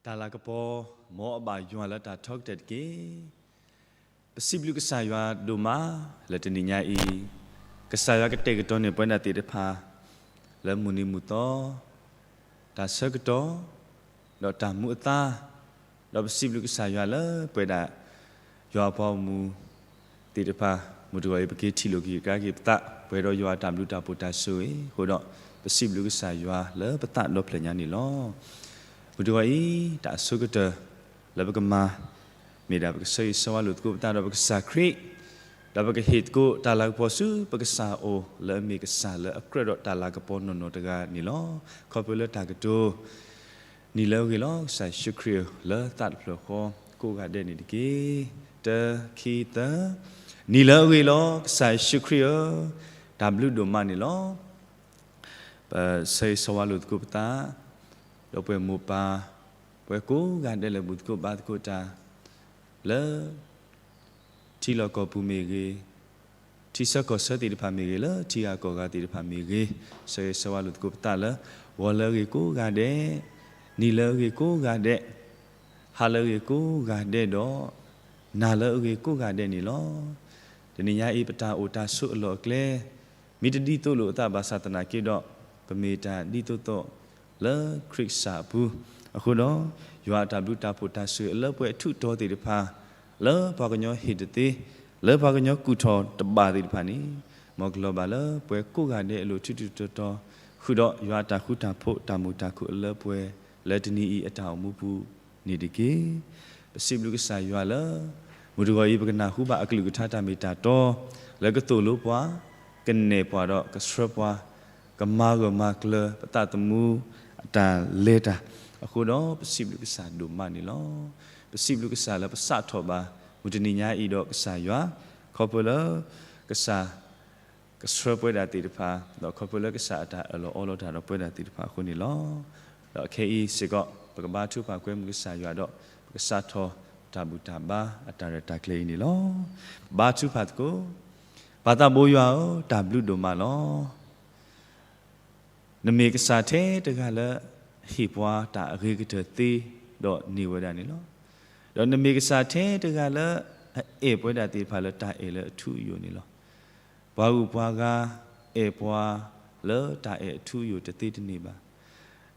တၢ်လၤကပီၤ မ်အဘၣ်ယွၤလၢတၢ်ထီကတၢၢ်တက့ၢ်. ပစံးဘျုးကစၢ်ယွၤဒိၣ်မး လၢတနံၤညါအံၤ, ကစၢ်ယွၤကတဲာ်ကတီၤန့ၢ်ပဝဲဒၣ်သ့ၣ်တဖၣ် လၢမုၢ်နံၤမုၢ်သီ တၢ်ဆၢကတီၢ် ဒီးတၢ်မူအသါ, ဒီးပစံးဘျုးကစၢ်ယွၤလၢပဝဲဒၣ် ယွၤအဖိမုၢ် သ့ၣ်တဖၣ် မုၢ်တဂီၤအံၤ ပက့ၤထံၣ်လိာ်က့ၤကဒါက့ၤပသး ပှဲၤဒီးယွၤအတၢ်ဘျုးတၢ်ဖှိၣ်တၢ်ဆိၣ်ဂ့ၤအဃိဒီး ပစံးဘျုးကစၢ်ယွၤလၢပသးဒီဖျၢၣ်ညါန့ၣ်လီၤ. မုၢ်တဂီၤအံၤ တၢ်အဆိကတၢၢ်လၢပကမၤ မ့ၢ်ဒၣ်ပကဆၢဂ့ၤဆၢဝါလိာ်သကိးပသးဒီးပကစၢ်ခရံာ်, ဒီးပကဟ့ၣ်သကိးတၢ်လၤကပီၤဆူပကစၢ်အအိၣ် လၢအမ့ၢ်ကစၢ်လၢအကြၢးဒီးတၢ်လၤကပီၤနီၢ်နီၢ်တဂၤန့ၣ်လီၤ. ခီဖျိလၢတၢ်ကတိၤ နံၤလၢအဂ့ၤလီၤ ကစၢ်ယ့ၣ်ၡူးခရံာ်ဧၢ လၢသးတဖျၢၣ်ဃီ ကိးဂၤဒဲးန့ၣ်တက့ၢ်. တၢ ခံ သၢ, နံၤလၢအဂ့ၤလီၤ ကစၢ်ယ့ၣ်ၡူးခရံာ်ဧၢ, တၢ်ဘျုးဒိၣ်မးန့ၣ်လီၤ. ပဆၢဂ့ၤဆၢဝါလိာ်သကိးပသး ဒီးပှၤမိၢ်ပၢ် ပှၤကိးဂၤဒဲးလၢဘူၣ်သကိးဘါသကိးတၢ် လၢ ထံလီၢ်ကီၢ်ပူၤမ့ၢ်ဂ့ၤ, ထံဆၢကီၢ်ဆၢသ့ၣ်တဖၣ်မ့ၢ်ဂ့ၤ, လၢထံဂၤကီၢ်ဂၤသ့ၣ်တဖၣ်မ့ၢ်ဂ့ၤ, ဆၢဂ့ၤဆၢဝါလိာ်သကိးပသးလၢ ဂီၤလၢအဂ့ၤကိးဂၤဒဲး, နံၤလၢအဂ့ၤကိးဂၤဒဲး, ဟါလၢအဂ့ၤကိးဂၤဒဲးဒီး နၤလၢအဂ့ၤကိးဂၤဒဲးန့ၣ်လီၤ. တနံၤညါအံၤ ပတၢ်အိၣ်တၢ်ဆိးအလီၢ်အကျဲ မ့ၢ်တဒ်သိးလိာ်အသးဘၣ်ဆၣ်သနာ်က့ဒီး ပမ့ၢ်တၢ်ဒ်သိးသိးလၢခရံာ်ကစၢ်အပူၤ, အဃိဒီး ယွၤအတၢ်ဘျုးတၢ်ဖှိၣ်တၢ်ဆိၣ်ဂ့ၤအလၢပှဲၤထူးတီၤသ့ၣ်တဖၣ် လၢပှၤကညီဟ့ၣ်တသ့, လၢပှၤကညီကူၣ်ထီၣ်တဘၣ်သ့ၣ်တဖၣ်န့ၣ် မ်ကလီၤဘၣ်လၢပှဲၤကိးဂၤဒဲးအလိၤထူးထူးတီၤတီၤ, ဃုာ်ဒီးယွၤအတၢ်ဃူတၢ်ဖိးတၢ်မုာ်တၢ်ခုၣ်အလၢပှဲၤ လၢတနံၤအံၤအတၢ်အိၣ်မူပူၤန့ၣ်တက့ၢ်. ပစံးဘျုးကစၢ်ယွၤလၢ မုၢ်တဂီၤအံၤ ပကနၢ်ဟူဘၣ်အကလုၢ်ကထါတၢ်မ့ၢ်တၢ်တီ လၢကသိၣ်လိပှၤ, ကနဲၣ်ပှၤဒီးကဆှၢပှၤ, ကမၤဂၢၢ်မၤကျၢၤပသးသမူအတၢ်လဲၤတၢ်, အဃိဒီးပစံးဘျုးကစၢ်ဒိၣ်မးန့ၣ်လီၤ. ပစံးဘျုးကစၢ်လၢပစးထီၣ်ဘၣ် မုၢ်တနံၤညါအံၤဒီးကစၢ်ယွၤ, ခီဖျိလၢ ကစၢ် ကဆှၢပဝဲဒၣ်သ့ၣ်တဖၣ်, ဒီးခီဖျိလၢကစၢ်အတၢ်အၢၣ်လီၤအီလီၤတၢ်ဒီးပဝဲဒၣ်သ့ၣ်တဖၣ်အဃိန့ၣ်လီၤ. ဒီးခဲအံၤစ့ၢ်ကီး ပကဘါထုကဖၣ်ကွဲမုာ်ကစၢ်ယွၤဒီး ပကစးထီၣ်တၢ်ဘူၣ်တၢ်ဘါအတၢ်ရဲၣ်တၢ်ကျဲၤအံၤန့ၣ်လီၤ. ပဘါထုကဖၣ်သကိး, ပၢ်သးဘိယွၤဧၢ, တၢ်ဘျုးဒိၣ်မးလီၤ. နမ့ၢ်ကစၢ်ထဲတဂၤလၢ ဟ့ၣ်ပှၤတၢ်အဂ့ၤကတၢၢ်သ့ဒီးန့ၢ်ဝဲဒၣ်န့ၣ်လီၤ. ဒီးနမ့ၢ်ကစၢ်ထဲတဂၤလၢ အအဲၣ်ပဝဲဒၣ်သ့ၣ်တဖၣ်လၢတၢ်အဲၣ်လၢအထူအယိာ်န့ၣ်လီၤ. ပှၤဂုၤပှၤဂၤ အဲၣ်ပှၤလၢတၢ်အဲၣ်အထူအယိာ်တသ့တန့ၢ်ဘၣ်.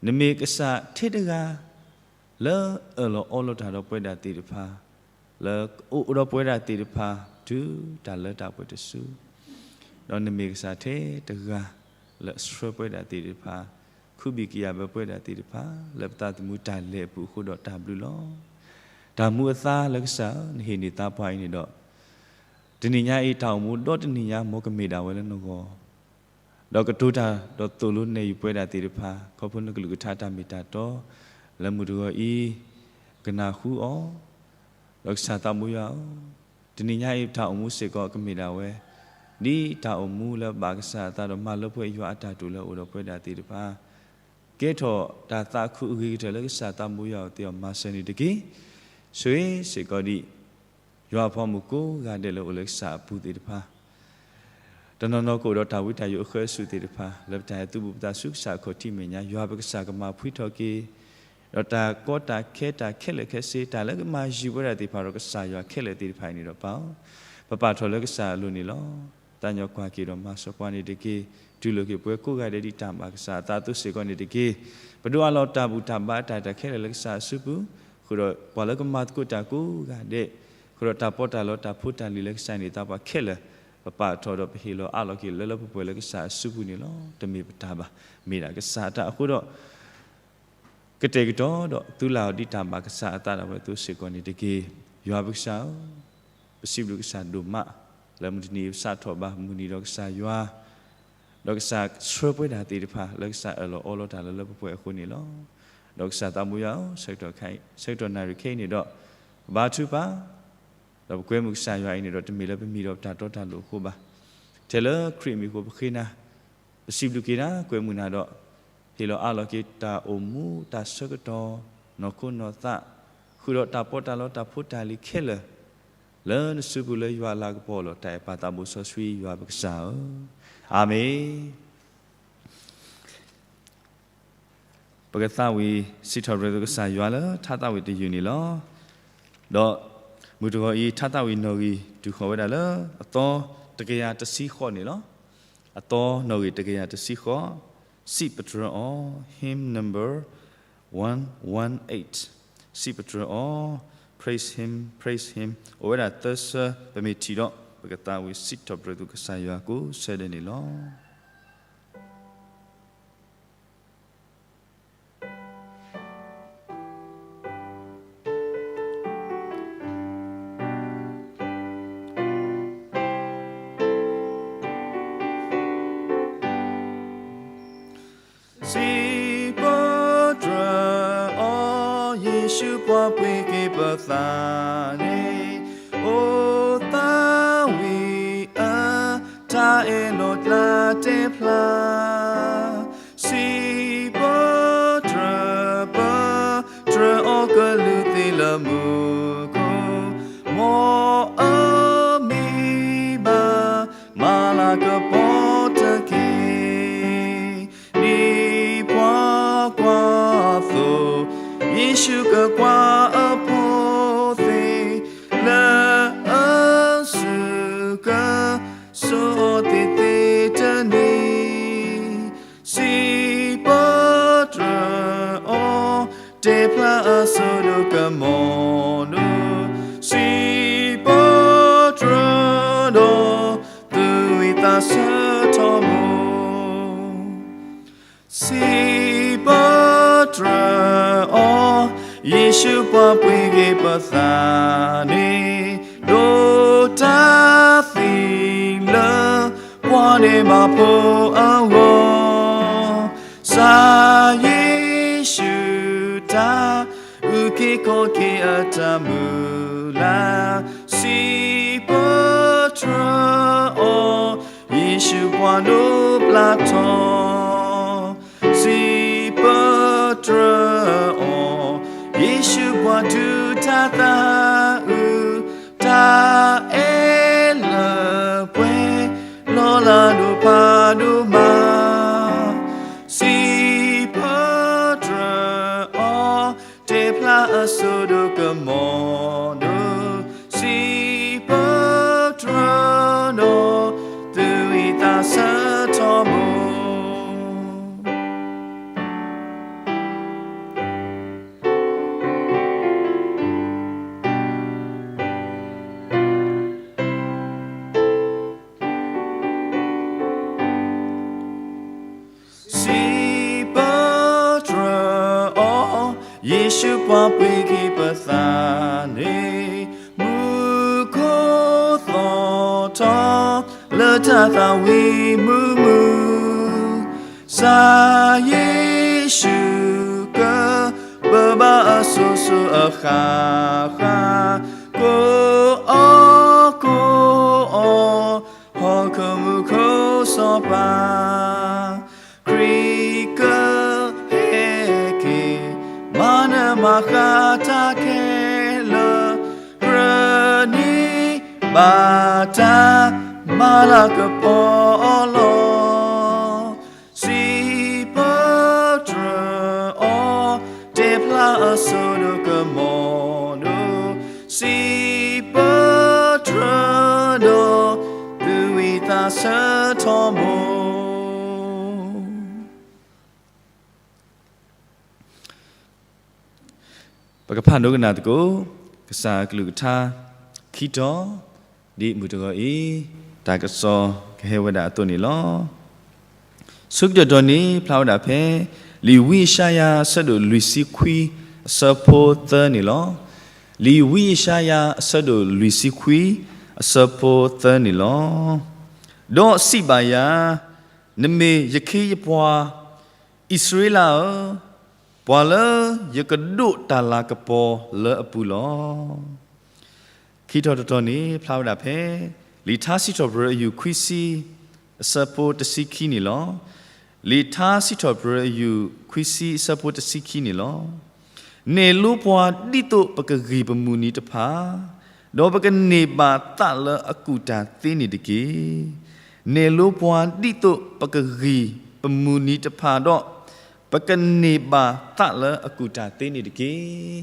နမ့ၢ်ကစၢ်ထဲတဂၤ လၢအၢၣ်လီၤအီလီၤတၢ်ဒီးပဝဲဒၣ်သ့ၣ်တဖၣ်, လၢအိၣ်ဒီးပဝဲဒၣ်သ့ၣ်တဖၣ် တုၤတၢ်လၢတၢ်ပှဲၤတစု, ဒီးနမ့ၢ်ကစၢ်ထဲတဂၤ လၢအဆှၢပဝဲဒၣ်သ့ၣ်တဖၣ်, ခူဘံၣ်ကယၤဘၢပဝဲဒၣ်သ့ၣ်တဖၣ် လၢပသးသမူတၢ်လဲၤအပူၤအဃိဒီးတၢ်ဘျုးလီၤ. တၢ်မူအသါလၢကစၢ်ဧၢ, နဟ့ၣ်န့ၢ်သးပှၢ်အံၤန့ၣ်ဒီး တနံၤညါအံၤ တၢ်အိၣ်မူဒီတနံၤညါ မ်ကမ့ၢ်ဒၣ်ဝဲလၢနဂီၢ်, ဒီးကတိၤတၢ်ဒီးသိၣ်လိနဲၣ်ယုာ်ပဝဲဒၣ်သ့ၣ်တဖၣ် ခီဖျိနကလုၢ်ကထါတၢ်မ့ၢ်တၢ်တီ လၢမုၢ်တဂီၤအံၤ ကနၢ်ဟူအီၤ, ဒီးကစၢ်သးဘိယွၤဧၢ, တနံၤညါအံၤ တၢ်အိၣ်မူစ့ၢ်ကီးကမ့ၢ်ဒၣ်ဝဲ ဒ်တၢ်အိၣ်မူလၢဘၣ်ကစၢ်အသးဒီးမၤလၢပှဲၤယွၤအတၢ်တိာ်လၢအအိၣ်ဒီးပဝဲဒၣ်သ့ၣ်တဖၣ် ကဲထီၣ်တၢ်သးခုအဂ့ၤကတၢၢ်လၢကစၢ်သးဘိယွၤအအိၣ်သ့ၣ်အီၤမၤစၢၤန့ၣ်တက့ၢ်. ဆိၣ်ဂ့ၤစ့ၢ်ကီးဒံး ယွၤအဖိမုၣ်ကိးဂၤဒဲးလၢအိၣ်လၢကစၢ်အပူၤသ့ၣ်တဖၣ် တနီၤနီၤကအိၣ်ဒီးတၢ်ဝံတၢ်ယိးအဃၢအစူၢ်သ့ၣ်တဖၣ် လၢပတၢ်ဟဲသုးဘူးပသးဆူကစၢ်အခီၣ်ထံးမဲာ်ညါ ယွၤပကစၢ်ကမၤဖှံထီၣ်က့ၤ ဒီးတၢ်ကီတၢ်ခဲတၢ်ခဲလၢာ်ခဲဆ့ တၢ်လၢကမၤယုၤပဝဲဒၣ်သ့ၣ်တဖၣ်ဒီးကစၢ်ယွၤခဲလၢာ်သ့ၣ်တဖၣ်အံၤန့ၣ်ဒီးပၢ်ဧၢ, ပပာ်ထီၣ်လၢကစၢ်အလိၤန့ၣ်လီၤ. သးညီကွၢ်က့ၤဒီးမၤစၢၤပှၤန့ၣ်တက့ၢ်. တူၢ်လိာ်က့ၤပဝဲကိးဂၤဒဲးဒ်တၢ်ဘၣ်ကစၢ်အသးအသိးစ့ၢ်ကီးန့ၣ်တက့ၢ်. ပဒိးအးလီၤတၢ်ဘူၣ်တၢ်ဘါအတၢ်ရဲၣ်တၢ်ကျဲၤလၢကစၢ်အစုပူၤ, ဃုာ်ဒီးပှၤလၢကမၤသကိးတၢ်ကိးဂၤဒဲး, ဃုာ်ဒီးတၢ်ပီးတၢ်လီတၢ်ဖိတၢ်လံၤလၢကစၢ်န့ၣ်သးပှၢ်ခဲလၢာ်, ပပာ်ထီၣ်ဒီးပဟ့ၣ်လီၤအးလီၤက့ၤလၢလၢပှဲၤပှဲၤလၢကစၢ်အစုပူၤန့ၣ်လီၤ. တမ့ၢ်ပတၢ်ဘၣ်, မ့ၢ်ဒၣ်ကစၢ်အတၢ်အဃိဒီး ကတဲာ်ကတီၤဒီးသုလၢ်အီၤဒ်တၢ်ဘၣ်ကစၢ်အသးဒၣ်ဝဲအသိးစ့ၢ်ကီးန့ၣ်တက့ၢ်. ယွၤပကစၢ်ဧၢ, ပစံးဘျုးကစၢ်ဒိၣ်မး, လၢမုၢ်တနံၤအံၤပစးထီၣ်ဘၣ်မုၢ်နံၤဒီးကစၢ်ယွၤ, ဒီးကစၢ်ဆှၢပဝဲဒၣ်သ့ၣ်တဖၣ် လၢကစၢ်အၢၣ်လီၤအီလီၤတၢ်လၢလၢပှဲၤပှဲၤအဃိန့ၣ်လီၤ. ဒီးကစၢ်သးဘိယွၤဧၢ, ဆၢကတီၢ်နၣ်ရံၣ်ခဲအံၤန့ၣ်ဒီး ပဘါထုကဖၣ် ဒီးပကွဲမုာ်ကစၢ်ယွၤအံၤန့ၣ်ဒီး တမ့ၢ်လၢပမံၤဒီးပတၢ်တီတၢ်လိၤအဃိဘၣ်. ထဲလၢခရံာ်အမံၤအဃိပဃ့နၤ, ပစံးဘျုးက့ၤနၤ ကွဲမုာ်နၤဒီး ဟ့ၣ်လီၤအးလီၤက့ၤတၢ်အိၣ်မူတၢ်ဆၢကတီၢ် နီၢ်ခိနီၢ်သး, ဃုာ်ဒီးတၢ်ပီးတၢ်လီတၢ်ဖိတၢ်လံၤခဲလၢာ်, လၢနစုပူၤလၢယွၤအလၤကပီၤအလီၢ် တၢ်အဲၣ်ပၢ်သးဘိစီဆှံယွၤပကစၢ်ဧၢ, အၤမ့ၣ်. ပကသးဝံၣ်စံးထီၣ်ပတြၢၤသုကစၢ်ယွၤလၢထါသးဝံၣ်တယုၢ်န့ၣ်လီၤ. ဒီးမုၢ်တဂီၤအံၤ ထါသးဝံၣ်နီၣ်ဂံၢ်တုၤဃီၤဝဲဒၣ်လၢ အသီတကယၤတဆံဃိးန့ၣ်လီၤ. အသီနီၣ်ဂံၢ်တကယၤတဆံဃိး, စံးပတြၢၤအီၤ, hymn number one one eight, စံးပတြၢၤအီၤ, Praise Him, Praise Him, အိၣ်ဝဲဒၣ်သၢဆၢ, ပမ့ၢ်ထံၣ်ဒီး ပကသးဝံၣ်စံးထီၣ်ပတြၢၤသုကစၢ်ယွၤကိးဆၢဒဲးန့ၣ်လီၤ. စံးပတြၢၤအီၤ, ယ့ၣ်ၡူးပှၤပှ့ၤက့ၤပသးန့ၣ်, အိၣ်သးဝံၣ်အတၢ်အဲၣ်လီၤကျါတဲဖျါ စံးပတြၢၤပတြၢၤအီၤ ကလူးသ့ၣ်လၢမူခိၣ်, မ်အမံၤဘၣ် မၤလၤကပီၤတက့ၢ်. ဒ်ပှၤကွၢ်သိ, ယ့ၣ်ၡူးကကွၢ်အဖိသ့ၣ် လၢအစူၢ်က စိၤအီၤသ့ၣ်သ့ၣ်တနံၤ, စံးပတြၢၤအီၤ, တဲဖျါအစိဒိၣ်ကမီၤဒိၣ်, စံးပတြၢၤဒီး သူၣ်ဝံၣ်သးဆၢထီဘိ စံးပတြၢၤအီၤ, ယ့ၣ်ၡူးပှၤပှ့ၤက့ၤပသးန့ၣ်, ဒိးတၢ်သံလၢ ပှၤဒဲးဘးဖိအဂီၢ်, ကစၢ်ယ့ၣ်ၡူးတၢ် အုၣ်က့ၤခီၣ်က့ၤအတၢ်မုၢ်လၢ်, စံးပတြၢၤအီၤ, ယ့ၣ်ၡူးပှၤဒိးဘျးထီၣ်, စံးပတြၢၤအီၤ, ယ့ၣ်ၡူးပှၤဒုးတၢ်သးအုး, တၢ်အဲၣ်လၢပှဲၤ လီၤလးဒိၣ်ဖးဒိၣ်မး, စံးပတြၢၤအီၤ, တဲဖျါအစိဒိၣ်ကမီၤဒိၣ်, စံးပတြၢၤဒီး သူၣ်ဝံၣ်သးဆၢထီဘိ စံးပတြၢၤအီၤ, ယ့ၣ်ၡူးပှၤပှ့ၤက့ၤပသးန့ၣ်, မူခိၣ်သီၣ်ထီၣ် လၢတၢ်သးဝံၣ်မုာ်မုာ်, ကစၢ်ယ့ၣ်ၡူးက ပၢဘၣ်အစိၤစိၤအဃၣ်ဃၣ်, ကိးအီၣ်ကိးအီ, ဟီၣ်ခိၣ်မူခိၣ်စီၤပၤ, ခရံာ်ကဟဲက့ၤ မၤနၢၤမၤဃၣ်တၢ်ခဲလၢာ်, ကြၢးန့ၢ်ဘၣ်တၢ် မၤလၤကပီၤအီၤလီၤ. စံးပတြၢၤအီၤ, တဲဖျါအစိဒိၣ်ကမီၤဒိၣ်, စံးပတြၢၤဒီး သူၣ်ဝံၣ်သးဆၢထီဘိ ပကဖးဒိကနၣ်သကိး ကစၢ်အကလုၢ်ကထါ ခံတီၤ, ဒ်မုၢ်တဂီၤအံၤ တၢ်ကစီၣ်ကဟဲဝဲဒၣ်အသိးန့ၣ်လီၤ. ဆၢကတီၢ်န့ၣ် ဖျါဝဲဒၣ်ဖဲ လံာ်ဝံယၡါယၤ အဆၢဒိၣ်လွံၢ်ဆံခွံ အဆၢဖိသၢန့ၣ်လီၤ. လံာ်ဝံယၡါယၤ အဆၢဒိၣ်လွံၢ်ဆံခွံ အဆၢဖိသၢန့ၣ်လီၤ. ဒီးစံးဘၣ်ယၤ, နမ့ၢ်ယခ့ယပှၤ အံၣ်စရ့လးဧၢ, ပှၤလၢယကဒိးတၢ်လၤကပီၤလၢအပူၤလီၤ. ခံထီၣ်တထီၣ်န့ၣ် ဖျါဝဲဒၣ်ဖဲ လံာ်ထါစံးထီၣ်ပတြၢၤအယုၢ်ခွံဆံ အဆၢဖိတဆံခံန့ၣ်လီၤ. လံာ်ထါစံးထီၣ်ပတြၢၤအယုၢ်ခွံဆံ အဆၢဖိတဆံခံန့ၣ်လီၤ. နဲၣ်လိပှၤဒ်သိးပကဂံၢ်ပမုၢ်နံၤတဖၣ်, ဒီးပကန့ၢ်ဘၣ်သးလၢအကူၣ်တၢ်သ့န့ၣ်တက့ၢ်. နဲၣ်လိပှၤဒ်သိးပကဂံၢ်ပမုၢ်နံၤတဖၣ်ဒီး ပကန့ၢ်ဘၣ်သးလၢအကူၣ်တၢ်သ့န့ၣ်တက့ၢ်.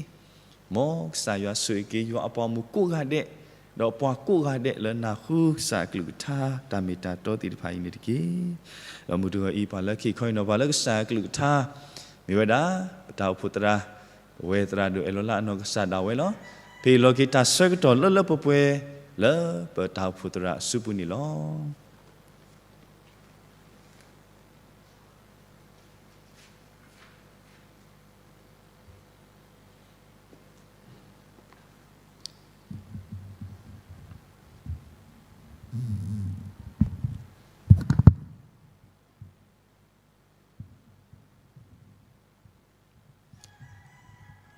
မ်ကစၢ်ယွၤဆိၣ်ဂ့ၤက့ၤ ယွၤအပှၤမုၣ်ကိးဂၤဒဲး, ဒီးပှၤကိးဂၤဒဲးလၢနၢ်ဟူ ကစၢ်အကလုၢ်ကထါ တၢ်မ့ၢ်တၢ်တီသ့ၣ်တဖၣ်အံၤန့ၣ်တက့ၢ်. ဒီးမုၢ်တဂီၤအံၤ ပှၤလၢခံခီအံၤနီၤ ပှၤလၢကစၢ်အကလုၢ်ကထါ မ့ၢ်ဝဲဒၣ် ပတၢ်အိၣ်ဖှိၣ်သရၣ်, ပဝဲသရၣ်ဒိၣ်အဲၣ်လီၤလၢအနီၢ်ကစၢ်ဒၣ်ဝဲလီၤ. ဖဲအံၤလီၤက့ၤတၢ်ဆၢကတီၢ်လၢလၢပှဲၤပှဲၤ လၢပတၢ်အိၣ်ဖှိၣ်သရၣ်အစုပူၤန့ၣ်လီၤ.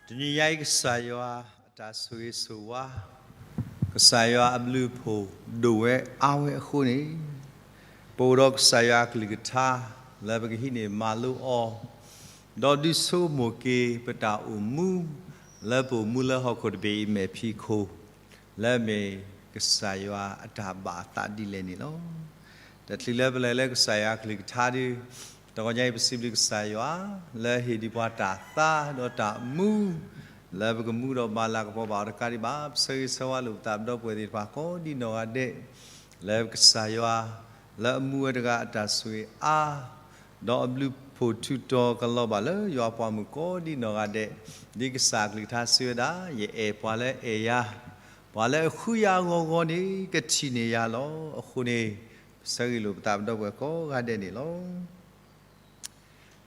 တနံၤညါအံၤ ကစၢ်ယွၤအတၢ်ဆိၣ်ဂ့ၤဆိၣ်ဝါ, ကစၢ်ယွၤအဘျုးအဖှိၣ်ဒိၣ်ဝဲအါဝဲအဃိန့ၣ်, ပအိၣ်ဒီးကစၢ်ယွၤအကလုၢ်ကထါ လၢပကဟံးန့ၢ်မၤလိအီၤ, ဒီးဒုးဆိကမိၣ်က့ၤပတၢ်အိၣ်မူ လၢပအိၣ်မူလၢဟီၣ်ခိၣ်တဘ့ၣ်အံၤမဲာ်ဖံးခိၣ် လၢအမ့ၢ်ကစၢ်ယွၤအတၢ်ဘၣ်အသးဒ်လဲၣ်န့ၣ်လီၤ. တချုးလၢပလဲၤလၢကစၢ်ယွၤအကလုၢ်ကထါဒီး, တဂီၤညါအံၤပစံးဘျုးကစၢ်ယွၤ လၢအဟ့ၣ်ဒံးပှၤတၢ်သါဒီးတၢ်မူ, လၢပကမူဒီးမၤလၤကပီၤဘၣ်အီၤတကးဒံးဘၣ်. ပဆၢဂ့ၤဆၢဝါလိာ်ပသးပဒီပုၢ်ဝဲၢ်သ့ၣ်တဖၣ်ကိးဒံနီၢ်ဂၤဒဲး, လၢကစၢ်ယွၤ လၢအမူဝဲတဂၤအတၢ်ဆိၣ်ဂ့ၤအါ ဒီးအဘျုးအဖှိၣ်ထူးတီၤကလီၤဘၣ်လၢယွၤအပှၤမုၣ်ကိးဒံနီၢ်ဂၤဒဲး, ဒ်ကစၢ်အကလုၢ်ကထါစံးဝဲဒၣ်, ယအဲၣ်ပှၤလၢအဲၣ်ယၤ, ပှၤလၢအဃုယၤအဂီၤဂီၤန့ၣ် ကထံၣ်န့ၢ်ယၤလီၤ. အဃိန့ၣ်, ပဆၢဂ့ၤလိာ်ပသးပဒီပုၢ်ဝဲၢ်ကိးဂၤဒဲးန့ၣ်လီၤ.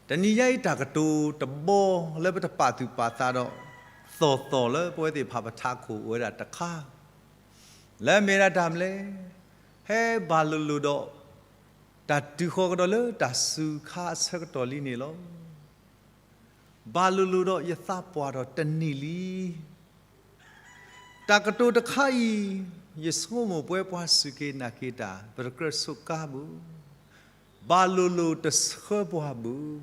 တနံၤညါအံၤတၢ်ကတိၤတဘီလၢပတပာ်သူၣ်ပာ်သးဒီး သီၣ်သီၣ်လၢပဝဲသ့ၣ်တဖၣ်ပထးခိၣ်အိၣ်ဝဲဒၣ်တခါ, လၢအမ့ၢ်ဒၣ်တၢ်မနုၤလဲၣ်, ဖဲဘၣ်လိၤလိၤဒီး တၢ်တုၤဃီၤကဒီးလၢတၢ်စူၤခါအဆၢကတီၢ်လံန့ၣ်လီၤ. ဘၣ်လိၤလိၤဒီးယသးပှၢ်ထီၣ်တနံၣ်လံ. တၢ်ကတိၤတခါအံၤ, ယဆိကမိၣ်ပဝဲပှၤစူၢ်က့ၤနာ်က့ၤတၢ် ပတကြၢးဆိးကါဘၣ်. ဘၣ်လိၤလိၤတဆှၢပှၤဘၣ်.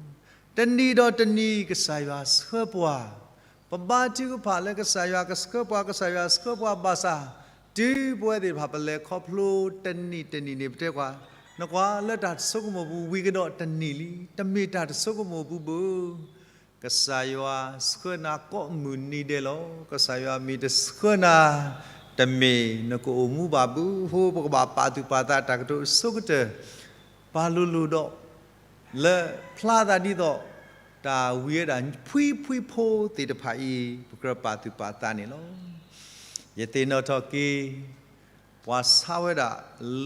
တနံၤဒီးတနံၤကစၢ်ယွၤဆှၢပှၤ, ပဘါထုကဖၣ်လၢကစၢ်ယွၤကဆှၢပှၤ, ကစၢ်ယွၤဆှၢပှၤဘၣ်ဆၣ်, တုၤပဝဲသ့ၣ်တဖၣ်ပလဲၤခီဖျိတနံၣ်တနံၣ်န့ၣ် ပတဲကွၢ်, နကွၢ်လၢတၢ်တဆိကမိၣ်ပူၤဝံၤကဒီးတနံၣ်လံ, တမ့ၢ်တၢ်တဆိကမိၣ်ပူၤဘၣ်. ကစၢ်ယွၤဆှၢနၤကိးမုၢ်နံၤဒဲးလီၤ. ကစၢ်ယွၤမ့ၢ်တဆှၢနၤ, တမ့ၢ်နကအိၣ်မူဘၣ်ဘၣ်. အဃိပကဘၣ်ပာ်သူၣ်ပာ်သးတၢ်ကတိၤအဆိကတၢၢ်, ဘၣ်လိၤလိၤဒီး လၢဖျါသးဒ်သိး တၢ်ဝံၤဝဲဒၣ်ဖှံဖှံဖိသ့ၣ်တဖၣ်အံၤ ပကြၢးပာ်သူၣ်ပာ်သးန့ၣ်လီၤ. ယသ့ၣ်နီၣ်ထီၣ်က့ၤ ပှၤဆါဝဲဒၣ်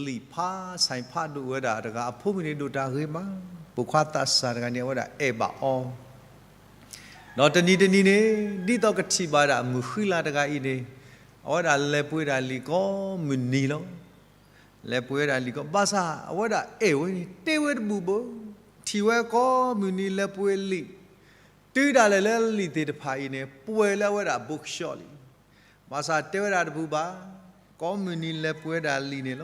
လံာ်ဖး ဆိုင်ဖးဒိၣ်ဝဲဒၣ်တဂၤအဖိမုၣ်န့ၣ်ဒိၣ်တၢ်ဂ့ၤမး, ပိာ်ခွါသးစၢ်တဂၤန့ၣ် အဝဲဒၣ်အဲၣ်ဘၣ်အီၤ, ဒီးတနံၤတနံၤန့ၣ် ဒ်သိးကထံၣ်ဘၣ်ဝဲဒၣ်မုၣ်ဃံလၤတဂၤအံၤန့ၣ်, အဝဲဒၣ်လဲၤပှ့ၤဒၣ်လံာ်ကိးမုၢ်နံၤလီၤ. လဲၤပှ့ၤဝဲဒၣ်လံာ်ကိး, ဘၣ်ဆၣ်အဝဲဒၣ်အဲၣ်ဝဲန့ၣ် တ့ဝဲတဘူၣ်ဘၣ်. ထံၣ်ဝဲကိးမုၢ်နံၤလဲၤပှ့ၤလံာ်, တုၤဒၣ်လဲာ်လၢလံာ်သ့ၣ်တဖၣ်အံၤန့ၣ် ပှဲၤလၢအဝဲဒၣ်ဘိကဆှီလံ. ဘၣ်ဆၣ်တဲဝဲဒၣ်တဘူၣ်ဘၣ်, ကိးမုၢ်နံၤလဲၤပှ့ၤဝဲဒၣ်လံာ်န့ၣ်လီၤ.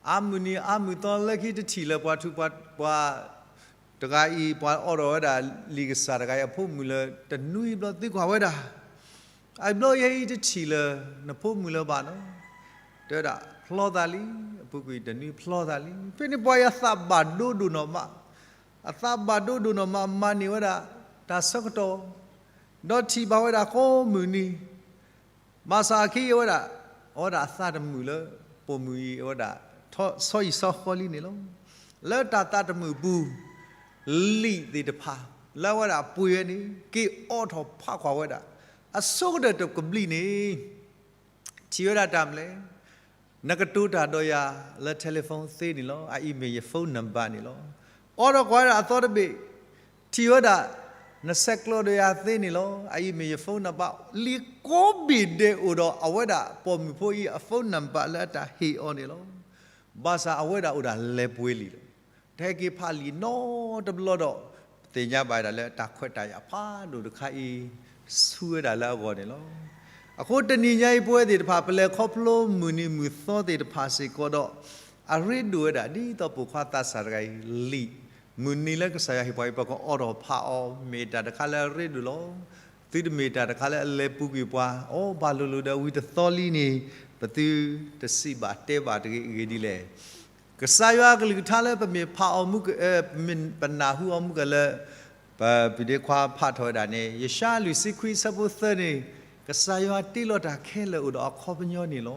အါမုၢ်နံၤအါမုၢ်သီလၢခံတထံၣ်လၢပှၤထူးပှၤ, ပှၤတဂၤအံၤ ပှၤအိးထီၣ်ဝဲဒၣ်လံာ်ကစၢ်တဂၤအံၤအဖိမုၣ်လၢတနွံဘျီသံကွၢ်ဝဲဒၣ်, အဘျီယဲအံၤတထံၣ်လၢနဖိမုၣ်လၢၤဘၣ်နီၤ. တဲဝဲဒၣ်ဖျီသးလံ, အပူၤကွံာ်တနွံဖျီသးလံ. ဖဲန့ၣ်ပှၤအံၤအသးဘၣ်ဒိဒိၣ်နီၢ်မး, အသးဘၣ်ဒိဒိၣ်နီၢ်မး မၤန့ၢ်ဝဲဒၣ်တၢ်ဆၢကတီၢ်, ဒီးထံၣ်ဘၣ်ဝဲဒၣ်ကိးမုၢ်နံၤ ဘၣ်ဆၣ်အခံအဝဲဒၣ်, အဝဲဒၣ်အသးတမုာ်လၢ ပိာ်မုၣ်အံၤအဝဲဒၣ် ဆီဟံၣ်ဆီဃီလံန့ၣ်လီၤ. လၢတၢ်သးတမုာ်ပူၤ, လံာ်သ့ၣ်တဖၣ် လၢအဝဲဒၣ်ပှ့ၤဝဲန့ၣ် က့ၤအိးထီၣ်ဖးကွၢ်ဝဲဒၣ်, အဆိကတၢၢ်တကဘျံးန့ၣ် ထံၣ်ဝဲဒၣ်တၢ်မနုၤလဲၣ်, နကတိၤတၢ်ဒီးယၤလၢ telephone သ့န့ၣ်လီၤ. အအံၤမ့ၢ်ယ phone number န့ၣ်လီၤ. အိးထီၣ်ကွၢ်ဝဲဒၣ်အသီတဘ့ၣ်, ထံၣ်ဝဲဒၣ် နဆဲးကျိးဒီးယၤသ့န့ၣ်လီၤ. အအံၤမ့ၢ်ယ phone number. လံာ်ကိးဘ့ၣ်ဒဲးအိၣ်ဒီးအဝဲဒၣ်ပိာ်မုၣ်ဖိအံၤအ phone number လၢအတၢ်ဟ့ၣ်အီၤန့ၣ်လီၤ. ဘၣ်ဆၣ်အဝဲဒၣ်အိၣ်ဒၣ်လဲၤပှ့ၤလံာ်လီၤ. တဟဲက့ၤဖးလံာ်နီတဘျီဒီး, ပသ့ၣ်ညါဘၣ်ဒၣ်လၢတၢ်ခွဲးတၢ်ယာ်ဖးဒိၣ်တခါအံၤ ဆူဝဲဒၣ်လၢအဂီၢ်န့ၣ်လီၤ. အဃိတနံၤညါအံၤပဝဲသ့ၣ်တဖၣ် ပလဲၤခီဖျိမုၢ်နံၤမုၢ်သီသ့ၣ်တဖၣ်စ့ၢ်ကီးဒီး, အရ့ဒိၣ်ဝဲဒၣ်ဒ်သိးပိာ်ခွါသးစၢ်တဂၤအံၤလံာ်, မုၢ်နံၤလၢကစၢ်ယွၤဟ့ၣ်ပှၤအံၤ ပကအိးထီၣ်ဖးအီၤ မ့ၢ်တၢ်တခါလၢအရ့ဒိၣ်လီၤ. သုတမ့ၢ်တၢ်တခါလၢအလဲၤပူၤကွံာ်ပှၤ, အိၣ်ဘၣ်လိၤလိၤဒီးဝံၤတသီလံန့ၣ်, ပသုတစံးဘၣ်တဲဘၣ်တဂ့ၤအဂ့ၢ်ဒ်လဲၣ်. ကစၢ်ယွၤအကလုၢ်ကထါလၢပမ့ၢ်ဖးအီၤမူက, ပနၢ်ဟူအီၤမူကလၢ ပပုၢ်ဒ့ခွါဖးထီၣ်ဝဲဒၣ်န့ၣ် ယၡါယၤလွံၢ်ဆံခွံအဆၢဖိသၢန့ၣ်, ကစၢ်ယွၤတ့လီၤတၢ်ခဲလၢာ်အိၣ်ဒီးအခီပညီန့ၣ်လီၤ.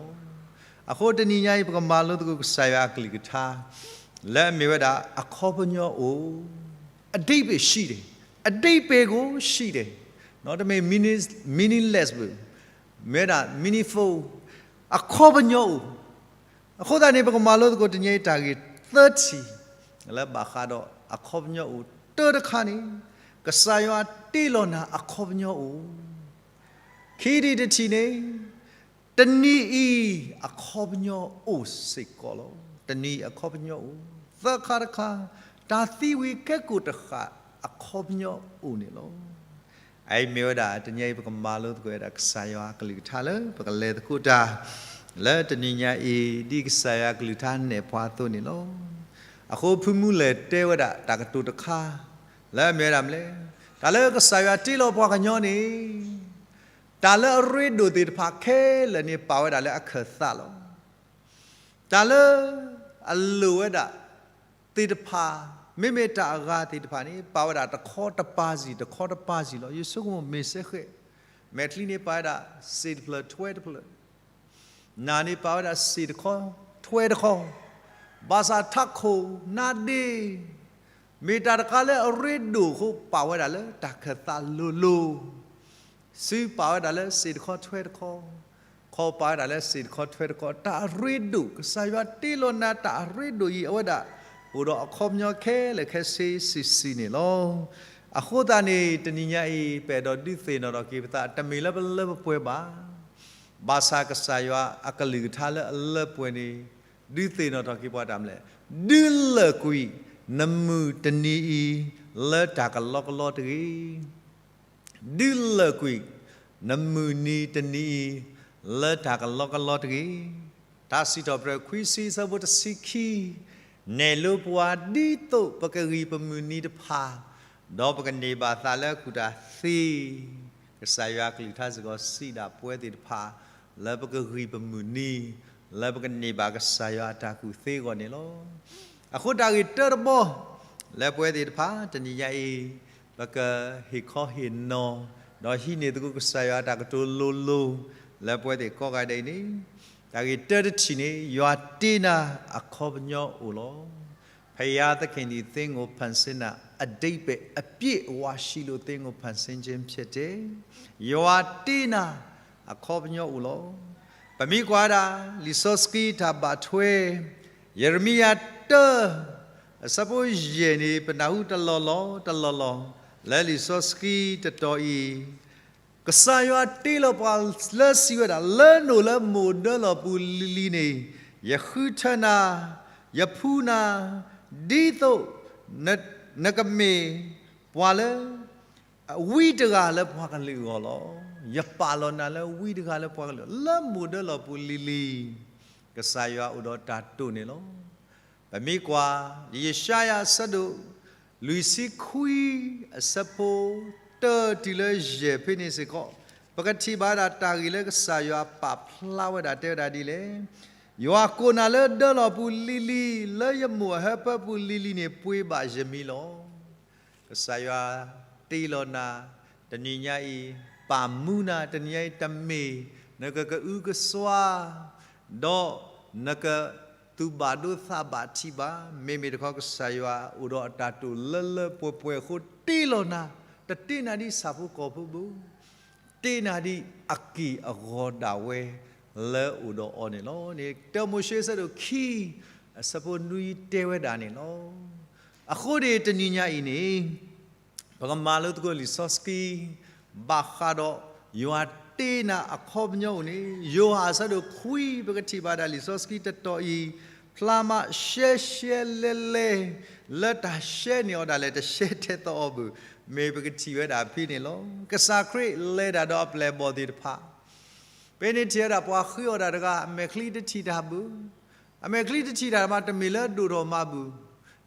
အဃိတနံၤညါအံၤ ပကမၤလိသကိးကစၢ်ယွၤအကလုၢ်ကထါ လၢအမ့ၢ်ဝဲဒၣ်အခီပညီအိၣ်, အဓိပ္ပာယ်ရှိတယ်, အဓိပ္ပာယ်ကိုရှိတယ်, တမ့ၢ် meaning, meaningless ဘၣ်, မ့ၢ်ဝဲဒၣ် meaningful, အခီပညီအိၣ် အဃိသတးန့ၣ် ပကမၤလိသကိးတနံၤညါအံၤတၢ်ဂ့ၢ်သၢထံၣ် လၢဘၣ်ဃးဒီးအခီပညီအိၣ်တၢတခါန့ၣ်, ကစၢ်ယွၤတ့လီၤနၤအခီပညီအိၣ်, ခံထံၣ်တထံၣ်န့ၣ်, တနံၤအံၤအခီပညီအိၣ်စ့ၢ်ကီးလီၤ. တနံၤအံၤအခီပညီအိၣ်, သၢခါတခါ, တၢ်သံဝံၤကဲကိၣ်တဃာ်အခီပညီအိၣ်န့ၣ်လီၤ. အအံၤမ့ၢ်ဝဲဒၣ် တနံၤအံၤ ပကမၤလိသကိးဝဲဒၣ်ကစၢ်ယွၤအကလုၢ်ကထါလၢ ပကလဲၤသကိးတၢ် လၢတနံၤညါအံၤ ဒ်ကစၢ်ယွၤအကလုၢ်ကထါနဲၣ်ပှၤအသိးန့ၣ်လီၤ. အဃိဖုမူလဲၣ်တဲဝဲဒၣ်တၢ်ကတိၤတခါ လၢအမ့ၢ်ဝဲဒၣ်မနုၤလဲၣ်, တၢ်လၢကစၢ်ယွၤတ့လီၤပှၤကညီန့ၣ် တၢ်လၢအရ့ဒိၣ်သ့ၣ်တဖၣ်ခဲလၢာ်န့ၣ် ပာ်ဝဲဒၣ်လၢအခၢၣ်သးလီၤ. တၢ်လၢအလိၣ်ဝဲဒၣ်သ့ၣ်တဖၣ်, မ့မ့ၢ်တၢ်အဂၤသ့ၣ်တဖၣ်န့ၣ် ပာ်ဝဲဒၣ်တခီတပၤစံၣ် တခီတပၤစံၣ်လီၤ. ယဆိကမိၣ်မ့ၢ်စ့ၢ်ကီး, မဲာ်ချံန့ၣ်ပာ်ဝဲဒၣ် စ့ၣ်တဖျၢၣ်ထွဲတဖျၢၣ်, နၢ်န့ၣ်ပာ်ဝဲဒၣ်စ့ၣ်တခီထွဲတခီ, ဘၣ်ဆၣ်ထးခိၣ်နါဒ့ မ့ၢ်တၢ်တခါလၢအရ့ဒိၣ်အဃိ ပာ်ဝဲဒၣ်လၢတၢ်ခၢၣ်သးလိၤလိၤ, စုပာ်ဝဲဒၣ်လၢစ့ၣ်တခီထွဲတခီ, ခီပာ်ဝဲဒၣ်လၢစ့ၣ်တခီထွဲတခီ, တၢ်အရ့ဒိၣ်, ကစၢ်ယွၤတ့လီၤနၤတၢ်အရ့ဒိၣ်အံၤ အဝဲဒၣ်အိၣ်ဒီးအခီပညီခဲလၢာ်ခဲဆ့ဆံးဆံးန့ၣ်လီၤ. အဃိသတးန့ၣ် တနံၤညါအံၤ ပအဲၣ်ဒိးဒုးသ့ၣ်နီၣ်ထီၣ်က့ၤပသး တမ့ၢ်လၢပလၢပပှဲၤဘၣ်. ဘၣ်ဆၣ်ကစၢ်ယွၤအကလုၢ်ကထါလၢအလၢပှဲၤန့ၣ် ဒုးသ့ၣ်နီၣ်ထီၣ်က့ၤပှၤတၢ်မနုၤလဲၣ်, ဒုးလၢာ်ကွံာ်နမုၢ်တနံၤအံၤ လၢတၢ်ကလီကလီတဂ့ၤ. ဒုးလၢာ်ကွံာ်နမုၢ်နံၤတနံၤအံၤ လၢတၢ်ကလီကလီတဂ့ၤ. တၢ်စံးထီၣ်ပတြၢၤခွံဆံအဆၢဖိတဆံခံ, နဲၣ်လိပှၤဒ်သိးပကဂံၢ်ပမုၢ်နံၤတဖၣ်, ဒီးပကန့ၢ်ဘၣ်သးလၢအကူၣ်တၢ်သ့. ကစၢ်ယွၤအကလုၢ်ကထါစ့ၢ်ကီးစံးဒၣ်ပဝဲသ့ၣ်တဖၣ် လၢပကဂံၢ်ပမုၢ်နံၤ, လၢပကန့ၢ်ဘၣ်ကစၢ်ယွၤအတၢ်ကူၣ်သ့အဂီၢ်န့ၣ်လီၤ. အဃိတၢ်ဂ့ၢ်တၢတဘီ လၢပဝဲသ့ၣ်တဖၣ် တနံၤညါအံၤ ပကဟ့ၣ်ခီဟ့ၣ်နီၤ, ဒီးဟံးန့ၢ်သကိးကစၢ်ယွၤအတၢ်ကတိၤလိၤလိၤ လၢပဝဲသ့ၣ်ကိးဂၤဒဲးအံၤန့ၣ်, တၢ်ဂ့ၢ်တၢတထံၣ်န့ၣ် ယွၤတ့နၤအခီပညီအိၣ်လီၤ. ဘုရားသခင်သည် သင့်ကို ဖန်ဆင်းတာ အဓိပ္ပာယ်အပြည့်အဝရှိလို့ သင့်ကို ဖန်ဆင်းခြင်းဖြစ်တယ်. ယွၤတ့နၤအခီပညီအိၣ်လီၤ. ပမ့ၢ်ကွၢ်ဒၣ် လံာ်စီဆှံတၢ်ဘၣ်ထွဲ ယံးရမံယၤတၢ အဆၢဖိယဲၢ်န့ၣ် ပနၢ်ဟူတလီၢ်လီၢ်တလီၢ်လီၢ် လၢလံာ်စီဆှံတတီၤအံၤ ကစၢ်ယွၤတ့လီၤပှၤလၢစံးဝဲဒၣ် လၢနအိၣ်လၢမိၢ်ဒၢလီၢ်ပူၤလံၤလံၤန့ၣ် ယဃုထၢနၤ, ယဖှူနၤ, ဒ်သိးနကမ့ၢ်ပှၤလၢ ဝံတဂၤလၢပှၤကလုာ်အဂီၢ်လီၤ. ယပာ်လီၤနၤလၢဝံတဂၤလၢပှၤကလုာ် လၢမိၢ်ဒၢလီၢ်ပူၤလံၤလံၤ, ကစၢ်ယွၤအိၣ်ဒီးတၢ်တိာ်န့ၣ်လီၤ. ပမ့ၢ်ကွၢ် ယၡါယၤအဆၢဒိၣ် လွံၢ်ဆံခွံ အဆၢဖိ တၢတုၤလၢယဲၢ်ဖဲန့ၣ်စ့ၢ်ကီး, ပကထံၣ်ဘၣ်ဝဲဒၣ်တၢ်ဂ့ၢ်လၢကစၢ်ယွၤပာ်ဖျါဝဲဒၣ်တဲဝဲဒၣ်ဒ်လဲၣ်, ယွၤကိးနၤလၢဒၢလီၢ်ပူၤလံၤလံၤ လၢယမိၢ်အဟၢဖၢပူၤလံၤလံၤန့ၣ် ပှ့ၤဘၣ်ယမံၤလီၤ. ကစၢ်ယွၤတ့လီၤနၤ, တနံၤညါအံၤ ပာ်မူနၤ, တနံၤညါအံၤတမ့ၢ် နကကအုကစွါ ဒီးနကသူၣ်ဘၣ်ဒိသးဘၣ်ထံးဘၣ်. မ့မ့ၢ်တခီ ကစၢ်ယွၤအိၣ်ဒီးအတၢ်တိာ်လၢလၢပှဲၤပှဲၤအဃိ တ့လီၤနၤ, တတ့နၤဒ်ဆၣ်ဖိကီၢ်ဖိဘၣ်, တ့နၤဒ်အက့ၢ်အဂီၤဒၣ်ဝဲလၢအိၣ်ဒီးအီၤန့ၣ်လီၤ. န့ၣ်တၢမိၤၡ့အဆၢဒိၣ်ခံ အဆၢဖိနွံတဲဝဲဒၣ်န့ၣ်လီၤ. အဃိန့ၣ်တနံၤညါအံၤန့ၣ် ပကမၤလိသကိးလံာ်စီဆှံ ဘၣ်ဃးဒီး ယွၤတ့နၤအခီပညီအိၣ်န့ၣ် ယိၤဟၣ်အဆၢဒိၣ်ခွံ ပကထံၣ်ဘၣ်ဒၣ်လံာ်စီဆှံတတီၤအံၤ ဖျါမးရှဲရှဲလဲလဲ လၢတၢ်ရှဲန့ၢ်အီၤဒၣ်လဲာ် တရှဲထဲသိးအီၤဘၣ်, မ့ၢ်ပကထံၣ်ဝဲဒၣ်ဖဲန့ၣ်လီၤ. ကစၢ်ခရံာ်လဲၤတၢ်ဒီးအပျဲၢ်အဘီၣ်သ့ၣ်တဖၣ် ဖဲန့ၣ်ထံၣ်ဝဲဒၣ်ပှၤဃ့အီၣ်တၢ်တဂၤ အမဲာ်ချံတထံၣ်တၢ်ဘၣ်, အမဲာ်ချံတထံၣ်တၢ်မး တမ့ၢ်လၢဒိၣ်ထီၣ်မးဘၣ်,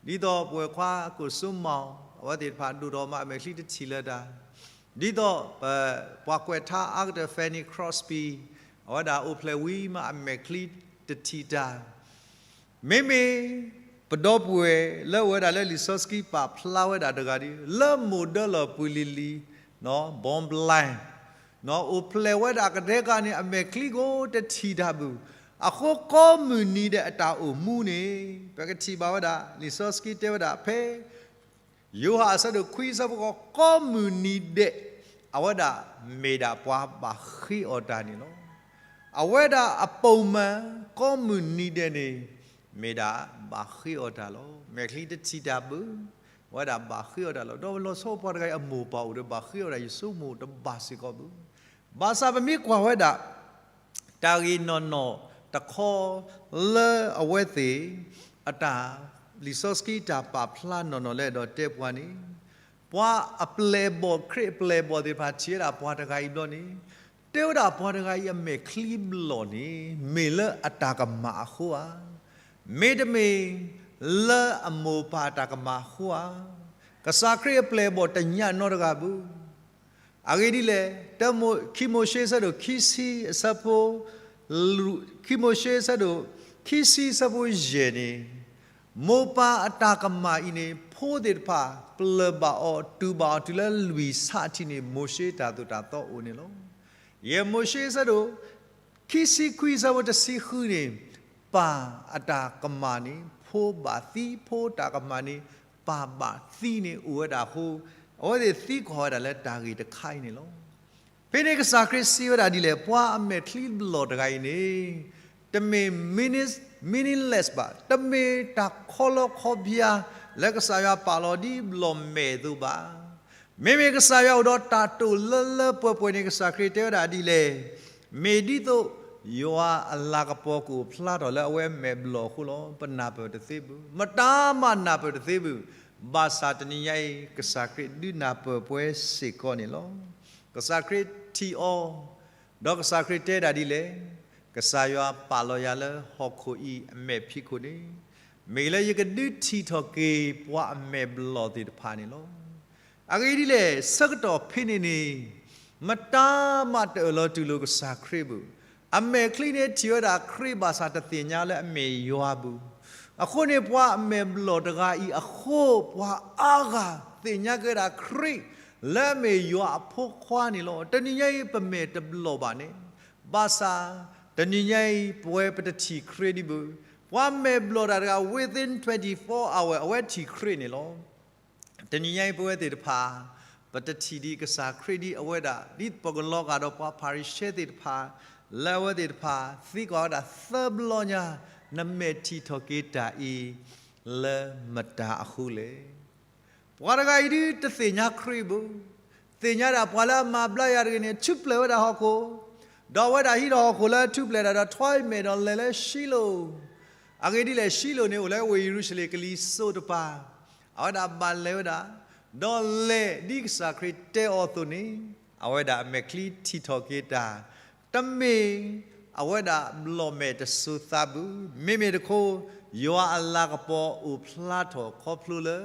ဒ်သိးပဝဲၢ်ခွါကိၣ်စိမီၤ အဝဲသ့ၣ်တဖၣ်ဒိၣ်ထီၣ်မး အမဲာ်ချံတထံၣ်လၢၤတၢ်, ဒ်သိးပှၤကွဲးထါအါကတၢၢ် Fanny Crosby အဝဲဒၣ်အိၣ်ဖျဲၣ်ဝံၤမး အမဲာ်ချံတထံၣ်တၢ်, မ့မ့ၢ် ပဒီပုၢ်ဝဲၢ်လၢအိၣ်ဝဲဒၣ်လၢလံာ်စီဆှံပာ်ဖျါဝဲဒၣ်တဂၤဒီး လၢမိၢ်ဒၢလီၢ်ပှ့ၤလံၤလံၤ, ဘီဘျါ, အိၣ်ဖျဲၣ်ဝဲဒၣ်ကဒဲကန့ၣ် အမဲာ်ချံကိးတထံၣ်တၢ်ဘၣ်. အဃိကိးမုၢ်နံၤဒဲးအတၢ်အိၣ်မူန့ၣ် ပကထံၣ်ဘၣ်ဝဲဒၣ် လံာ်စီဆှံတဲဝဲဒၣ်ဖဲ ယိၤဟၣ်အဆၢဒိၣ်ခွံဆၢဖိဃိး ကိးမုၢ်နံၤဒဲး အဝဲဒၣ်မ့ၢ်ဒၣ်ပှၤဘၣ်ဃ့အီၣ်တၢ်န့ၣ်လီၤ. အဝဲဒၣ်အပိာ်မၢၤ ကိးမုၢ်နံၤဒဲးန့ၣ် မ့ၢ်ဒၣ်ဘၣ်ဃ့အီၣ်တၢ်လီၤ. မဲာ်ချံတထံၣ်တၢ်ဘၣ်, အဝဲဒၣ်ဘၣ်ဃ့အီၣ်တၢ်လီၤ. ဒီးလီၤဆီပှၤတဂၤအံၤအမိၢ်ပၢ်အိၣ်ဒီးဘၣ်ဃ့အီၣ်တၢ် ယဆိကမိၣ်တဘၣ်စ့ၢ်ကီးဘၣ်. ဘၣ်ဆၣ်ပမ့ၢ်ကွၢ်ဝဲဒၣ် တၢ်ဂ့ၢ်နီၢ်နီၢ်တခီလၢအဝဲသ့ၣ် အတၢ် လံာ်စီဆှံတၢ်ပာ်ဖျါနီၢ်နီၢ်လၢအဲၣ်ဒိးတဲပှၤန့ၣ်, ပှၤအပျဲၢ်အဘီၣ် ခရံာ်အပျဲၢ်အဘီၣ်သ့ၣ်တဖၣ်ထံၣ်ဝဲဒၣ်ပှၤတဂၤအံၤဘျီန့ၣ်, တဲဝဲဒၣ်ပှၤတဂၤအံၤအမဲာ်ချံဘျီၣ်န့ၣ် မ့ၢ်လၢအတၢ်ကမၣ်အဃိဧါ, မ့တမ့ၢ်လၢအမိၢ်ပၢ်တၢ်ကမၣ်အဃိဧါ, ကစၢ်ခရံာ်အပျဲၢ်အဘီၣ်တညၣ်နီတဂၤဘၣ်. အဂ့ၢ်ဒ်လဲၣ်, တၢမိၣ် ခံမိၤၡ့ဆၢဒိၣ်ခံဆံ အဆၢဖိ, ခံမိၤၡ့ဆၢဒိၣ်ခံဆံ အဆၢဖိယဲၢ်န့ၣ်, မိၢ်ပၢ်အတၢ်ကမၣ်အံၤန့ၣ် ဖိသ့ၣ်တဖၣ် ပျၢၢ်ဘၣ်အီၤ တူၢ်ဘၣ်အီၤတုၤလၢလွံၢ်ဆံထံၣ်န့ၣ် မိၤၡ့တၢ်သိၣ်တၢ်သီအိၣ်န့ၣ်လီၤ. ယဲၢ်မိၤၡ့ဆၢဒိၣ် ခံဆံခွံ အဆၢဖိတဆံဃုန့ၣ်, ပၢ်အတၢ်ကမၣ်န့ၣ် ဖိဘၣ်သံ, ဖိတၢ်ကမၣ်န့ၣ် ပၢ်ဘၣ်သံန့ၣ်အိၣ်ဝဲဒၣ်အဃိ, အဝဲသ့ၣ်သံကွၢ်ဝဲဒၣ်လၢတၢ်ဂ့ၢ်တခါအံၤန့ၣ်လီၤ. ဖဲန့ၣ်ကစၢ်ခရံာ်စံးဝဲဒၣ်ဒ်လဲၣ်, ပှၤအမဲာ်ချံဘျီၣ်တဂၤအံၤန့ၣ်, တမ့ၢ် meaning, meaningless ဘၣ်, တမ့ၢ်တၢ်ခီလီခီပျါ လၢကစၢ်ယွၤပာ်လီၤဒ်ဘျီၣ်မဲာ်အသိးဘၣ်. မ့မ့ၢ်ကစၢ်ယွၤအိၣ်ဒီးတၢ်တိာ်လၢလၢပှဲၤပှဲၤန့ၣ် ကစၢ်ခရံာ်တဲဝဲဒၣ်ဒ်လဲၣ်, မ့ၢ်ဒ်သိး ယွၤအလၤကပီၤကအိၣ်ဖျါထီၣ်လၢအဝဲအမဲာ်ဘျီၣ်အဃိလီၤ. ပနၢ်ပၢၢ်တသ့ဘၣ်, မတၤမးနၢ်ပၢၢ်တသ့ဘၣ်. ဘၣ်ဆၣ်တနံၤညါအံၤ ကစၢ်ခရံာ်ဒုးနၢ်ပၢၢ်ပှၤစ့ၢ်ကီးန့ၣ်လီၤ. ကစၢ်ခရံာ်ထံၣ်အီၤ, ဒီးကစၢ်ခရံာ်တဲဒၣ်ဒ်လဲၣ်, ကစၢ်ယွၤပာ်လီၤယၤလၢဟီၣ်ခိၣ်အံၤအမဲာ်ဖံးခိၣ်န့ၣ်, မ့ၢ်လၢယကဒုးထံၣ်ထီၣ်က့ၤပှၤအမဲာ်ဘျီၣ်သ့ၣ်တဖၣ်န့ၣ်လီၤ. အဂ့ၢ်ဒ်လဲၣ်, ဆၢကတီၢ်ဖဲန့ၣ်န့ၣ်, မတၤမးတအၢၣ်လီၤတူၢ်လိာ်ကစၢ်ခရံာ်ဘၣ်. အမဲာ်ချံန့ၣ်ထံၣ်ဝဲဒၣ်ခရံာ်ဘၣ်ဆၣ်တသ့ၣ်ညါလၢအမ့ၢ်ယွၤဘၣ်. အဃိန့ၣ် ပှၤအမဲာ်ဘျီၣ်တဂၤအံၤအဃိ ပှၤအါဂၤသ့ၣ်ညါက့ၤဝဲဒၣ်ခရံာ် လၢအမ့ၢ်ယွၤအဖိခွါန့ၣ်လီၤ. တနံၤညါအံၤပမဲာ်တဘျီၣ်ဘၣ်န့ၣ်, ဘၣ်ဆၣ် တနံၤညါအံၤ ပဝဲပတထံၣ်ခရံာ်ဒံးဘၣ်. ပှၤမဲာ်ဘျီၣ်တၢ်တဂၤ within twenty-four hour အဝဲထံၣ်ခရံာ်န့ၣ်လီၤ. တနံၤညါအံၤပဝဲသ့ၣ်တဖၣ် ပတထံၣ်ဒံးကစၢ်ခရံာ်ဒ်အဝဲဒၣ် ဒ်ပကလီၤဂာ်ဒီးပှၤဖၤရံၤၡဲသ့ၣ်တဖၣ်, လၢအဝဲသ့ၣ်တဖၣ် သံကွၢ်ဝဲဒၣ်သၢဘျီညါ, နမဲာ်ထံၣ်ထီၣ်က့ၤတၢ်အံၤ လၢမတၤအဃိလဲၣ်. ပှၤတဂၤအံၤဒုးတသ့ၣ်ညါခရံာ်ဘၣ်. သ့ၣ်ညါဒၣ်ပှၤလၢအမၤဘျါယၤတဂ့ၤန့ၣ် ထူးပျဲၢ်ဝဲဒၣ်ဟီၣ်ခိၣ်, ဒီးအဝဲဒၣ်ဟံးထီၣ်ဟီၣ်ခိၣ်လၢထူးပျဲၢ်ဒၣ်ဒီး ထွါအမဲာ်ဒီးလဲၤလၢၡံလိၣ်. အဂ့ၢ်ဒ်လဲၣ်, ၡံလိၣ်န့ၣ်အိၣ်လၢဝ့ၢ်ယရူၤၡလ့ၣ်ကလံၤစိးတပၤ, အဝဲဒၣ်ဘၣ်လဲၤဝဲဒၣ်, ဒီးလဲၤဒ်ကစၢ်ခရံာ်တဲအီၤအသိးန့ၣ်, အဝဲဒၣ်အမဲာ်ချံထံၣ်ထီၣ်က့ၤတၢ် တမ့ၢ်အဝဲဒၣ်ဘျီၣ်မဲာ်တစိၤသးဘၣ်, မ့မ့ၢ်တခီ ယွၤအလၤကပီၤအိၣ်ဖျါထီၣ်ခီဖျိလၢ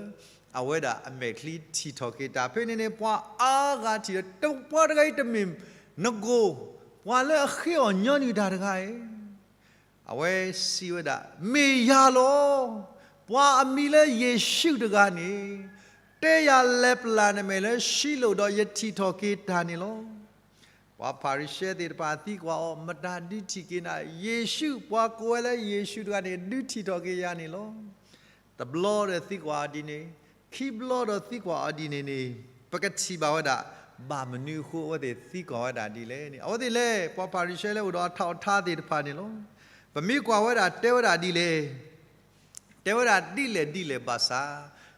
အဝဲဒၣ်အမဲာ်ချံထံၣ်ထီၣ်က့ၤတၢ်. ဖဲန့ၣ်န့ၣ် ပှၤအါဂၤထံၣ်ဒီး ပှၤတဂၤအံၤတမ့ၢ်နဂီၢ်, ပှၤလၢအဃ့အီၣ်ညီနုၢ်တၢ်တဂၤအံၤ အဝဲစံးဝဲဒၣ်, မ့ၢ်ယၤလီၤ. ပှၤအမံၤလၢယ့ၣ်ၡူးတဂၤန့ၣ်, တဲယၤလဲၤပျၢ်နမဲာ်လၢၡံလိၣ်ဒီးယထံၣ်ထီၣ်က့ၤတၢ်န့ၣ်လီၤ. ပှၤဖၤရံၤၡဲသ့ၣ်တဖၣ်သံကွၢ်အီၤ, မတၤဒုးထံၣ်က့ၤနၤ, ယ့ၣ်ၡူး, ပှၤကိးဝဲလၢယ့ၣ်ၡူးတဂၤန့ၣ် ဒုးထံၣ်ထီၣ်က့ၤယၤန့ၣ်လီၤ. တဘျီဒီးသံကွၢ်အီၤဒ်န့ၣ်, ခံဘျီဒီးသံကွၢ်အီၤဒ်န့ၣ်န့ၣ်, ပကထံၣ်ဘၣ်ဝဲဒၣ် ဘၣ်မနုၤအဃိအဝဲသ့ၣ်သံကွၢ်ဝဲဒၣ်ဒ်လဲၣ်န့ၣ်, အဝဲသ့ၣ်လဲၣ်, ပှၤဖၤရံၤၡဲလၢအိၣ်ဒီးအထီၣ်အထါသ့ၣ်တဖၣ်န့ၣ်လီၤ. ပမ့ၢ်ကွၢ်ဝဲဒၣ်တဲဝဲဒၣ်ဒ်လဲၣ် တဲဝဲဒၣ်ဒ်လဲၣ်ဒ်လဲၣ်ဘၣ်ဆၣ်,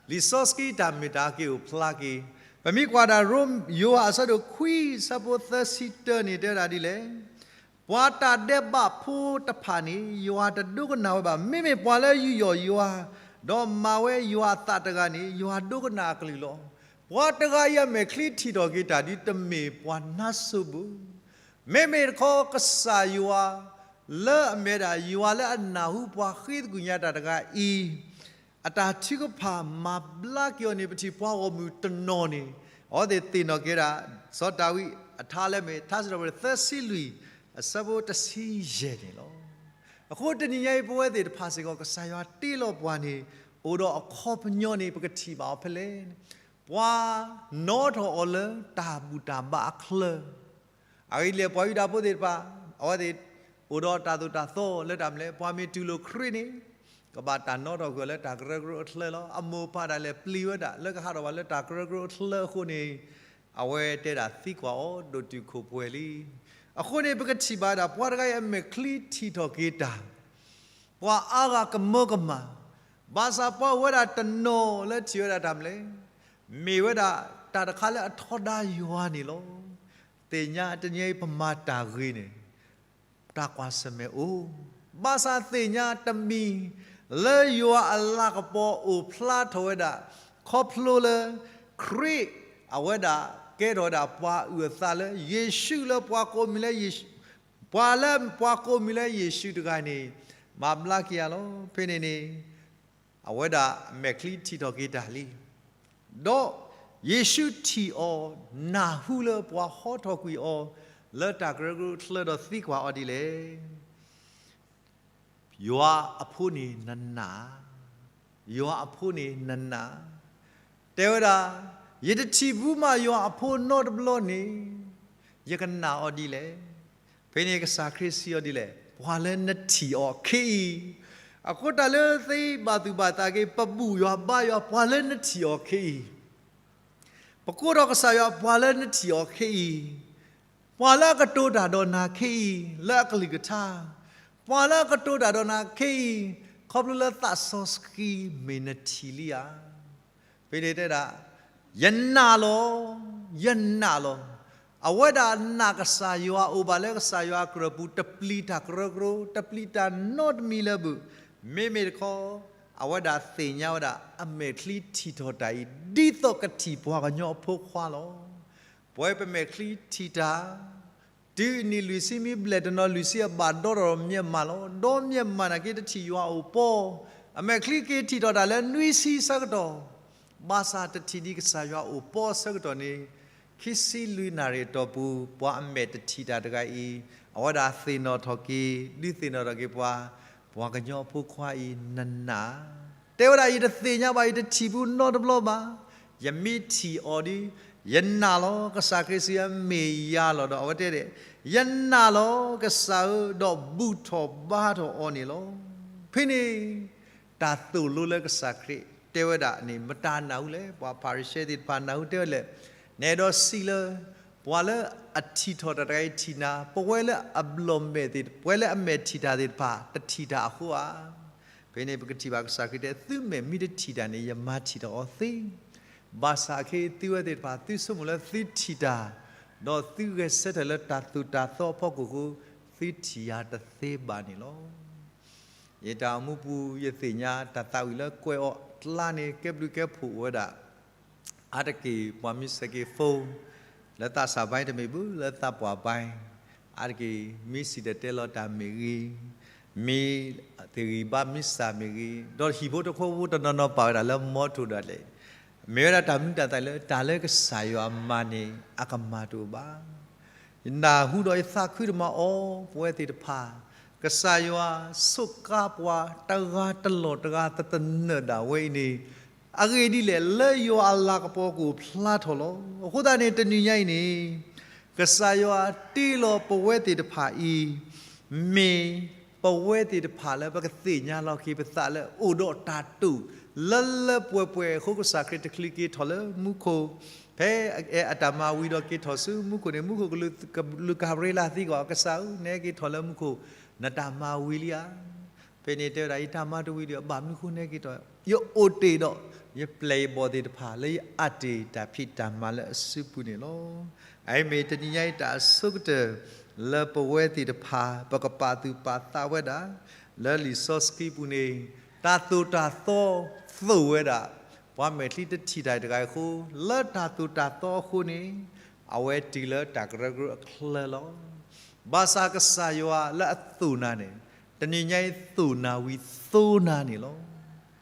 လံာ်စီဆှံတၢ်မ့ၢ်တၢ်က့ၤအိၣ်ဖျါက့ၤ, ပမ့ၢ်ကွၢ်ဒၣ် ယိၤဟၣ်အဆၢဒိၣ်ခွံ အဆၢဖိသၢဆံတၢန့ၣ် တဲဝဲဒၣ်ဒ်လဲၣ်, ပှၤတၢ်ဒဲးဘးဖိတဖၣ်န့ၣ် ယွၤတဒိကနၣ်ဝဲဘၣ်. မ့မ့ၢ်ပှၤလၢယူးယီၣ်ယွၤ, ဒီးမၤဝဲယွၤအသးတဂၤန့ၣ် ယွၤဒိကနၣ်အကလုၢ်လီၤ. ပှၤတဂၤအံၤအမဲာ်ချံထံၣ်ထီၣ်က့ၤတၢ်ဒ်တမ့ၢ်ပှၤနါစိၤဘၣ်. မ့မ့ၢ်တခီကစၢ်ယွၤ လၢအမ့ၢ်ဒၣ်ယွၤလၢအနၢ်ဟူပှၤဃ့သကွံာ်ညါတၢ်တဂၤအံၤ, အတၢ်ထုကဖၣ်မၤဘျါက့ၤအီၤန့ၣ် ပထံၣ်ပှၤဂီၢ်မုၢ်တနီၤန့ၣ်, အဝဲသ့ၣ်သ့ၣ်နီၣ်က့ၤဒၣ် စီၤဒၤဝံးအထါလၢမ့ၢ် ထါစံးထီၣ်ပတြၢၤသၢဆံလွံၢ် အဆၢဖိတဆံယဲၢ်န့ၣ်လီၤ. အဃိတနံၤညါအံၤ ပဝဲသ့ၣ်တဖၣ်စ့ၢ်ကီး ကစၢ်ယွၤတ့လီၤပှၤန့ၣ် အိၣ်ဒီးအခီပညီန့ၣ် ပကထံၣ်ဘၣ်အီၤဖဲလဲၣ်န့ၣ်, ပှၤနီထီၣ်အီၤလၢတၢ်ဘူၣ်တၢ်ဘါအချၢ, အဂ့ၢ်ဒ်လဲၣ် ပှၤယူဒၤဖိသ့ၣ်တဖၣ် အဝဲသ့ၣ်အိၣ်ဒီးတၢ်သိၣ်တၢ်သီလၢတၢ်မနုၤလဲၣ်, ပှၤမ့ၢ်တူၢ်လိာ်ခရံာ်န့ၣ် ကဘၣ်တၢ်နီထီၣ်ကွံာ်အီၤလၢတၢ်ကရၢကရိအချၢလီၤ. အမိၢ်အပၢ်ဒၣ်လဲာ်ပျံၤဝဲဒၣ် လၢကဟးထီၣ်ဘၣ်လၢတၢ်ကရၢကရိအချၢအဃိန့ၣ် အဝဲတဲဒၣ်သံကွၢ်အီၤဒိၣ်တုာ်ခိၣ်ပှဲၤလံ. အဃိန့ၣ် ပကထံၣ်ဘၣ်ဒၣ် ပှၤတဂၤအံၤအမဲာ်ချံထံၣ်ထီၣ်က့ၤတၢ်, ပှၤအါဂၤကမၢကမၣ်, ဘၣ်ဆၣ်ပှၤအိၣ်ဝဲဒၣ်တနီၤလၢထံၣ်ဝဲဒၣ်တၢ်မနုၤလဲၣ်, မ့ၢ်ဝဲဒၣ်တၢ်တခါလၢအထီဒါယွၤန့ၣ်လီၤ. သ့ၣ်ညါတနံၤအံၤပမၤတၢ်ဂ့ၤန့ၣ် တၢ်ကွၢ်ဆၢၣ်မဲာ်အိၣ်, ဘၣ်ဆၣ်သ့ၣ်ညါတမံၤ လၢယွၤအလၤကပီၤအိၣ်ဖျါထီၣ်ဝဲဒၣ် ခီဖျိလၢ ခရံာ်အဝဲဒၣ်ကဲထီၣ်ဝဲဒၣ်ပှၤအုၣ်အသးလၢယ့ၣ်ၡူးလၢပှၤကိးမံၤလၢယ့ၣ်ၡူး, ပှၤလၢပှၤကိးမံၤလၢယ့ၣ်ၡူးတဂၤန့ၣ် မၤဘျါက့ၤယၤလီၤ. ဖဲန့ၣ်န့ၣ် အဝဲဒၣ်အမဲာ်ချံထံၣ်ထီၣ်က့ၤတၢ်လံ. ဒီးယ့ၣ်ၡူးထံၣ်အီၤ နၢ်ဟူလၢပှၤဟီထီၣ်ကွံာ်အီၤ လၢတၢ်ကရၢကရိအချၢဒီးသံကွၢ်အီၤဒ်လဲၣ်, ယွၤအဖိန့ၣ်နနာ်, ယွၤအဖိန့ၣ်နနာ်, တဲဝဲဒၣ်, ယတထံၣ်ဘူးမးယွၤအဖိနီတဘျီန့ၣ် ယကနာ်အီၤဒ်လဲၣ်. ဖဲန့ၣ်ကစၢ်ခရံာ်စံးအီၤဒ်လဲၣ်, ပှၤလၢနထံၣ်အီၤခဲအံၤ, အဃိတၢ်လၢသ့ဘၣ်သူၣ်ဘၣ်သးက့ၤ ပဘူၣ်ယွၤဘါယွၤ ပှၤလၢနထံၣ်အီၤခဲအံၤ, ပကိးထီၣ်ကစၢ်ယွၤ ပှၤလၢနထံၣ်အီၤခဲအံၤ, ပှၤလၢအကတိၤတၢ်ဒီးနၤခဲအံၤ လၢအကလုၢ်ကထါ, ပှၤလၢအကတိၤတၢ်ဒီးနၤခဲအံၤ ခီဖျိလၢသးစီဆှံမ့ၢ်နထံၣ်လံဧါ. ဖဲန့ၣ်တဲဒၣ်, ယနာ်လီၤ, ယနာ်လီၤ. အဝဲဒၣ်နာ်ကစၢ်ယွၤအိၣ်ဘၣ်လၢကစၢ်ယွၤအကြၢးပူၤ တပျံၤတၢ်ကရၢကရိ တပျံၤတၢ်နီတမံၤလၢၤဘၣ်. မ့မ့ၢ်တခီ အဝဲဒၣ်သ့ၣ်ညါဝဲဒၣ် အမဲာ်ချံထံၣ်ထီၣ်တၢ်အံၤ ဒ်သိးကထံၣ်ပှၤကညီအဖိခွါလီၤ. ပဝဲပမဲာ်ချံထံၣ်တၢ် တုၤအနံၣ်လွံၢ်ဆံမ့ၢ်ဘျဲၣ်တနီၤလွံၢ်ဆံအဘၣ်ဒီဒီးမျၢ်မးလီၤ. ဒီမျၢ်မးနာ်က့တထံၣ်ယွၤအိၣ်ပီ, အမဲာ်ချံက့ၤထံၣ်ထီၣ်တၢ်လၢနွံဆံဆၢကတီၢ်, ဘၣ်ဆၣ်တထံၣ်ဒံးကစၢ်ယွၤအိၣ်ပီဆၢကတီၢ်န့ၣ်, ခံဆံလွံၢ်နၣ်ရံၣ်အတီၢ်ပူၤ ပှၤအမဲာ်တထံၣ်တၢ်တဂၤအံၤ အဝဲဒၣ်သ့ၣ်နီၣ်ထီၣ်က့ၤ ဒုးသ့ၣ်နီၣ်ထီၣ်က့ၤပှၤ, ပှၤကညီအဖိခွါအံၤနနာ်, တဲဝဲဒၣ် ယတသ့ၣ်ညါဘၣ် ယတထံၣ်ဘူးနီတဘျီဘၣ်, ယမ့ၢ်ထံၣ်အီၤဒီး ယနာ်လီၤ. ကစၢ်ခရံာ်စံးမ့ၢ်ယၤလီၤဒီး အဝဲတဲဒၣ်, ယနာ်လီၤ ကစၢ်ဧၢ, ဒီးဘူၣ်ထီၣ်ဘါထီၣ်အီၤန့ၣ်လီၤ. ဖဲန့ၣ် တၢ်သိၣ်လိလၢကစၢ်ခရံာ်တဲဝဲဒၣ်န့ၣ် မတၤနၢ်ဟူလဲၣ်. ပှၤဖၤရံၤၡဲသ့ၣ်တဖၣ်နၢ်ဟူတဲဝဲလဲၣ်, နအဲၣ်ဒိးစံးလၢ ပှၤလၢအထံၣ်ထီၣ်တၢ်တဂၤအံၤထံၣ်နၤ, ပဝဲလၢအဘျီၣ်မဲာ်သ့ၣ်, ပဝဲလၢအမဲာ်ထံၣ်တၢ်သ့ၣ်တဖၣ် တထံၣ်တၢ်အဃိဧါ. ဖဲန့ၣ်ပကထံၣ်ဘၣ်ကစၢ်ခရံာ်တဲ သုမဲာ်မ့ၢ်တထံၣ်တၢ်န့ၣ် ယမၤထံၣ်ထီၣ်အီၤသ့, ဘၣ်ဆၣ်ခဲအံၤသုဝဲသ့ၣ်တဖၣ် သုဆိကမိၣ်လၢသုထံၣ်တၢ်, ဒီးသုဂဲၤဆၢထၢၣ်လၢတၢ်သိၣ်တၢ်သီအဖီခိၣ်အဃိ, သုထံၣ်ယၤတသ့ဘၣ်န့ၣ်လီၤ. ယတၢ်အိၣ်မူပူၤ ယသ့ၣ်ညါတၢ်သးဝံၣ်လၢကွဲးအီၤကျါန့ၣ် ကဲဘျုးကဲဖှိၣ်ဝဲဒၣ် အါတက့ၢ်ပှၤမ့ၢ်ဆဲးက့ၤ phone လၢသးစၢ်ဘါတမ့ၢ်ဘၣ် လၢသးပှၢ်ဘါ, အါတက့ၢ် မ့ၢ်စံၣ်တဲၤတဲလီၤတၢ်မ့ၢ်ဂ့ၤ, မ့ၢ်တဂ့ၤဘၣ်မ့ၢ်စၢ်မ့ၢ်ဂ့ၤ, ဒီးဟံၣ်ဖိတခီဖိတနီၤနီၤပာ်ဝဲဒၣ်လၢမီထိၣ်ဒၣ်လဲာ်, မ့ၢ်ဝဲဒၣ်တၢ်မနုၤတၢ်သးလၢ တၢ်လၢကစၢ်ယွၤမၤန့ၣ် အကမၤတအိၣ်ဘၣ်. ယနၢ်ဟူဒီးယသးခုတမၤအီၤ ပဝဲသ့ၣ်တဖၣ်, ကစၢ်ယွၤစူးကါပှၤတဂၤတလီၢ်တဂၤတသနၢၣ်ဒၣ်ဝဲအံၤန့ၣ်, အဂ့ၢ်ဒ်လဲၣ် လၢယွၤအလၤကပီၤကအိၣ်ဖျါထီၣ်လီၤ. အဃိသတးန့ၣ် တနံၤညါအံၤန့ၣ် ကစၢ်ယွၤတ့လီၤပဝဲသ့ၣ်တဖၣ်အံၤ, မ့ၢ်ပဝဲသ့ၣ်တဖၣ်လၢပကသ့ၣ်ညါလီၤက့ၤပသးလၢအိၣ်ဒီးတၢ်တိာ် လၢလၢပှဲၤပှဲၤအဃိ ကစၢ်ခရံာ်တချုးက့ၤထီၣ်လၢမူခိၣ်, ဖဲအတၢ်မၤဝံၤဒီးက့ၤထီၣ်ဆူမူခိၣ်န့ၣ် မူခိၣ်ကလုၢ်ကဘျုးကဟးရ့လၢသံကွၢ် ကစၢ်ဧၢ နဟဲက့ၤထီၣ်လၢမူခိၣ် နတၢ်မၤဝံၤလံဧါ. ဖဲန့ၣ်တဲဝဲဒၣ် ယတၢ်မၤတဝံၤဒီး ဘၣ်မနုၤဃိနဟဲက့ၤထီၣ်, ယအိၣ်တ့ၢ်ဒီး ယပျဲၢ်ယဘီၣ်သ့ၣ်တဖၣ် လၢယအးတ့ၢ်တၢ်ဖံးတၢ်မၤလၢအစုပူၤန့ၣ်လီၤ. အအံၤမ့ၢ်တနံၤညါအံၤတၢ်အဆိကတၢၢ် လၢပဝဲသ့ၣ်တဖၣ် ပကပာ်သူၣ်ပာ်သးဝဲဒၣ် လၢလံာ်စီဆှံပူၤန့ၣ် တၢ်သိၣ်တၢ်သီသိၣ်ဝဲဒၣ် ပှၤမဲာ်ချံတထံၣ်တၢ်တဂၤအံၤအဃိ လၢတၢ်သိၣ်တၢ်သီအဃိန့ၣ် အဝဲတုၤလၢတၢ်ကရၢကရိအချၢလီၤ. ဘၣ်ဆၣ်ကစၢ်ယွၤလၢအသိၣ်နၤန့ၣ် တနံၤညါအံၤသိၣ်နၤဝံၤသိနၤန့ၣ်လီၤ.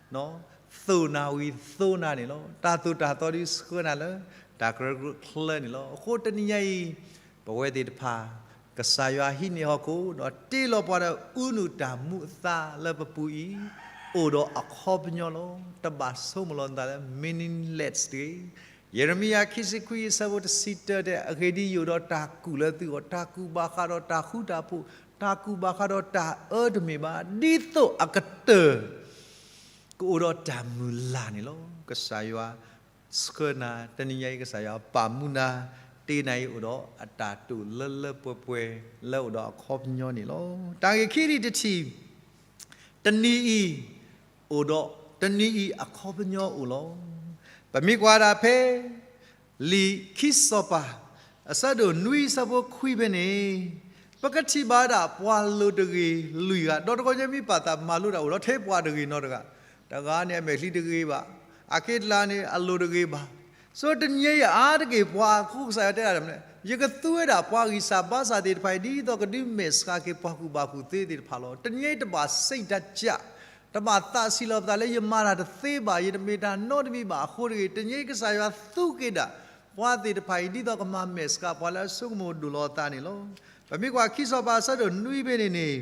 သိၣ်နၤဝံၤသိနၤန့ၣ်လီၤ. တၢ်သိၣ်တၢ်သီဒုးဆှၢနၤလၢ တၢ်ကရၢကရိအချၢန့ၣ်လီၤ. အဃိတနံၤညါအံၤ ပဝဲသ့ၣ်တဖၣ် ကစၢ်ယွၤဟံးန့ၢ်ဟီၣ်ခိၣ် ဒီးတ့လီၤပှၤဒီးအူနုၢ်တၢ်မူအသါလၢပပူၤအံၤ အိၣ်ဒီးအခီပညီလီၤ. တဘၣ်ဆိကမိၣ်လီၤနသးလၢ meaningless တဂ့ၤ. ယံးရမံယၤခံဆံခွံအဆၢဖိတဆံတၢတဲ အဂ့ၢ်ဒ်အံၤ ယအိၣ်ဒီးတၢ်ကူၣ်လၢသုဂီၢ်, တၢ်ကူၣ်ဘၣ်ဃးဒီးတၢ်ဃူတၢ်ဖိး, တၢ်ကူၣ်ဘၣ်ဃးဒီးတၢ်အၢတမ့ၢ်ဘၣ်, ဒ်သိးအကတၢၢ် ကအိၣ်ဒီးတၢ်မုၢ်လၢ်န့ၣ်လီၤ. ကစၢ်ယွၤဆှၢနၤ, တနံၤညါအံၤ ကစၢ်ယွၤပာ်မူနၤ, တ့နၤအံၤအိၣ်ဒီး အတၢ်တိာ်လၢလၢပှဲၤပှဲၤ လၢအိၣ်ဒီးအခီပညီန့ၣ်လီၤ. တၢ်ဂ့ၢ်ခံထံၣ်တထံၣ်, တနံၤအံၤ အိၣ်ဒီး တနံၤအံၤအခီပညီအိၣ်လီၤ. ပမ့ၢ်ကွၢ်ဒၣ်ဖဲ လံာ်ခံစီၤပၤ အဆၢဒိၣ်နွံဆၢဖိခွံဖဲန့ၣ်, ပကထံၣ်ဘၣ်ဒၣ်ပှၤလိၤတဂ့ၤလွံၢ်ဂၤ, ဒီးတဂီၢ်ညါမ့ၢ်ပာ်သး မၤလိတၢ်အိၣ်လီၤထဲပှၤတဂ့ၤနီတဂၤ, တဂၤန့ၣ်အမဲာ်ချံတဂ့ၤဘၣ်, အခံတလါန့ၣ်အလိၤတဂ့ၤဘၣ်. ဆိတနံၤညါအံၤအါတက့ၢ်ပှၤအဃိ ကစၢ်ယွၤတဲဒၣ်မနုၤလဲၣ်, ယကသူဝဲဒၣ်ပှၤဂံၢ်စၢ်ဘါစၢ်သ့ၣ်တဖၣ်အံၤ ဒ်သိးကဒုးမဲာ်ဆှးက့ၤပှၤကူၣ်ဘၣ်ကူၣ်သ့သ့ၣ်တဖၣ်လီၤ. တနံၤညါအံၤတဘၣ်စံးတၢ်ကၢ်, တဘၣ်သးဆံးလီၤပသးလၢယမၤတၢ်တသ့ဘၣ်, ယတမ့ၢ်တၢ်နီတမံၤဘၣ်အဃိတဂ့ၤ, တနံၤညါအံၤကစၢ်ယွၤသူက့ၤဒၣ် ပှၤသ့ၣ်တဖၣ်အံၤ ဒ်သိးကမၤမဲာ်ဆှးပှၤလၢအဆိကမိၣ်ဒိၣ်လီၤအသးန့ၣ်လီၤ. ပမ့ၢ်ကွၢ်ခံစီၤပၤအဆၢဒိၣ်နွံဖဲန့ၣ်န့ၣ်,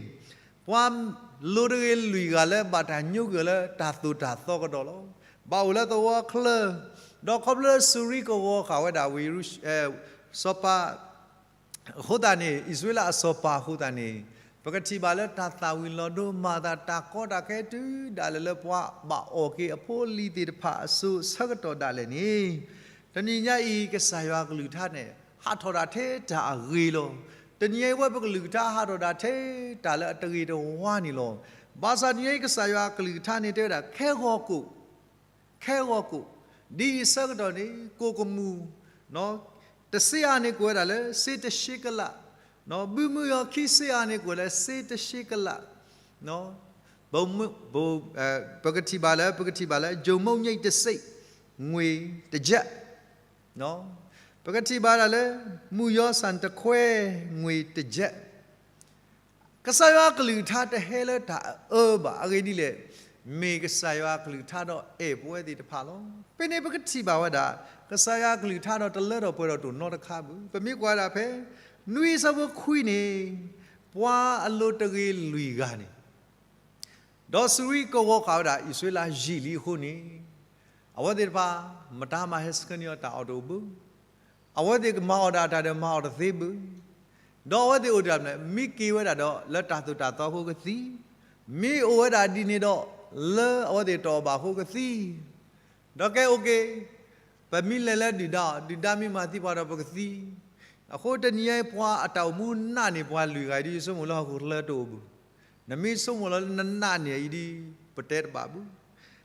ပှၤလိၤတဂ့ၤလွံၢ်ဂၤလၢဘၣ်တၢ်ညိကွံာ်အီၤလၢတၢ်သိၣ်တၢ်သီကဒီးလီၤ. ဘၣ်အိၣ်လၢသဝီချၢ, ဒီးခီဖျိလၢစူၤရံကဝီၤဃာ်ဝဲဒၣ်ဝံၤ စီၤပၤ အဃိသတးန့ၣ် အံၣ်စရ့လးအစီၤပၤအဃိသတးန့ၣ်, ပကထံၣ်ဘၣ်လၢတၢ်သၣ်ဝံၤလီၤဒိ မၤသးတၢ်ကီတၢ်ခဲတုၤဒၣ်လဲာ်လၢပှၤဘၣ်အီၣ်က့ၤအဖိအလံၤသ့ၣ်တဖၣ်အစိၤအဆၢကတီၢ်ဒၣ်လဲာ်န့ၣ်, တနံၤညါအံၤ ကစၢ်ယွၤကလုၢ်ကထါန့ၣ် ဟးထီၣ်ဒၣ်ထဲတၢ်အဂ့ၤလီၤ. တနံၤညါအံၤဝဲပကလုၢ်ကထါဟးထီၣ်ဒၣ်ထဲတၢ်လၢအတဂ့ၤတဝါန့ၣ်လီၤ. ဘၣ်ဆၣ်တနံၤညါအံၤ ကစၢ်ယွၤကလုၢ်ကထါန့ၣ်တဲဝဲဒၣ် ခဲဂီၤကိၣ် ခဲဂီၤကိၣ်, ဒ်အံၤအဆၢကတီၢ်န့ၣ် ကိၣ်ကမူၣ် တဆံအါန့ၣ်ကွဲးဝဲဒၣ်လၢ စ့တဆံကလး, ဘုမုၢ်ယီၤခံဆံအါန့ၣ်ကွဲးလၢ စ့တဆံကလး, ပ ပကထံၣ်ဘၣ်လၢ ပကထံၣ်ဘၣ်လၢ ယိၤမိၢ်ညံးတစ့းငွေတယၢ်, ပကထံၣ်ဘၣ်ဒၣ်လၢ မုၢ်ယီၤဆၣ်တခွဲငွေတယၢ် ကစၢ်ယွၤကလုၢ်ကထါတဟဲလၢတၢ်အအၢဘၣ်. အဂ့ၢ်ဒ်လဲၣ်, မ့ၢ်ကစၢ်ယွၤကလုၢ်ကထါဒီးအဲၣ်ပဝဲသ့ၣ်တဖၣ်လီၤ. ဖဲန့ၣ်ပကထံၣ်ဘၣ်ဝဲဒၣ် ကစၢ်ယွၤကလုၢ်ကထါဒီးတလၢထီၣ်ပှဲၤထီၣ်တအိၣ်နီတခါဘၣ်. ပမ့ၢ်ကွၢ်ဒၣ်ဖဲ နွံဆၢဖိခွံန့ၣ်, ပှၤအလိၤတဂ့ၤလွံၢ်ဂၤန့ၣ် ဒီးစူၤရံကဝီၤဃာ်ဝဲဒၣ်အံၣ်စရ့လးယံာ်လံအဃိန့ၣ်, အဝဲသ့ၣ်တဖၣ် မတၤမၤဟဲဆှၢန့ၢ်အီၤတၢ်အီၣ်တအိၣ်ဘၣ်. အဝဲသ့ၣ်ကမၤအီၣ်ဒၣ်တၢ်ဒီးမၤအီၣ်တသ့ဘၣ်. ဒီးအဝဲသ့ၣ်အိၣ်ဒၣ်မနုၤလဲၣ်, မ့ၢ်က့ၤဝဲဒၣ်ဒီးလၢတၢ်သိၣ်တၢ်သီအဃိကသံ, မ့ၢ်အိၣ်ဝဲဒၣ်ဒ်န့ၣ်ဒီး လၢအဝဲသ့ၣ်တအီၣ်ဘၣ်အဃိကသံ, ဒီးကဲအိၣ်က့ၤ ပမ့ၢ်လဲၤလၢဒုၣ်ဒါအီၤ ဒုၣ်ဒါမ့ၢ်မၤသံပှၤဒီးပကသံ. အဃိတနံၤညါအံၤပှၤအတၢ်အိၣ်မူနာ်န့ၢ်ပှၤလွံၢ်ဂၤအံၤ ဒ်ယဆိကမိၣ်လၢဟီၣ်ခိၣ်ချၢတအိၣ်ဘၣ်. နမ့ၢ်ဆိကမိၣ်လီၤလၢနနာ်န့ၢ်အံၤဒ် ပတဲတဘၣ်ဘၣ်.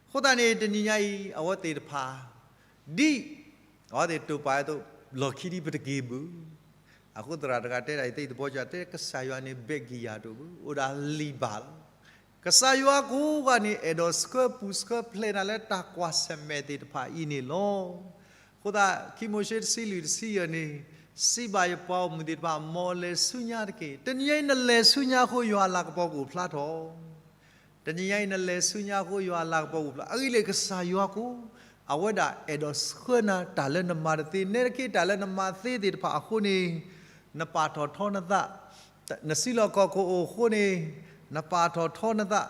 အဃိသတးန့ၣ် တနံၤညါအံၤ အဝဲသ့ၣ်တဖၣ် ဒ်အဝဲသ့ၣ်တိာ်ပာ်အသိး လီၢ်ခံဒ်ပတက့ၤဘၣ်. အဃိသရၣ်တဂၤတဲဒၣ်အံၤ သ့ၣ်သဘီကၠီတဲ ကစၢ်ယွၤန့ၣ် ဘဲၣ်ကံယၤတအိၣ်ဘၣ်, အိၣ်ဒၣ်လံာ်ဘၣ်လီၤ. ကစၢ်ယွၤကိးဂၤန့ၣ် အဲၣ်ဒိးဆှၢပူၤဆှၢဖျဲးနၤလၢတၢ်ကွၢ်ဆၢၣ်မဲာ်သ့ၣ်တဖၣ်အံၤန့ၣ်လီၤ. အဃိသတး ခံမိၤၡ့တဆံလွံၢ်တဆံယဲၢ်န့ၣ် စံးဘၣ်ယပှၤဂီၢ်မုၢ်သ့ၣ်တဖၣ် မ်အလဲၤဆူညါတက့ၢ်. တနံၤညါအံၤနလဲၤဆူညါအဃိ ယွၤအလၤကပီၤကအိၣ်ဖျါထီၣ် တနံၤညါအံၤနလဲၤဆူညါအဃိ ယွၤအလၤကပီၤကအိၣ်ဖျါ. အဂ့ၢ်ဒ်လဲၣ် ကစၢ်ယွၤကိး အဝဲဒၣ်အဲၣ်ဒိးဆှၢနၤတၢ်လၢနမၤတသ့ နဲတက့ၢ်တၢ်လၢနမၤသ့သ့ၣ်တဖၣ်အဃိန့ၣ် နပာ်ထီၣ်ထီနသး, နစုလီၢ်ခီၣ်ခိၣ်အိၣ်အဃိန့ၣ် နပာ်ထီၣ်ထီနသး,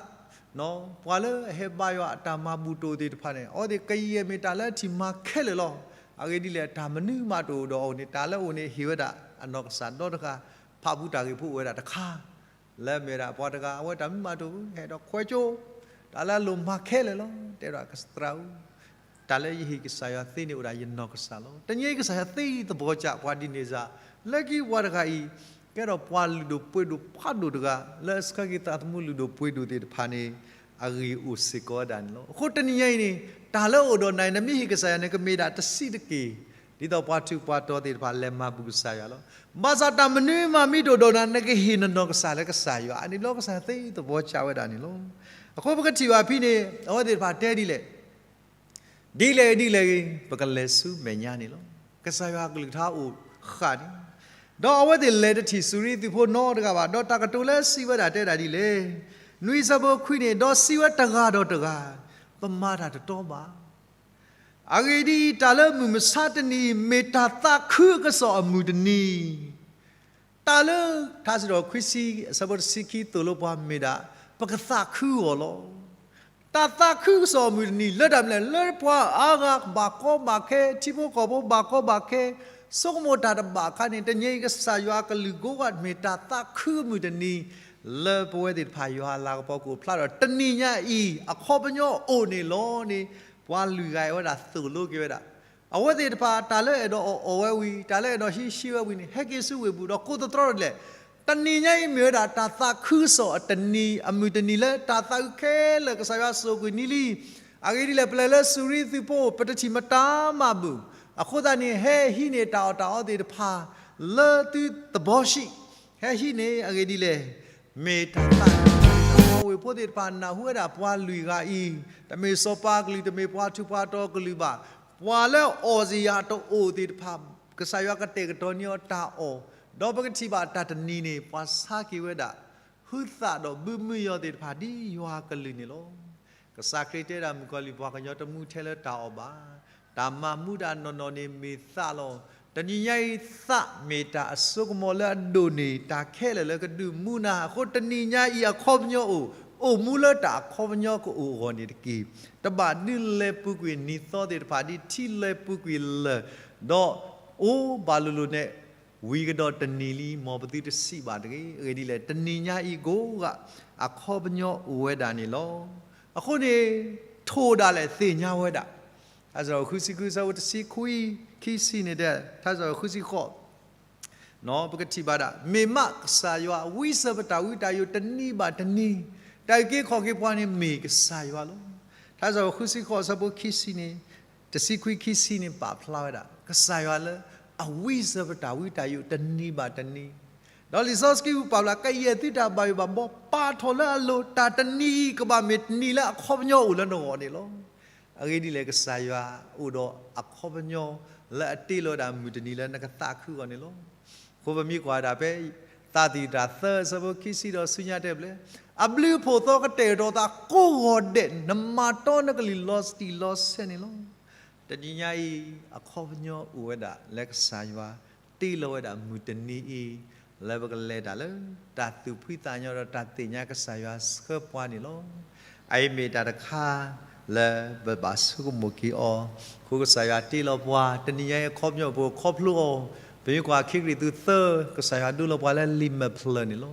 ပှၤလၢအဟဲဘါယွၤအတၢ်မၤဘူၣ်တအိၣ်သ့ၣ်တဖၣ်န့ၣ် အဝဲသ့ၣ်ကယဲၢ်မ့ၢ်တၢ်လၢအထံၣ်မၤခဲလၢာ်လီၤ. အဂ့ၢ်ဒ်လဲၣ် တၢ်မနုၤမးတအိၣ်ဒီးအအိၣ်န့ၣ် တၢ်လၢအအိၣ်န့ၣ် ဟ့ၣ်ဝဲဒၣ်အနီၢ်ကစၢ်ဒီတဂၤ ဖးဖူတၢ်ဂ့ၢ်ဖိအိၣ်ဝဲဒၣ်တခါ လၢအမ့ၢ်ဝဲဒၣ်ပှၤတဂၤ အဝဲတၢ်မနုၤမးတအိၣ် ဟဲဒီးခွဲးကၠိ တၢ်လၢအလိၣ်မၤခဲလၢာ်လီၤ. တဲဒၣ်သရၣ်ဧၢ, တၢ်လၢယဟ့ၣ်ကစၢ်ယွၤသ့န့ၣ် အိၣ်ဒၣ်ယနီၢ်ကစၢ်လီၤ. တနံၤအံၤကစၢ်ယွၤသ့သဘီကၠးပှၤဒ်န့ၣ်စ့ၢ်, လၢခံပှၤတဂၤအံၤ ကဲထီၣ်ပှၤလုၢ်ဒိၣ်ပှ့ၤဒိၣ်ဖးဒိၣ်တဂၤ လၢအဆှၢက့ၤသးသမူလုၢ်ဒိၣ်ပှ့ၤဒိၣ်သ့ၣ်တဖၣ်န့ၣ် အဂ့ၢ်အိၣ်စ့ၢ်ကီးဝဲဒၣ်န့ၣ်လီၤ. အဃိတနံၤညါအံၤန့ၣ် တၢ်လၢအအိၣ်ဒီးနၤအံၤ နမ့ၢ်ဟ့ၣ်ကစၢ်ယွၤန့ၣ် ကမ့ၢ်ဒၣ်တဆံးတက့ၢ် ဒ်သိးပှၤထူးပှၤတီၤသ့ၣ်တဖၣ်လဲၤမၤဘူၣ်ကစၢ်ယွၤလီၤ. ဘၣ်ဆၣ်တၢ်မနုၤမးမ့ၢ်တအိၣ်ဒီးနၤ နကဟ့ၣ်နနီၢ်ကစၢ်လၢကစၢ်ယွၤ အန့ၣ်လီၤ ကစၢ်ယွၤသ့သဘီကၠးဝဲဒၣ်န့ၣ်လီၤ. အဃိပကထံၣ်ဘၣ်ဖဲန့ၣ် အဝဲသ့ၣ်တဖၣ်တဲဒ်လဲၣ် ဒ်လဲၣ်ဂ့ၤဒ်လဲၣ်ဂ့ၤ ပကလဲၤဆူမဲာ်ညါန့ၣ်လီၤ. ကစၢ်ယွၤကလုၢ်ကထါအိၣ်ဃာ်န့ၣ်, ဒီးအဝဲသ့ၣ်လဲၤတထံၣ်စူၤရံသုးဖိနီတဂၤဘၣ်. ဒီးတၢ်ကတိၤလၢစံးဝဲဒၣ်တဲဒၣ်ဒ်လဲၣ်, နွံဆၢဖိခွံန့ၣ်, ဒီးစံးဝဲတဂၤဒီးတဂၤ, ပမၤတၢ်တတီဘၣ်. အဂ့ၢ်ဒ်အံၤ, တၢ်လၢမုၢ်မဆါတနံၤအံၤ မ့ၢ်တၢ်သးခုအကစီၣ်အမုၢ်တနံၤ, တၢ်လၢထါစံးထီၣ်ခွံဆံ အဆၢဖိတဆံခံသိၣ်လိပှၤမ့ၢ်ဒၣ် ပကသးခုဂီၢ်လီၤ. တၢ်သးခုကစီၣ်အမုၢ်တနံၤ လၢတၢ်မနုၤလဲၣ်, လၢပှၤအါဂၤဘၣ်ကီဘၣ်ခဲ, ထံဖိကီၢ်ဖိဘၣ်ကီဘၣ်ခဲ, ဆိကမိၣ်တၢ်တဘၣ်အခါန့ၣ်, တနံၤအံၤကစၢ်ယွၤအကလုၢ်ကိးဂၤ မ့ၢ်တၢ်သးခုအမုၢ်တနံၤ လၢပဝဲသ့ၣ်တဖၣ်ယွၤအလၤကပီၤကအိၣ်ဖျါဒီး တနံၤညါအံၤ အခီပညီအိၣ်န့ၣ်လီၤန့ၣ် ပှၤလွံၢ်ဂၤအံၤဝဲဒၣ်သိၣ်လိက့ၤဝဲဒၣ် အဝဲသ့ၣ်တဖၣ် တၢ်လၢအဲၣ်ဒိးအီၣ်အီၣ်ဝဲဝံၤ, တၢ်လၢအဲၣ်ဒိးဟံးဟံးဝဲဝံၤန့ၣ် ဟဲက့ၤဆူဝ့ၢ်ပူၤ ဒီးကိးသတြီတၢ်လဲၣ်. တနံၤညါအံၤမ့ၢ်ဝဲဒၣ် တၢ်သးခုကစီၣ်အတနံၤ, အမုၢ်တနံၤလၢတၢ်သးအုးခဲလၢာ် ကစၢ်ယွၤစိာ်ကွံာ်နံၤလံ. အဂ့ၢ်ဒ်လဲၣ်, ပလဲၤလၢစူၤရံသုးဖိ ပတထံၣ်မတၤမးဘၣ်. အဃိသတးန့ၣ် ဟဲဟံးန့ၢ်တၢ်အီၣ်တၢ်အီသ့ၣ်တဖၣ် လၢသုသဘီၤဟံၣ်, ဟဲဟံးန့ၢ်. အဂ့ၢ်ဒ်လဲၣ်, မ့ၢ်တၢ်သးခု, ဝ့ၢ်ဖိသ့ၣ်တဖၣ်နၢ်ဟူဝဲဒၣ်ပှၤလွံၢ်ဂၤအံၤ, တမ့ၢ်စီၤပၤအကလုၢ်, တမ့ၢ်ပှၤထူးပှၤတီၤအကလုၢ်ဘၣ်, ပှၤလၢအီၣ်စ့ၢ်ယၤတအိၣ်သ့ၣ်တဖၣ်, ကစၢ်ယွၤကတဲာ်ကတီၤန့ၢ်အီၤတၢ်အီၣ်, ဒီးပကထံၣ်ဘၣ်တၢ်တနံၤန့ၣ် ပှၤဆါက့ၤဝဲဒၣ် ဟုသးဒီးဘုမုၢ်ယီၤသ့ၣ်တဖၣ် ဒ်ယွၤအကလုၢ်န့ၣ်လီၤ. ကစၢ်ခရံာ်တဲဒၣ် မုၣ်ကီၤလံၢ် ပှၤကညီတမူထဲလၢတၢ်အီၣ်ဘၣ်, တၢ်မၤမူဒၣ်နီၢ်နီၢ်န့ၣ်မ့ၢ်သးလီၤ. တနံၤညါအံၤ သးမ့ၢ်တၢ်အစိကမီၤလၢအဒိၣ်န့ၢ်တၢ်ခဲလၢာ်လၢကဒုးမူနၤအဃိ တနံၤညါအံၤအခီပညီအိၣ်, အိၣ်မူလၢတၢ်အခီပညီကအိၣ်အဂီၢ်န့ၣ်တက့ၢ်. တဘၣ်ဒုးလဲၤပူၤကွံာ်နံၤသီသ့ၣ်တဖၣ် ဒ်ထံလဲၤပူၤကွံာ်လၢၢ်, ဒီးအိၣ်ဘၣ်လိၤလိၤနဲၣ် ဝံၤကဒီးတနံၤလံ မ်ပသုတစံးဘၣ်တဂ့ၤ. အဂ့ၢ်ဒ်လဲၣ်, တနံၤညါအံၤကိးဂၤ အခီပညီအိၣ်ဝဲဒၣ်န့ၣ်လီၤ. အဃိန့ၣ် ထိၣ်ဒၣ်လဲာ်သ့ၣ်ညါဝဲဒၣ်, ထါစံးထီၣ်ပှၤဃုဆံခွံ, ခံဆံန့ၣ်တဲ, ထါစံးထီၣ်ပှၤဃုဆံဃိး ပကထံၣ်ဘၣ်ဒၣ်, မ့ၢ်မးကစၢ်ယွၤဝံစၢၤပတၢ်ဝံတၢ်ယိးတနံၤဘၣ်တနံၤ, တၢ်အုၣ်က့ၤခီၣ်က့ၤပှၤန့ၣ်မ့ၢ်ကစၢ်ယွၤလီၤ. ထါစံးထီၣ်ပှၤဃုဆံဃိး အဆၢဖိခံဆံန့ၣ်, တဆံခွံခံဆံန့ၣ် ပာ်ဖျါဝဲဒၣ် ကစၢ်ယွၤလၢ အဝံစၢၤပတၢ်ဝံတၢ်ယိးတနံၤဘၣ်တနံၤ, ဒီးလံာ်စီဆှံပူၤပာ်ဖျါ ကယဲၢ်သုတၢ်ဘၣ်ယိၣ်ဘၣ်ဘီ ပာ်ထီၣ်လၢအလိၤ, တၢ်တနံၤအံၤကဘၣ်မ့ၢ်တနံၤလၢအခီပညီအိၣ်လၢနဂီၢ်န့ၣ်လီၤ. အဂ့ၢ်ဒ်လဲၣ်, ကစၢ်ယွၤအိၣ်ဒီးအခီပညီလၢအတ့လီၤဝဲဒၣ်မုၢ်တနံၤလၢနကသးခုအဂီၢ်န့ၣ်လီၤ. အဃိပမ့ၢ်ကွၢ်ဝဲဒၣ်ဖဲ သးသယုၢ်တၢ်သၢ အဆၢဖိခံဆံဒီးဆူညါတဲဘျဲၣ်, အဘျုးအဖှိၣ်သီကတဲာ်ကတီၤသးကိးဂီၤဒဲး နမၤတီနကလုၢ်လီၤတံၢ်လီၤဆဲးန့ၣ်လီၤ. တနံၤညါအံၤ အခီပညီအိၣ်ဝဲဒၣ်လၢကစၢ်ယွၤတ့လီၤဝဲဒၣ်မုၢ်တနံၤအံၤ လၢပကလဲၤတၢ်လၢတၢ်သူၣ်ဖှံသးညီဒီးတၢ်သ့ၣ်ညါကစၢ်ယွၤဆှၢပှၤန့ၣ်လီၤ. အအံၤမ့ၢ်တၢ်တခါလၢပဘၣ်ဆိကမိၣ်က့ၤအီၤ, အဃိကစၢ်ယွၤတ့လီၤပှၤ တနံၤညါအံၤအခီပညီပခီဖျိအီၤ, ပမ့ၢ်ကွၢ်ခံကရံၣ်သူးသၢ ကစၢ်ယွၤဒိလီၤပှၤလၢလံာ်မဲာ်ဖျၢၣ်န့ၣ်လီၤ.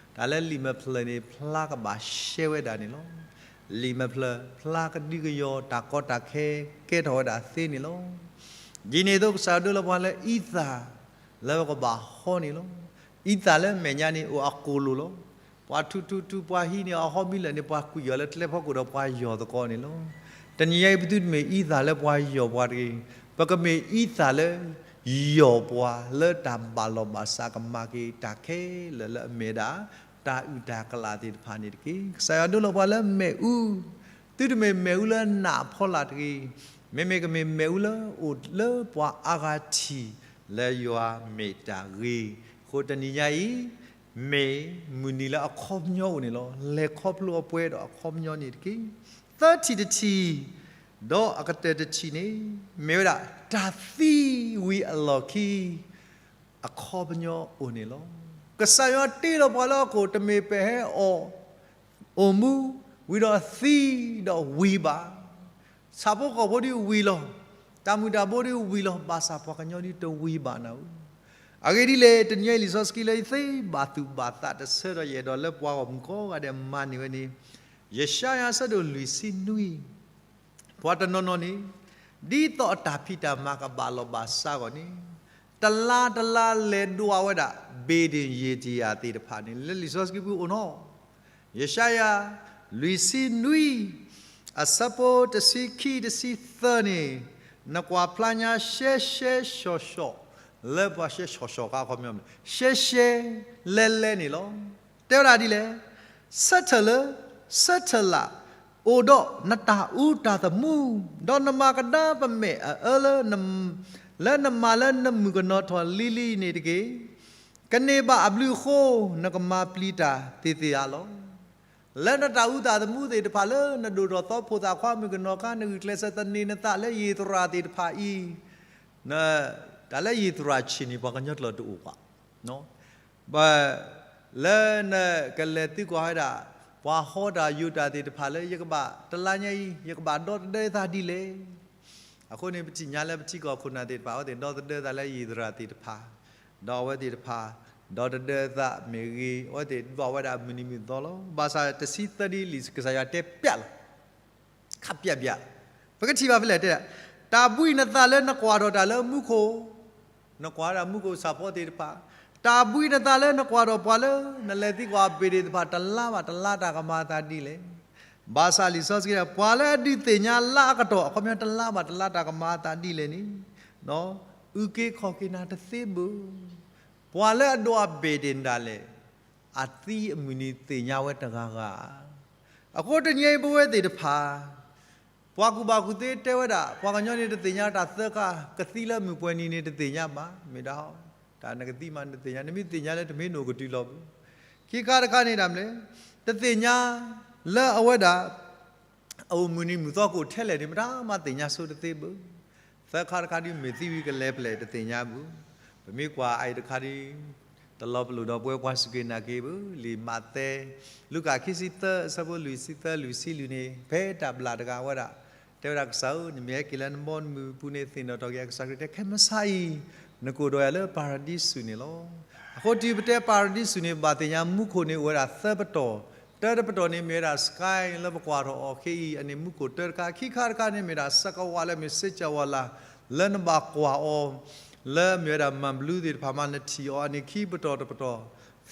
တၢ်လၢလံာ်မဲာ်ဖျၢၣ်န့ၣ် ဖျါကဘၣ်ရှဲဝဲဒၣ်န့ၣ်လီၤ. လံာ်မဲာ်ဖျၢၣ် ဖျါကဒုကယီၤတၢ်ကီတၢ်ခဲ ကဲထီၣ်ဝဲဒၣ်သ့န့ၣ်လီၤ. ဒ်န့ၣ်အသိးကစၢ်ယွၤဒိလီၤပှၤလၢအံသၣ်လၢပကဘၣ်ဟီန့ၣ်လီၤ. အံသၣ်လၢမဲာ်ညါန့ၣ်အိၣ်အကိၣ်လိာ်လီၤ. ပှၤထူထူထူ ပှၤဟံးန့ၢ်အီၤဟီဘံလၢာ်န့ၣ် ပှၤကွံာ်အီၤလၢကျဲဖီခိၣ်ဒီးပှၤယီၢ်သကိးန့ၣ်လီၤ. တနံၤညါအံၤပသုတမ့ၢ်အံသၣ်လၢပှၤယီၢ်ပှၤတဂ့ၤ, ပကမ့ၢ်အံသၣ်လၢ ယီၢ်ပှၤလၢတၢ်ဘၣ်လီၢ်ဘၣ်စးကမၤက့ၤတၢ်ခဲလၢာ်လၢအမ့ၢ်ဒၣ် တၢ်အုၣ်တၢ်ကလၢ်သ့ၣ်တဖၣ်န့ၣ်တက့ၢ်. ကစၢ်ယွၤဒိလီၤပှၤလၢမ့ၣ်အူ, သုတမ့ၢ်မ့ၣ်အူလၢနးဖီလာ်တဂ့ၤ, မ့မ့ၢ်ကမ့ၢ်မ့ၣ်အူလၢအိၣ်လၢပှၤအါဂၤထံၣ်လၢယွၤမ့ၢ်တၢ်ဂ့ၤ. အဃိတနံၤညါအံၤ မ့ၢ်မုၢ်နံၤလၢအခီပညီအိၣ်န့ၣ်လီၤ. လဲၤခီဖျိအပှဲၤဒီးအခီပညီန့ၣ်တက့ၢ်. သၢထံၣ်တထံၣ် ဒီးအကတၢၢ်တထံၣ်န့ၣ် မ့ၢ်ဝဲဒၣ်တၢ်သံဝံၤအလီၢ်ခံ အခီပညီအိၣ်န့ၣ်လီၤ. ကစၢ်ယွၤတ့လီၤပှၤလၢဟီၣ်ခိၣ် တမ့ၢ်ပဟဲအီၣ် အိၣ်မူ ဝံၤဒီးသံဒီးဝံၤဘၣ်. ဆၣ်ဖိကီၢ်ဖိဒ်ဝံၤလီၤ, တၢ်မုၢ်တၢ်ဘိဒ်ဝံၤလီၤ, ဘၣ်ဆၣ်ပှၤကညီဒ်တဝံၤဘၣ်နၤဧၢ. အဂ့ၢ်ဒ်လဲၣ်, တနံၤညါအံၤလံာ်စီဆှံလၢယသ့ဘၣ်သူၣ်ဘၣ်သးတဆၢဒီးယအဲၣ်ဒိးလၢပှၤဂီၢ်မုၢ်ကိးဂၤဒဲးမၤန့ၢ်ဝဲန့ၣ်, ယၡါယၤအဆၢဒိၣ်လွံၢ်ဆံနွံ ပှၤတနီၤနီၤန့ၣ် ဒ်သိးအတၢ်ဖံးတၢ်မၤကဘၣ်လီၢ်ဘၣ်စးအဂီၢ်န့ၣ်, တလါတလါလဲၤဒွးဝဲဒၣ် ဘ့ၣ်ဒ့ၣ်ယ့ၣ်တယၤသ့ၣ်တဖၣ်န့ၣ် လၢလံာ်စီဆှံပူၤအိၣ်နီၤ. ယၡါယၤ လွံၢ်ဆံနွံ အဆၢဖိတဆံခံ တဆံသၢန့ၣ်, နကွၢ်ဖျါညါရှဲရှဲရှီၤရှီၤ လၢပှၤရှဲရှီၤရှီၤခါခီပညီ, ရှဲရှဲလဲလဲန့ၣ်လီၤ. တဲဝဲဒၣ်ဒ်လဲၣ်, ဆၢထၢၣ်လၢ ဆၢထၢၣ်လၢ အိၣ်ဒီးနတၢ်အူတၢ်သမူ, ဒီးနမၤကဒါပမဲာ်အအၢလၢ လၢနမၤလၢနမုၣ်ကနီၤထီၣ်လံၤလံၤန့ၣ်တက့ၢ်. ကန့ၢ်ဘၣ်အဘျုးအဃိ နကမၤပျံၤတၢ်သ့ၣ်သ့ၣ်ဧါလီၤ. လၢနတၢ်အူတၢ်သမူသ့ၣ်တဖၣ်လၢ နဒိၣ်ထီၣ်သီဖိသၣ်ခွါမုၣ်ကနီၤခါ နဂုာ်ကျဲးစၢးသန့ၤနသးလၢယံာ်သရၣ်သ့ၣ်တဖၣ်အံၤ, တၢ်လၢယံာ်သရၣ်ဆံးန့ၣ် ပှၤကညီကျိာ်တအိၣ်ဘၣ်. ဘၣ်လၢနကလဲၤသံကွၢ်ဝဲဒၣ် ပှၤဟီတၢ်ယိာ်တၢ်သ့ၣ်တဖၣ်လၢ ယကဘၣ်တလါညါအံၤ ယကဘၣ်ဒီသဒၢသးဒ်လဲၣ်. အဃိန့ၣ် ပထံၣ်ညါလၢပထံကီၢ်ခိၣ်နၢ်သ့ၣ်တဖၣ် အဝဲသ့ၣ်ဒီသဒၢသးလၢယံာ်သရၣ်သ့ၣ်တဖၣ်, ဒီးအဝဲသ့ၣ်တဖၣ် ဒီသဒၢသးမ့ၢ်ဂ့ၤ အဝဲသ့ၣ်ဒွးဝဲဒၣ်မုၢ်နံၤမုၢ်သီလီၤ. ဘၣ်ဆၣ်တဆံသၢဒ်လံာ်ကစၢ်ယွၤတဲပျးလီၤ ခးပျးပျး, ပကထံၣ်ဘၣ်ဖဲလဲၣ်တဲဒၣ်, တၢ်ဘှံးနသးလၢနကွၢ်ထီၣ်တၢ်လၢမူခိၣ်, နကွၢ်ဝဲဒၣ်မူခိၣ်ဆၣ်ဖိသ့ၣ်တဖၣ်, တၢ်ဘှံးနသးလၢနကွၢ်ထီၣ်ပှၤလၢ နလဲၤသံကွၢ်အဘ့ၣ်သ့ၣ်တဖၣ် တလါဘၣ်တလါတၢ်ကမၤအသးဒ်လဲၣ်. ဘၣ်ဆၣ်လံာ်စီဆှံတဲ ပှၤလၢအဒုးသ့ၣ်ညါလါအကတီၢ် အခီပညီ တလါဘၣ်တလါတၢ်ကမၤအသးဒ်လဲၣ်န့ၣ်, အုၣ်က့ၤခီၣ်က့ၤနၤတသ့ဘၣ်. ပှၤလၢအဒွးအဘ့ၣ်သ့ၣ်တဖၣ်လဲၣ် အသံအမုၢ်နံၤသ့ၣ်ညါဝဲတဂၤဂၤ. အဃိတနံၤအံၤပဝဲသ့ၣ်တဖၣ် ပှၤကူၣ်ဘၣ်ကူၣ်သ့တဲဝဲဒၣ် ပှၤကညီန့ၣ်တသ့ၣ်ညါတၢ်သၢခါ, ကသံလၢမုၢ်ပှဲၤနံၤန့ၣ်တသ့ၣ်ညါဘၣ်, မ့ၢ်ဒၣ် တၢ်နကသံမးနသ့ၣ်ညါ, နမ့ၢ်သ့ၣ်ညါလၢတမ့ၢ်နအိၣ်ကတုၤလီၤဘၣ်. ခံခါတခါန့ၣ်ဒၣ်မနုၤလဲၣ်, တသ့ၣ်ညါလၢအဝဲဒၣ် အအိၣ်မုၢ်နံၤမုၢ်သီကအိၣ်ထဲလဲၣ်န့ၣ် မတၤမးသ့ၣ်ညါဆိတသ့ဘၣ်. သၢခါတခါဒ်မ့ၢ်သံဝံၤကလဲၤဖဲလဲၣ်တသ့ၣ်ညါဘၣ်. ပမ့ၢ်ကွၢ်အအံၤတခါဒ် တလီၤပလိာ်ဒီးပဝဲပှၤစူၢ်က့ၤနာ်က့ၤဘၣ်. လံာ်မးသဲ လူၤကၣ်ခံဆံသၢ အဆၢဖိလွံၢ်ဆံသၢ လွံၢ်ဆံလွံၢ်န့ၣ် ဖဲတၢ်ဘျၣ်တဂၤဝဲဒၣ် တဲဝဲဒၣ်ကစၢ်ဧၢ, နမ့ၢ်ဟဲက့ၤလၢနဘီနမုၢ်ပူၤန့ၣ် သ့ၣ်နီၣ်ထီၣ်က့ၤအကစၢ်ခရံာ်တဲ ခဲမုၢ်ဆါအံၤ နကအိၣ်ဒီးယၤလၢပၤရဒံစူၤန့ၣ်လီၤ. အဃိတုၤပတဲပၤရဒံစူၤန့ၣ် ဘၣ်သ့ၣ်ညါမူခိၣ်န့ၣ်အိၣ်ဝဲဒၣ်သၢပတီၢ်, တၢတပတီၢ်န့ၣ်မ့ၢ်ဝဲဒၣ် sky လၢပကွၢ်ထီၣ်အီၤခဲအံၤ အန့ၣ်မူခိၣ်တၢတခါ, ခံခါတခါန့ၣ်မ့ၢ်ဒၣ် စကဝၤလၢမ့ၢ်စ့ၢ်ကဝၤလၢ် လၢနဘၣ်ကွၢ်အီၤ လၢမ့ၢ်ဝဲဒၣ်မၤဘျူးသ့ၣ်တဖၣ်မး နထံၣ်အီၤအန့ၣ်ခံပတီၢ်တပတီၢ်,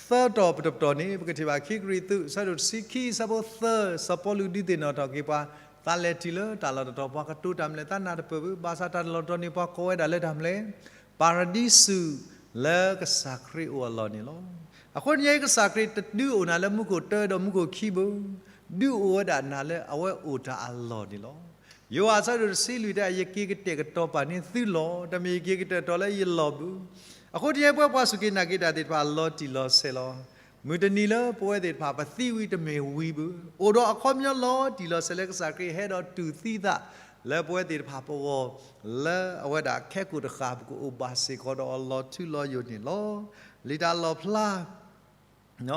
သၢပတီၢ်ပတပတီၢ်န့ၣ် ပကထံၣ်ဘၣ်ခံကရံၣ်သူး အဆၢဒိၣ်တဆံခံ အဆၢဖိသၢ စီၤပီလူးဒုးသ့ၣ်နီၣ်ထီၣ်က့ၤပှၤ, သးလဲၤတုၤလၢတၢ်လီၢ်တတီၤ ပှၤကတိၤတၢ်မနုၤလဲၣ် သးနၢ်တပၢၢ်ဘၣ်, ဘၣ်ဆၣ်တၢ်လီၢ်တတီၤန့ၣ် ပှၤကိးဝဲဒၣ်လၢတၢ်မနုၤလဲၣ် ပၤရဒံစူၤ လၢကစၢ်ခရံာ်အိၣ်အလီၢ်န့ၣ်လီၤ. အဃိတနံၤအံၤ ကစၢ်ခရံာ်တဒုးအိၣ်နၤလၢမူခိၣ်တၢဒီးမူခိၣ်ခံဘၣ်, ဒုးအိၣ်ဝဲဒၣ်နၤလၢအဝဲအိၣ်တၢ်အလီၢ်န့ၣ်လီၤ. ယိၤဟၣ်အဆၢဒိၣ်တဆံလွံၢ်တဲ ယက့ၤကတဲာ်ကတီၤပာ်န့ၢ်သုလီၢ်, တမ့ၢ်ယက့ၤကတဲာ်ကတီၤလၢယလီၢ်ဘၣ်. အဃိတနံၤအံၤ ပဝဲပှၤစူၢ်က့ၤနာ်က့ၤတၢ်သ့ၣ်တဖၣ် လီၤတံၢ်လီၤဆဲးလီၤ. မုၢ်တနံၤလၢပဝဲသ့ၣ်တဖၣ် ပသံဝံၤတမ့ၢ်ဝံၤဘၣ်, အိၣ်ဒီးအခီပညီလီၤတံၢ်လီၤဆဲးလၢကစၢ်ခရံာ်ဟဲဒီးတူၢ်သံသး လၢပဝဲသ့ၣ်တဖၣ်ပဂီၢ် လၢအဝဲဒၣ်ခဲကိာ်တဃၣ် ပကအိၣ်ဘၣ်စ့ၢ်ကီးဒီးအီၤလီၤထူလီၤယိာ်န့ၣ်လီၤ. လံာ်တၢ်လီၣ်ဖျါ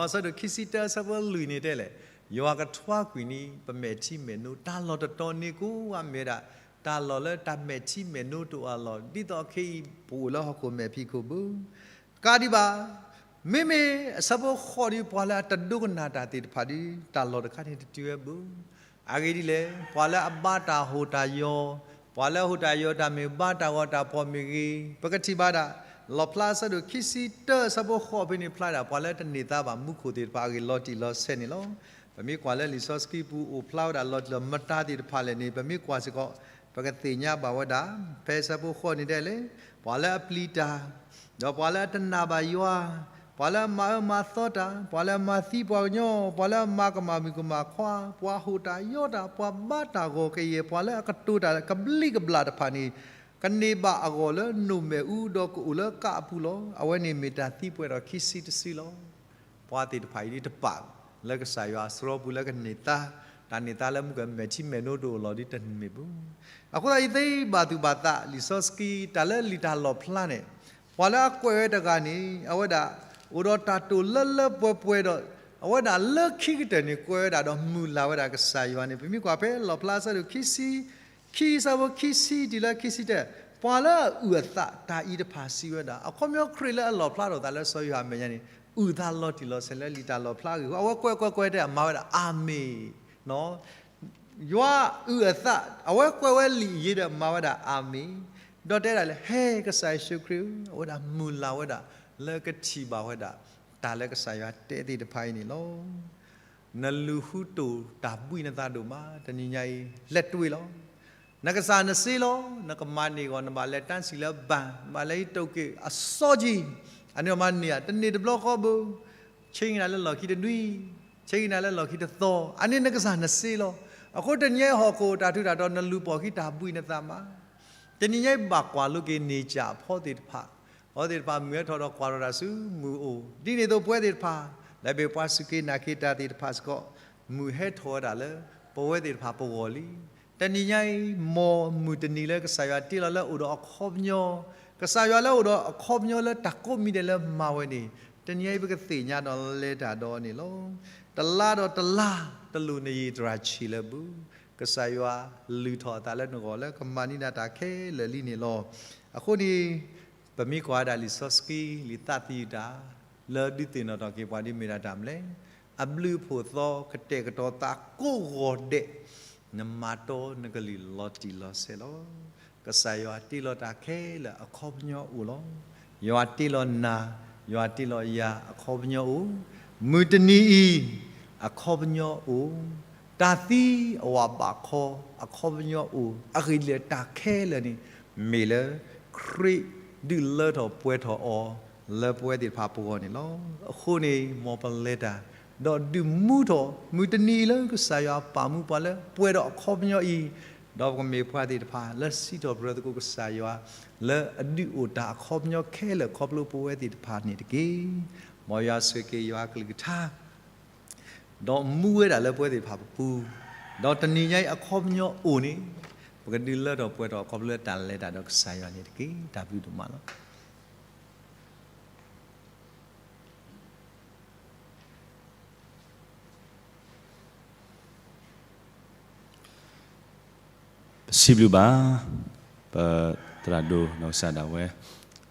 အဆၢဒိၣ်ခံဆံတၢ အဆၢဖိလွံၢ်န့ၣ်တဲလဲၣ်, ယွၤကထွါကွံာ်န့ၢ်ပမဲာ်ထံမဲာ်နိ တၢ်လီၢ်တတီၤန့ၣ်ကိးဂၤမ့ၢ်ဝဲဒၣ် တၢ်လီၢ်လၢတၢ်မဲာ်ထံမဲာ်နိတအိၣ်အလီၢ်, ဒ်သိးခဲအံၤပအိၣ်လၢဟီၣ်ခိၣ်မဲာ်ဖံးခိၣ်ဘၣ်. ကးဒံးဘၣ်, မ့မ့ၢ်အဆၢဖိဃိးဒီး ပှၤလၢအတဒိကနၣ်တၢ်သ့ၣ်တဖၣ်ဒီး တၢ်လီၢ်တခါန့ၣ်တတုၤဝဲဘၣ်. အဂ့ၢ်ဒ်လဲၣ်, ပှၤလၢအဘါတၢ်ဟိၣ်တၢ်ယီၤ, ပှၤလၢအဟိၣ်တၢ်ယီၤတၢ်မ့ၢ်ဘါတၢ်ဂီၤတၢ်ဖီၣ်မ့ၢ်ဂ့ၤ, ပကထံၣ်ဘၣ်ဒၣ် လီၣ်ဖျါအဆၢဒိၣ်ခံဆံတၢ အဆၢဖိဃိးဖဲန့ၣ်ဖျါဒၣ် ပှၤလၢတန့ၢ်သါဘၣ်မူခိၣ်သ့ၣ်တဖၣ်အဂ့ၢ်လီၤတံၢ်လီၤဆဲးန့ၣ်လီၤ. ပမ့ၢ်ကွၢ်လၢလံာ်စီဆှံပူၤအိၣ်ဖျါဝဲဒၣ်လီၤတံၢ်လီၤ မတၤသ့ၣ်တဖၣ်လဲၣ်န့ၣ် ပမ့ၢ်ကွၢ်စ့ၢ်ကီး ပကသ့ၣ်ညါဘၣ်ဝဲဒၣ် ဖဲအဆၢဖိဃိးန့ၣ်တဲလဲၣ်, ပှၤလၢအပျံၤတၢ် ဒီးပှၤလၢအတနာ်ဘၣ်ယွၤ, ပှၤလၢအမၤအၢမၤသီတၢ်, ပှၤလၢအမၤသံပှၤကညီ, ပှၤလၢအမၤကမၣ်မုၣ်ကမၣ်ခွါ, ပှၤဟိၣ်တၢ်ယီၤတၢ်, ပှၤဘါတၢ်ဂီၤကယဲၢ်, ပှၤလၢအကတိၤတၢ်ကဘျံးကဘျၣ်တဖၣ်န့ၣ် ကန့ၢ်ဘၣ်အဂီၢ်လၢနိၣ်မဲာ်အူဒီးကအိၣ်လၢကးအပူၤလီၤ. အဝဲန့ၣ်မ့ၢ်တၢ်သံပှဲၤဒီးခံဆံတစုလီၤ. ပှၤသ့ၣ်တဖၣ်အံၤဒ်တပာ်လၢကစၢ်ယွၤအစရီပူၤလၢကန့ၢ်သါ, တၢ်န့ၢ်သါလၢမူခိၣ်မဲာ်ထံမဲာ်နိတအိၣ်လီၤဒ်တမ့ၢ်ဘၣ်. အဃိသတး ယသ့ဘၣ်သူၣ်ဘၣ်သး လံာ်စီဆှံ တၢ်လၢလံာ်တၢ်လီၣ်ဖျါန့ၣ်, ပှၤလၢအကွဲးဝဲတဂၤန့ၣ် အဝဲဒၣ် အိၣ်ဒီးတၢ်တိာ်လၢလၢပှဲၤပှဲၤဒီး အဝဲဒၣ်လၢခံကတၢၢ်န့ၣ် ကွဲးဝဲဒၣ်ဒီးမုၢ်လၢ်ဝဲဒၣ်ကစၢ်ယွၤန့ၣ် ပမ့ၢ်ကွၢ်ဖဲလီၣ်ဖျါအဆၢဒိၣ်ခံဆံ ခံ အဆၢဖိခံဆံတုၤလၢခံဆံတၢ, ပှၤလၢအအုၣ်အသးတၢ်အံၤတဖၣ်စံးဝဲဒၣ်, အခီပညီခရံာ်လၢအလီၣ်ဖျါထီၣ်သးလၢစီၤယိၤဟၣ်အမဲာ်ညါန့ၣ် အုၣ်သးလီၤတံၢ်လီၤဆဲးလၢလံာ်တၢ်လီၣ်ဖျါအဂ့ၢ်, အဝဲကွဲးကွဲးကွဲးတဲမၤဝဲဒၣ်အၤမ့ၣ် ယွၤအုၣ်အသး, အဝဲကွဲးဝဲလံာ်အံၤဒီးမၤဝဲဒၣ်အၤမ့ၣ်, ဒီးတဲဒၣ်လၢ ဟဲကစၢ်ယ့ၣ်ၡူးခရံာ်ဧၢ, အဝဲဒၣ်မုၢ်လၢ်ဝဲဒၣ်လၢကထံၣ်ဘၣ်ဝဲဒၣ် တၢ်လၢကစၢ်ယွၤတဲသ့ၣ်တဖၣ်အံၤန့ၣ်လီၤ. နလူၤဃုတိၢ်တၢ်ဘှံးနသးဒိၣ်မး, တနံၤညါအံၤ လဲၤတွံၢ်လီၤ. နကစၢ်နစ့လီၤ, နကမၤန့ၢ်အဂီၢ် နဘၣ်လဲၤတၢ်စံၣ်လၢဘၣ်, နဘၣ်လဲၤဟံးတိၢ်က့ၤအစီကံ, အန့ၣ်မၤန့ၢ်ဧါ, တန့ၢ်တဘျီဃီဘၣ်, ဆ့ကၤနၤလၢလီၢ်ခံတနွံ, ဆ့ကၤနၤလၢလီၢ်ခံတသီ, အန့ၣ်နကစၢ်နစ့လီၤ. အဃိတနံၤညါအံၤဟီၣ်ခိၣ်တၢ်ထူးတၢ်တီၤ နလူၤပိာ်ခံတၢ်ဘှံးနသးမး, တနံၤညါအံၤဘၣ်ကွၢ်လိက့ၤန့ၢ်ကၠၣ်အဖီသ့ၣ်တဖၣ်, အဝဲသ့ၣ်တဖၣ်မုၢ်ဟဲထီၣ်ဒီးကွၢ်ထီၣ်တၢ်ဆူမုၢ်အိၣ်, ဒ်န့ၣ်အသိးပဝဲသ့ၣ်တဖၣ် လၢအမ့ၢ်ပှၤစူၢ်က့ၤနာ်က့ၤတၢ်သ့ၣ်တဖၣ်စ့ၢ်ကီး မုၢ်ဟဲထီၣ်ဝဲဒၣ်လၢ ပဝဲသ့ၣ်တဖၣ်ပဂီၢ်လံ. တနံၤညါအံၤ မ်မုၢ်တနံၤလၢကစၢ်ယွၤတ့လီၤလၢအိၣ်ဒီးအခီပညီ, ကစၢ်ယွၤလၢအိၣ်ဒီးအခီပညီလၢတၢ်ကိးမံၤဒဲးလၢမၤဝဲန့ၣ် တနံၤအံၤပကသ့ၣ်ညါဒီးလဲၤတၢ်ဒီးန့ၣ်လီၤ. တလါဒီးတလါ တလိၣ်နယံာ်တြၢ်ဆံးလၢၤဘၣ်. ကစၢ်ယွၤလုၢ်ထီၣ်အသးလၢနဂီၢ်လၢကမၤန့ၢ်ဒၣ်တၢ်ခဲလၢာ်လံန့ၣ်လီၤ. အဃိန့ၣ် ပမ့ၢ်ကွၢ်ဝဲဒၣ်လံာ်စီဆှံ လံာ်သးသယုၢ်တၢ် လၢဒုးသ့ၣ်နီၣ်ထီၣ်က့ၤပှၤဒ်မ့ၢ်ဒၣ်တၢ်မနုၤလဲၣ်. အဘျုးအဖှိၣ်သီ ကတဲာ်ကတီၤသးကိးဂီၤဒဲး နမၤတီနကလုၢ်လီၤတံၢ်လီၤဆဲးလီၤ. ကစၢ်ယွၤတ့လီၤတၢ်ခဲလၢာ်အခီပညီအိၣ်လီၤ. ယွၤတ့လီၤနၤ, ယွၤတ့လီၤယၤအခီပညီအိၣ်, မုၢ်တနံၤအံၤ အခီပညီအိၣ်, တၢ်သံအဝၤဘၣ်ခီ အခီပညီအိၣ်, အဂ့ၢ်ဒ်လဲၣ်တၢ်ခဲလၢာ်န့ၣ် မ့ၢ်လၢ ခရံာ်ဒုးလၢထီၣ်ပှဲၤထီၣ်အီၤ လၢပဝဲသ့ၣ်တဖၣ်ပဂီၢ်န့ၣ်လီၤ. အဃိန့ၣ် မ်ပလဲၤတၢ် ဒီးဒုးမူထီၣ် မုၢ်တနံၤအံၤလၢကစၢ်ယွၤပာ်မူပှၤလၢပှဲၤဒီးအခီပညီအံၤ, ဒီးပကမ့ၢ်ပှၤသ့ၣ်တဖၣ်လၢစံးထီၣ်ပတြၢၤသကိးကစၢ်ယွၤ လၢအဒုးအိၣ်တၢ်အခီပညီခဲလၢာ်ခီဖျိပဝဲသ့ၣ်တဖၣ်န့ၣ်တက့ၢ်. မ်ယွၤဆိၣ်ဂ့ၤက့ၤယွၤအကလုၢ်ကထါ ဒီးမူဝဲဒၣ်လၢပဝဲသ့ၣ်တဖၣ်ပပူၤ, ဒီးတနံၤညါအံၤအခီပညီအိၣ်န့ၣ် ပကဒုးလၢထီၣ်ပှဲၤထီၣ်ခီဖျိလၢတၢ်လဲၤတၢ်ဒီးကစၢ်ယွၤန့ၣ်တက့ၢ်. တၢ်ဘျုးဒိၣ်မးလီၤ. ပစံးဘျုးဘၣ် ပသရၣ်ဒိၣ်နီၢ်ကစၢ်ဒၣ်ဝဲ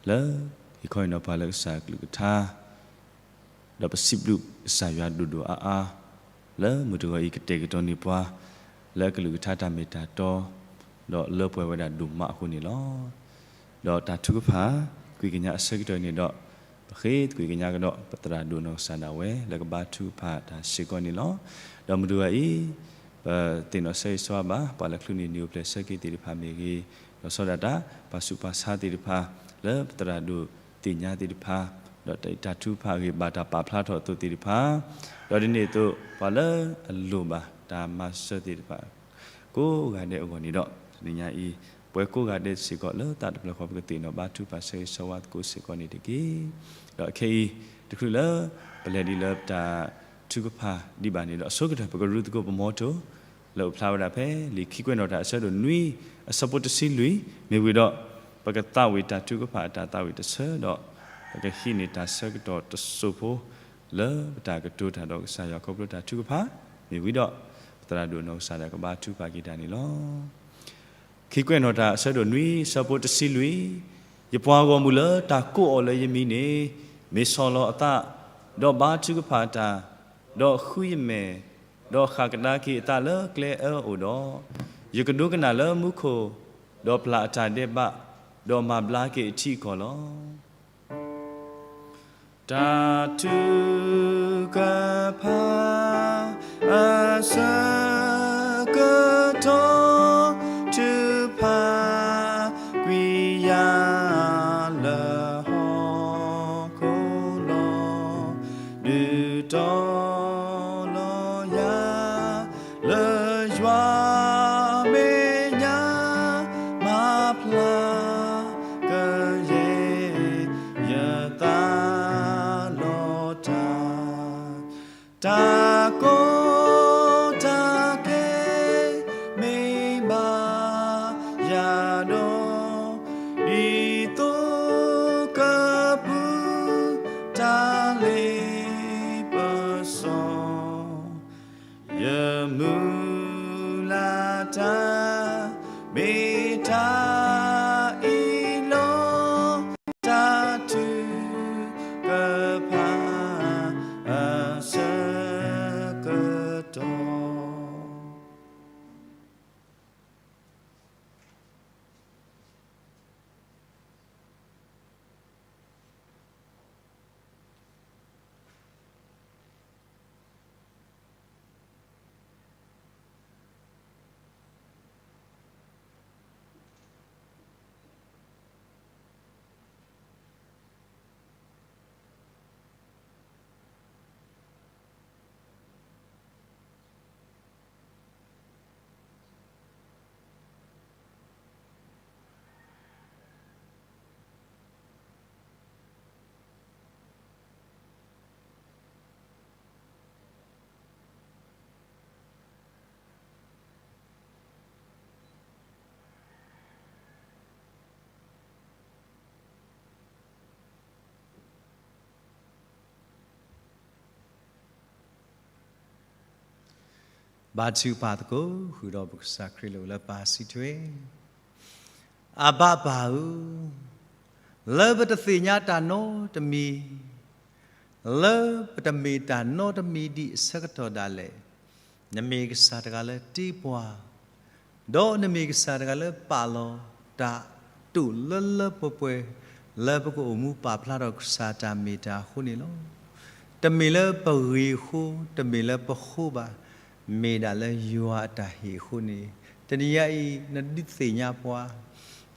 လၢဟံၣ်ခီအံၤနီၤ ပှၤလၢကစၢ်ကလုၢ်ကထါ ဒီးပစံးဘျုးကစၢ်ယွၤဒိၣ်ဒိၣ်အါအါ လၢမုၢ်တဂီၤအံၤကတဲာ်ကတီၤန့ၢ်ပှၤ လၢအကလုၢ်ကထါတၢ်မ့ၢ်တၢ်တီ ဒီးလၢပှဲၤဝဲဒၣ်ဒိၣ်မးအဃိန့ၣ်လီၤ. ဒီးတၢ်ထုကဖၣ် ကွံာ်ကညးအဆၢကတီၢ်န့ၣ်ဒီး ပဃ့သကွံာ်ကညးကဒီး ပသရၣ်ဒိၣ်နီၢ်ကစၢ်ဒၣ်ဝဲ လၢကဘါထုကဖၣ်တၢ်စ့ၢ်ကီးန့ၣ်လီၤ. ဒီးမုၢ်တဂီၤအံၤ ပသ့ၣ်နီၣ်ဆၢဂ့ၤဆၢဝါဘၣ် ပှၤလၢချုးန့ၢ်နံၣ်အိၣ်ဖျဲၣ်ဆၢက့ၤသ့ၣ်တဖၣ်မ့ၢ်ဂ့ၤ, ဒီးဆီဒၣ်တၢ် ပှၤဆူးပှၤဆါသ့ၣ်တဖၣ် လၢပသရၣ်ဒိၣ်သ့ၣ်ညါသ့ၣ်တဖၣ်, ဒီးတၢ်ထုကဖၣ်အဂ့ၢ်ဘၣ်တၢ်ပာ်ဖျါထီၣ်အသိးသ့ၣ်တဖၣ်, ဒီးဒ်န့ၣ်အသိး ပှၤလၢအလိၣ်ဘၣ်တၢ်မၤစၢၤသ့ၣ်တဖၣ် ကိးဂၤဒဲးအဂီၢ်န့ၣ်ဒီး တနံၤညါအံၤ ပှၤကိးဂၤဒဲးစ့ၢ်ကီးလၢသးတဖျၢၣ်ဃီ ပကသ့ၣ်နီၣ်ဘါထုကဖၣ်ဆၢဂ့ၤဆၢဝါသကိးစ့ၢ်ကီးန့ၣ်တက့ၢ်. ဒီးခဲအံၤ တချုးလၢ ပလဲၤဒ်လၢတၢ်ထုကဖၣ်ဒံးဘၣ်န့ၣ်ဒီး အဆိကတၢၢ်ပကရူသကိးပမီထိ လၢအအိၣ်ဖျါဝဲဒၣ်ဖဲ လံာ်ခံကွဲးနီၣ်တၢ်အဆၢဒိၣ်နွံ အဆၢဖိတဆံလွံၢ် မ့ၢ်ဝံၤဒီး ပကသးဝံၣ်တၢ်ထုကဖၣ်အတၢ်သးဝံၣ်တဆၢဒီး ပကဟံးန့ၢ်တၢ်ဆၢကတီၢ်တစိၢ်ဖိ လၢပတၢ်ကတိၤတၢ်ဒီးကစၢ်ယွၤခီဖျိတၢ်ထုကဖၣ် မ့ၢ်ဝံၤဒီး ပသရၣ်ဒိၣ်နီၢ်ကစၢ်ဒၣ်ကဘါထုကဖၣ်က့ၤတၢ်န့ၣ်လီၤ. ခံကွဲးနီၣ်တၢ်အဆၢဒိၣ်နွံ ဆၢဖိတဆံလွံၢ်, ယပှၤဂီၢ်မုၢ်လၢတၢ်ကိးအီၤလၢယမံၤန့ၣ် မ့ၢ်ဆီၣ်လီၤအသး, ဒီးဘါထုကဖၣ်တၢ်, ဒီးဃုယမဲာ်, ဒီးဃၣ်ကဒါက့ၤအသးလၢကျဲအၢအိၣ်ဒီး, ယကဒိကနၣ်လၢမူခိၣ်, ဒီးပျၢ်အတၢ်ဒဲးဘး, ဒီးမၤဘျါက့ၤအထံအကီၢ်လီၤ. တၢ်ထုကဖၣ်အဆၢကတီၢ် ထုကဖၣ်ကွံာ်ယၤလၢဟီၣ်ခိၣ်လီၤ. ဒုးတီၤလီၤယၤ လၢယွၤမဲာ်ညါ မၤဖျါကယဲၢ် ယသးလီၤတၢ်, တၢ်ကီတၢ်ခဲ မ့ၢ်ဘၣ်ယၤဒီး ဒ်သိးကပုၢ်တၢ်လ့ပစီ ယမုၢ်လၢ်တၢ် မ့ၢ်တၢ်အံၤလီၤ. တၢ်ထုကဖၣ်အဆၢကတီၢ် ဘါထုကဖၣ်သကိး ဃုာ်ဒီးပကစၢ်ခရံာ်လၢအအိၣ်လၢပၢ်စုထွဲ, အဘၣ်ပၢ်ဧၢ, လၢပတသ့ၣ်ညါတၢ်နီတမံၤ, လၢပတမ့ၢ်တၢ်နီတမံၤဒံးအဆၢကတီၢ်ဒၣ်လဲာ်, နမ့ၢ်ကစၢ်တဂၤလၢတ့ပှၤ, ဒီးနမ့ၢ်ကစၢ်တဂၤလၢပာ်လီၤတၢ်တိာ်လၢလၢပှဲၤပှဲၤ, လၢပကအိၣ်မူပာ်ဖျါထီၣ်ကစၢ်တၢ်မ့ၢ်တၢ်အဃိန့ၣ်လီၤ. တမ့ၢ်လၢပဂ့ၤအဃိ, တမ့ၢ်လၢပဃိဘၣ်, မ့ၢ်ဒၣ်လၢယွၤအတၢ်ဟ့ၣ်အဃိန့ၣ်, တနံၤညါအံၤ နဒုးသ့ၣ်ညါပှၤ,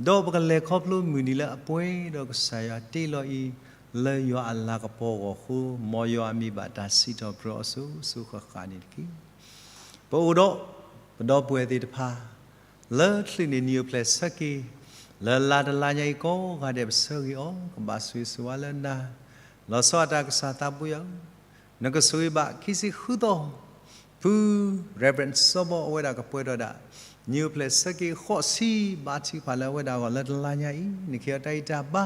ဒီးပကလဲၤခီဖျိမုၢ်နံၤလၢအပှဲၤဒီးကစၢ်ယွၤတ့လီၤအံၤ, လၢယွၤအလၤကပီၤအဂီၢ်အဃိ, မ်ယွၤအမံၤဘၣ်တၢ်စံးထီၣ်ပတြၢၤအီၤစိၤစိၤဃၣ်ဃၣ်န့ၣ်တက့ၢ်. ပအိၣ်ဒီးပဒီပုၢ်ဝဲၢ်သ့ၣ်တဖၣ် လၢချုးန့ၣ်နံၤအိၣ်ဖျဲၣ်ဆၢက့ၤ, လၢလါတလါညါအံၤကိးဂၤဒဲးပဆၢဂ့ၤအီၤ, ကဘၣ်ဆိၣ်ဂ့ၤဆိၣ်ဝါလၢနၤ, လီၤဆီအတၢ်ကစၢ်သးဘိယွၤဧၢ, နကဆိၣ်ဂ့ၤဘၣ်ခံဆံဃုသီ, ဖု Reverend စီၤဘီ အဝဲဒၣ်ကပှဲၤထီၣ်ဒၣ် နံၤအိၣ်ဖျဲၣ်ဆၢက့ၤဃိးဆံ, ဘါထုကဖၣ်လၢအဝဲဒၣ်အဂီၢ်လၢတလါညါအံၤ, နကဟ့ၣ်အီၤတၢ်ဂံၢ်တၢ်ဘါ,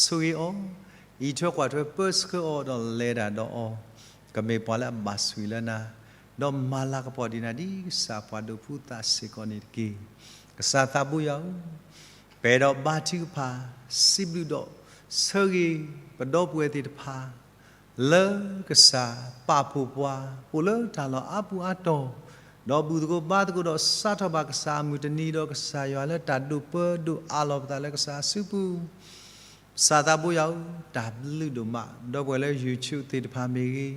ဆိၣ်ဂ့ၤအီၤ, အံးထွဲကွၢ်ထွဲပၢဆှၢအီၤဒီးလဲၤတၢ်ဒီးအီၤ, ကမ့ၢ်ပှၤလၢအဘၣ်ဆိၣ်ဂ့ၤလၢနၤ, ဒီးမၤလၤကပီၤဒံးနၤဒ်ကစၢ်ပှၤဒိးဖုသးစ့ၢ်ကီးန့ၣ်တက့ၢ်. ကစၢ်သးဘိယွၤဧၢ, ပအဲၣ်ဒိးဘါထုကဖၣ်, စံးဘျုးဒီးဆၢဂ့ၤပဒီပုၢ်ဝဲၢ်သ့ၣ်တဖၣ် လၢကစၢ်ပာ်ဖှိၣ်ပှၤ, အိၣ်လၢတၢ်လီၢ်အါပူၤအါတီၤ, ဒီးဘူၣ်သကိးဘါသကိးဒီးစးထီၣ်ဘၣ်ကစၢ်အမုၢ်တနံၤ, ဒီးကစၢ်ယွၤလၢတၢ်ဒိးပၢဒိးအးလီၤပသးလၢကစၢ်အစုပူၤ, ကစၢ်သးဘိယွၤဧၢ, တၢ်ဘျုးဒိၣ်မး, ဒီပုၢ်ဝဲၢ်လၢ YouTube သ့ၣ်တဖၣ်မ့ၢ်ဂ့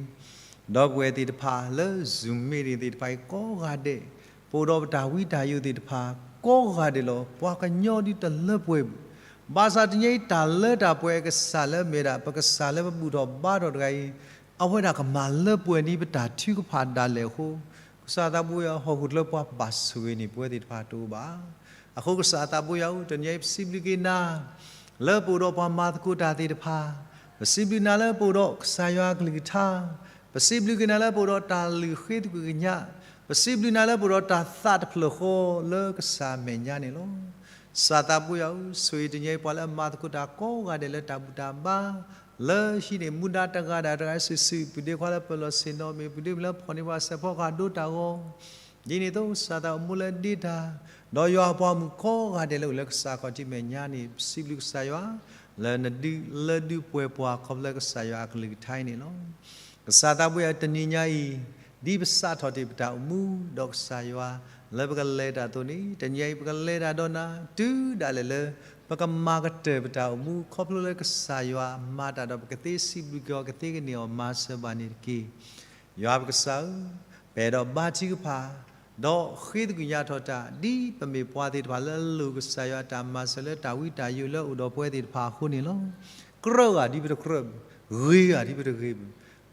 ၤ, ဒီပုၢ်ဝဲၢ်သ့ၣ်တဖၣ်လၢ Zoom meeting သ့ၣ်တဖၣ်အံၤကိးဂၤဒဲး, ပအိၣ်ဒီးပတၢ်ဝံတၢ်ယိးသ့ၣ်တဖၣ်ကိးဂၤဒဲးလီၤ. ပှၤကညီဒုးတလၢပှဲၤဘၣ်. ဘၣ်ဆၣ်တနံၤအံၤတၢ်လၢတၢ်ပှဲၤကစၢ်လၢမ့ၢ်ဒၣ် ပကစၢ်လၢပဘူၣ်ထီၣ်ဘါထီၣ်တဂၤအံၤ, အဝဲဒၣ်ကမၤလၢပှဲၤန့ၢ်ပတၢ်ထုကဖၣ်ဒၣ်လဲာ်အဃိ, ကစၢ်သးဘိယွၤဧၢ, ဟီၣ်ခိၣ်ချၢပှၤဘၣ်ဆိၣ်ဂ့ၤန့ၢ်ပဝဲသ့ၣ်တဖၣ်တအိၣ်ဘၣ်. အဃိကစၢ်သးဘိယွၤဧၢ, တနံၤအံၤပစံးဘျုးက့ၤနၤ လၢပအိၣ်ဒီးပှၤမၤသကိးတၢ်သ့ၣ်တဖၣ်, ပစံးဘျုးနၤလၢပအိၣ်ဒီးကစၢ်ယွၤအကလုၢ်ကထါ, ပစံးဘျုးက့ၤနၤလၢပအိၣ်ဒီးတၢ်လုၢ်ဃ့သကွံၢ်ကညး, ပစံးဘျုးနၤလၢပအိၣ်ဒီးတၢ်သးတဖျၢၣ်ဃီလၢကစၢ်အမဲာ်ညါန့ၣ်လီၤ. ကစၢ်သးဘိယွၤဧၢ, ဆိၣ်ဂ့ၤတနံၤအံၤပှၤလၢအမၤသကိးတၢ်ကိးဂၤဒဲးလၢတၢ်ဘူၣ်တၢ်ဘါ, လၢဟံးန့ၢ်မူဒါတဂၤဒီးတဂၤစုာ်စုာ်, ပုၢ်ဒ့ခွါလၢပလီၢ်ဆ့ၣ်နီၤမ့ၢ်, ပုၢ်ဒ့မုၣ်လၢဖီၣ်န့ၢ်ပှၤစဲးဖီကဟၣ်ဒိတၢ်ဂီၤ, ဒ်န့ၣ်အသိး ကစၢ်သးအိၣ်မူလၢဒ့တၢ်, ဒီးယွၤအပှၤမုၣ်ကိးဂၤဒဲးလၢအိၣ်လၢကစၢ်ခီၣ်ထံးမဲာ်ညါန့ၣ်, ပစံးဘျုးကစၢ်ယွၤ လၢနဒုးလၢဒုးပှဲၤပှၤ ခီဖျိလၢကစၢ်ယွၤအကလုၢ်ကထါအံၤန့ၣ်လီၤ. ကစၢ်သးဘိယွၤဧၢ, တနံၤညါအံၤ ဒ်ပစးထီၣ်တ့ၢ်ပတၢ်အိၣ်မူဒီးကစၢ်ယွၤ လၢပကလဲၤတၢ်အသိးန့ၣ်, တနံၤအံၤပကလဲၤတၢ်ဒီးနၤ တုၤဒၣ်လဲာ်လၢ ပကမၤကတၢၢ်ပတၢ်အိၣ်မူ ခီဖျိလၢကစၢ်ယွၤမၤတၢ်ဒီး ပကသ့စံးဘျုးက့ၤအီၤ ကသ့ကန့ၢ်အီၤ မၤစၢၤဘၣ်န့ၣ်တက့ၢ်. ယွၤပကစၢ်ဧၢ, ပအဲၣ်ဒိးဘါထုကဖၣ် ဒီးဃ့သကွံာ်ညါထီၣ်တၢ် ဒ်ပမ့ၢ်ပှၤသ့ၣ်တဖၣ်လၢအလိၣ်ကစၢ်ယွၤအတၢ်မၤစၢၤလၢတၢ်ဝံတၢ်ယိးလၢအိၣ်ဒီးပဝဲသ့ၣ်တဖၣ်အဃိန့ၣ်လီၤ. ကြၢးဂ့ၤဒ်ပတကြၢး, ဂ့ၤဂ့ၤဒ်ပတဂ့ၤဘၣ်.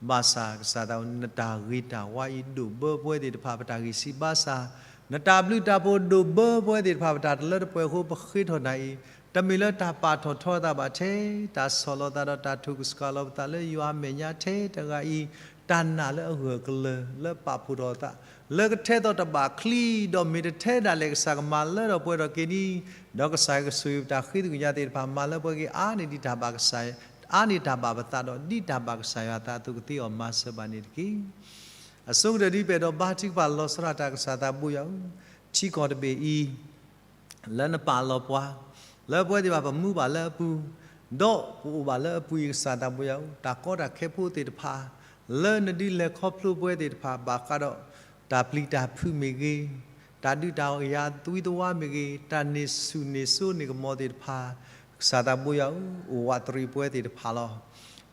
ဘၣ်ဆၣ်ကစၢ်သး နတၢ်ဂ့ၤတၢ်ဝါအံၤဒိၣ်ဘၢပဝဲသ့ၣ်တဖၣ်ပတၢ်ဂံၢ်စၢ်ဘါစၢ်, နတၢ်ဘျုးတၢ်ဖှိၣ်ဒိၣ်ဘၢပဝဲသ့ၣ်တဖၣ်ပတၢ်တလၢတပှဲၤအဃိ ပဃ့ထီၣ်နၤအံၤ တမ့ၢ်လၢတၢ်ပာ်ထီၣ်ထီအသးဘၣ်, ထဲတၢ်ဆီၣ်လီၤသးဒီးတၢ်ထုးကစှၤလီၤပသးလၢယွၤအမဲာ်ညါထဲတဂၤအံၤ, တၢ်နာ်လၢအဂၢၢ်အကျၢၤ လၢပာ်ဖှိၣ်ထီၣ်အသး လၢကထဲသိးတဘၣ်ချံ, ဒီးမ့ၢ်တထဲဒၣ်လဲာ်ကစၢ်ကမၤလၢထီၣ်ပှဲၤထီၣ်က့ၤန့ၣ်, ဒီးကစၢ်ကဆိၣ်ဂ့ၤပတၢ်ဃ့သကွံာ်ညါသ့ၣ်တဖၣ် မၤလၢပှဲၤက့ၤအါန့ၢ်ဒံးတၢ်ဘၣ်ကစၢ်, အါန့ၢ်တၢ်ဘၣ်ပသးဒီး ဒ်တၢ်ဘၣ်ကစၢ်ယွၤအသးအသိးကသ့အီၤမၤစၢၤဘၣ်န့ၣ်တက့ၢ်. အဆိကတၢၢ်ဒ်ပအဲၣ်ဒိးဘါထုကဖၣ်လီၤဆီဒၣ်တၢ် ကစၢ်သးဘိယွၤဧၢ, ထံကီၢ်တဘ့ၣ်အံၤ လၢနပာ်လီၤပှၤ, လၢပဝဲသ့ၣ်တဖၣ်ပမူဘၣ်လၢအပူၤ, ဒီးပအိၣ်ဘၣ်လၢအပူၤအံၤ ကစၢ်သးဘိယွၤဧၢ, တၢ်ကီတၢ်ခဲဖိသ့ၣ်တဖၣ် လၢနဒုးလဲၤခီဖျိပဝဲသ့ၣ်တဖၣ် ဘၣ်ဃးဒီးတၢ်ပျံၤတၢ်ဖုးမ့ၢ်ဂ့ၤ, တၢ်ဒုးတၢ်ယၤသဝံသဝါမ့ၢ်ဂ့ၤ, တၢ်န့ၢ်ဆူၣ်န့ၢ်စိန့ၢ်ကမီၤသ့ၣ်တဖၣ်, ကစၢ်သးဘိယွၤဧၢ, အိၣ်ဝးတရံးပဝဲသ့ၣ်တဖၣ်လီၤ.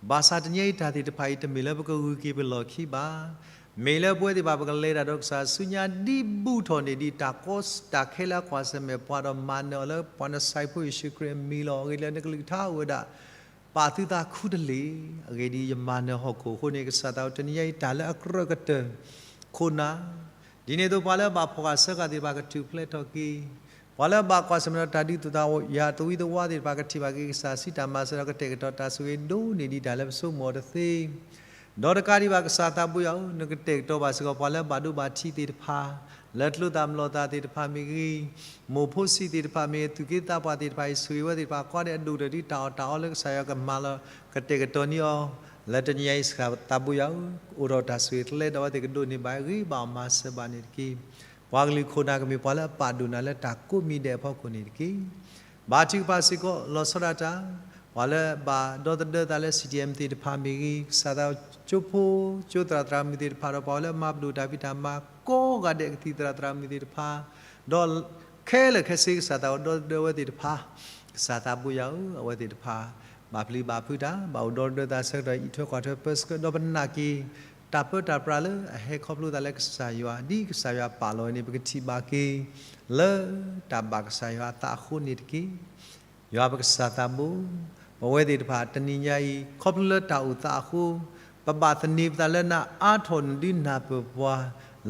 ဘၣ်ဆၣ်တနံၤအံၤတၢ်သ့ၣ်တဖၣ်အံၤ တမ့ၢ်လၢပကဂုာ်က့ၤပလီၢ်ခံဘၣ်. မ့ၢ်လၢပဝဲသ့ၣ်တဖၣ် ပကလဲၤတၢ်ဒီးကစၢ်ဆူညါဒ်ဘူးထီၣ်န့ၢ်ဒံးတၢ်ကီတၢ်ခဲလၢအကွၢ်ဆၢၣ်မဲာ်ပှၤဒီး မၤနၢၤအီၤလၢပှၤနၢ်စံးဖိယ့ၣ်ၡူးခရံာ်အမံၤလီၤ. အဂ့ၢ်ဒ်လဲၣ် နကလုၢ်ကထါအိၣ်ဝဲဒၣ် ပာ်သုသးခူတလ့ၢ်, အဂ့ၢ်ဒ်အံၤ, ယမၤနၢၤဟီၣ်ခိၣ်အဃိန့ၣ်, ကစၢ်သးဧၢ, တနံၤညါအံၤတၢ်လၢအကြၢးကတၢၢ် ခိၣ်နၢ်, ဒ်န့ၣ်အသိးပှၤလၢအဘၣ်ဖှီၣ်ဃာ်ဆၢဃာ်သ့ၣ်တဖၣ်ကထူၣ်ဖျဲးထီၣ်က့ၤ, ပှၤလၢအဘၣ်ကွၢ်ဆၢၣ်မဲာ်ဒီးတၢ်ဒုးတၢ်ယၤသဝံသဝါသ့ၣ်တဖၣ်ကထံၣ်ဘၣ်က့ၤ ကစၢ်စံးတၢ်မၤစၢၤဒီးကတဲာ်ကတီၤတၢ်ဆိၣ်ဂ့ၤဒိၣ်န့ၢ်ဒံးတၢ်လၢ ပဆိကမိၣ်အီၤတသ့ ဒီးတကးဒံးဘၣ် ကစၢ်သးဘိယွၤဧၢ, နကတဲာ်ကတီၤဘၣ်စ့ၢ်ကီးပှၤလၢအဘၣ်ဒိဘၣ်ထံးသ့ၣ်တဖၣ်, လၢကျိသၣ်မျိာ်သၣ်သ့ၣ်တဖၣ်မ့ၢ်ဂ့ၤ, မိၢ်ဖိဆံးသ့ၣ်တဖၣ်မ့ၢ်ဂ့ၤ, သူၣ်က့သးပှၢ်သ့ၣ်တဖၣ်အံၤ ဆိၣ်ဂ့ၤဝဲသ့ၣ်တဖၣ် ကီဒဲးအဒိၣ်ကတၢၢ်ဒ်တၢ်အီၣ်တၢ်အီလၢကစၢ်ယွၤကမၤလီၤ ကတဲာ်ကတီၤန့ၢ်အီၤ လၢတနံၤညါအံၤ ကစၢ်သးဘိယွၤဧၢ, အိၣ်ဒီးတၢ်ဆိၣ်ဂ့ၤကျဲဒီးအဝဲသ့ၣ်ကဒိးန့ၢ်ဘၣ်ဂ့ၤဘၣ်အီၤမၤစၢၤဘၣ်န့ၣ်တက့ၢ်. ပှၤကလုာ်ခိၣ်နၢ်ကမ့ၢ်ပှၤလၢအပာ်ဒိၣ်နၤလၢတၢ်ကိးမံၤဒဲးအဖီခိၣ်န့ၣ်တက့ၢ်. ဘါထုကဖၣ်စ့ၢ်ကီး လီၤဆီဒၣ်တၢ် ပှၤလၢဘၣ်ဒီသဒၢသးလၢ CDM သ့ၣ်တဖၣ်မ့ၢ်ဂ့ၤ, ကစၢ်သးကၠိဖိ ကၠိသရၣ်သရၣ်မုၣ်သ့ၣ်တဖၣ်ဒီး ပှၤလၢအမၤပဒိၣ်တၢ်ဖံးတၢ်မၤကိးဂၤဒဲး ကသံၣ်သရၣ်သရၣ်မုၣ်သ့ၣ်တဖၣ်, ဒီးခဲလၢာ်ခဲဆ့ကစၢ်သးအိၣ်ဒီသဒၢအဝဲသ့ၣ်တဖၣ်, ကစၢ်သးဘိယွၤဧၢ, အဝဲသ့ၣ်တဖၣ် ဘၣ်ပျံၤဘၣ်ဖုးတၢ် ဘၣ်အိၣ်ဒီသဒၢသးဆၢကတီၢ် အံးထွဲကွၢ်ထွဲပၢဆှၢ ဒီးပနာ်က့ၤ တၢ်ပၢတၢ်ပြးလၢအဟဲခီဖျိသးလၢကစၢ်ယွၤ ဒ်ကစၢ်ယွၤပာ်လီၤဝဲန့ၣ် ပကထံၣ်ဘၣ်က့ၤ လၢတၢ်ဘၣ်ကစၢ်ယွၤအသးအဃိန့ၣ်တက့ၢ်. ယွၤပကစၢ်သးဘိ, ပဝဲသ့ၣ်တဖၣ်တနံၤညါအံၤ ခီဖျိလၢတၢ်အိၣ်သးအဃိ, ပဘၣ်သန့ၤပသးလၢနၤ အါထီၣ်နဒုးနၢ်ပၢၢ်ပှၤ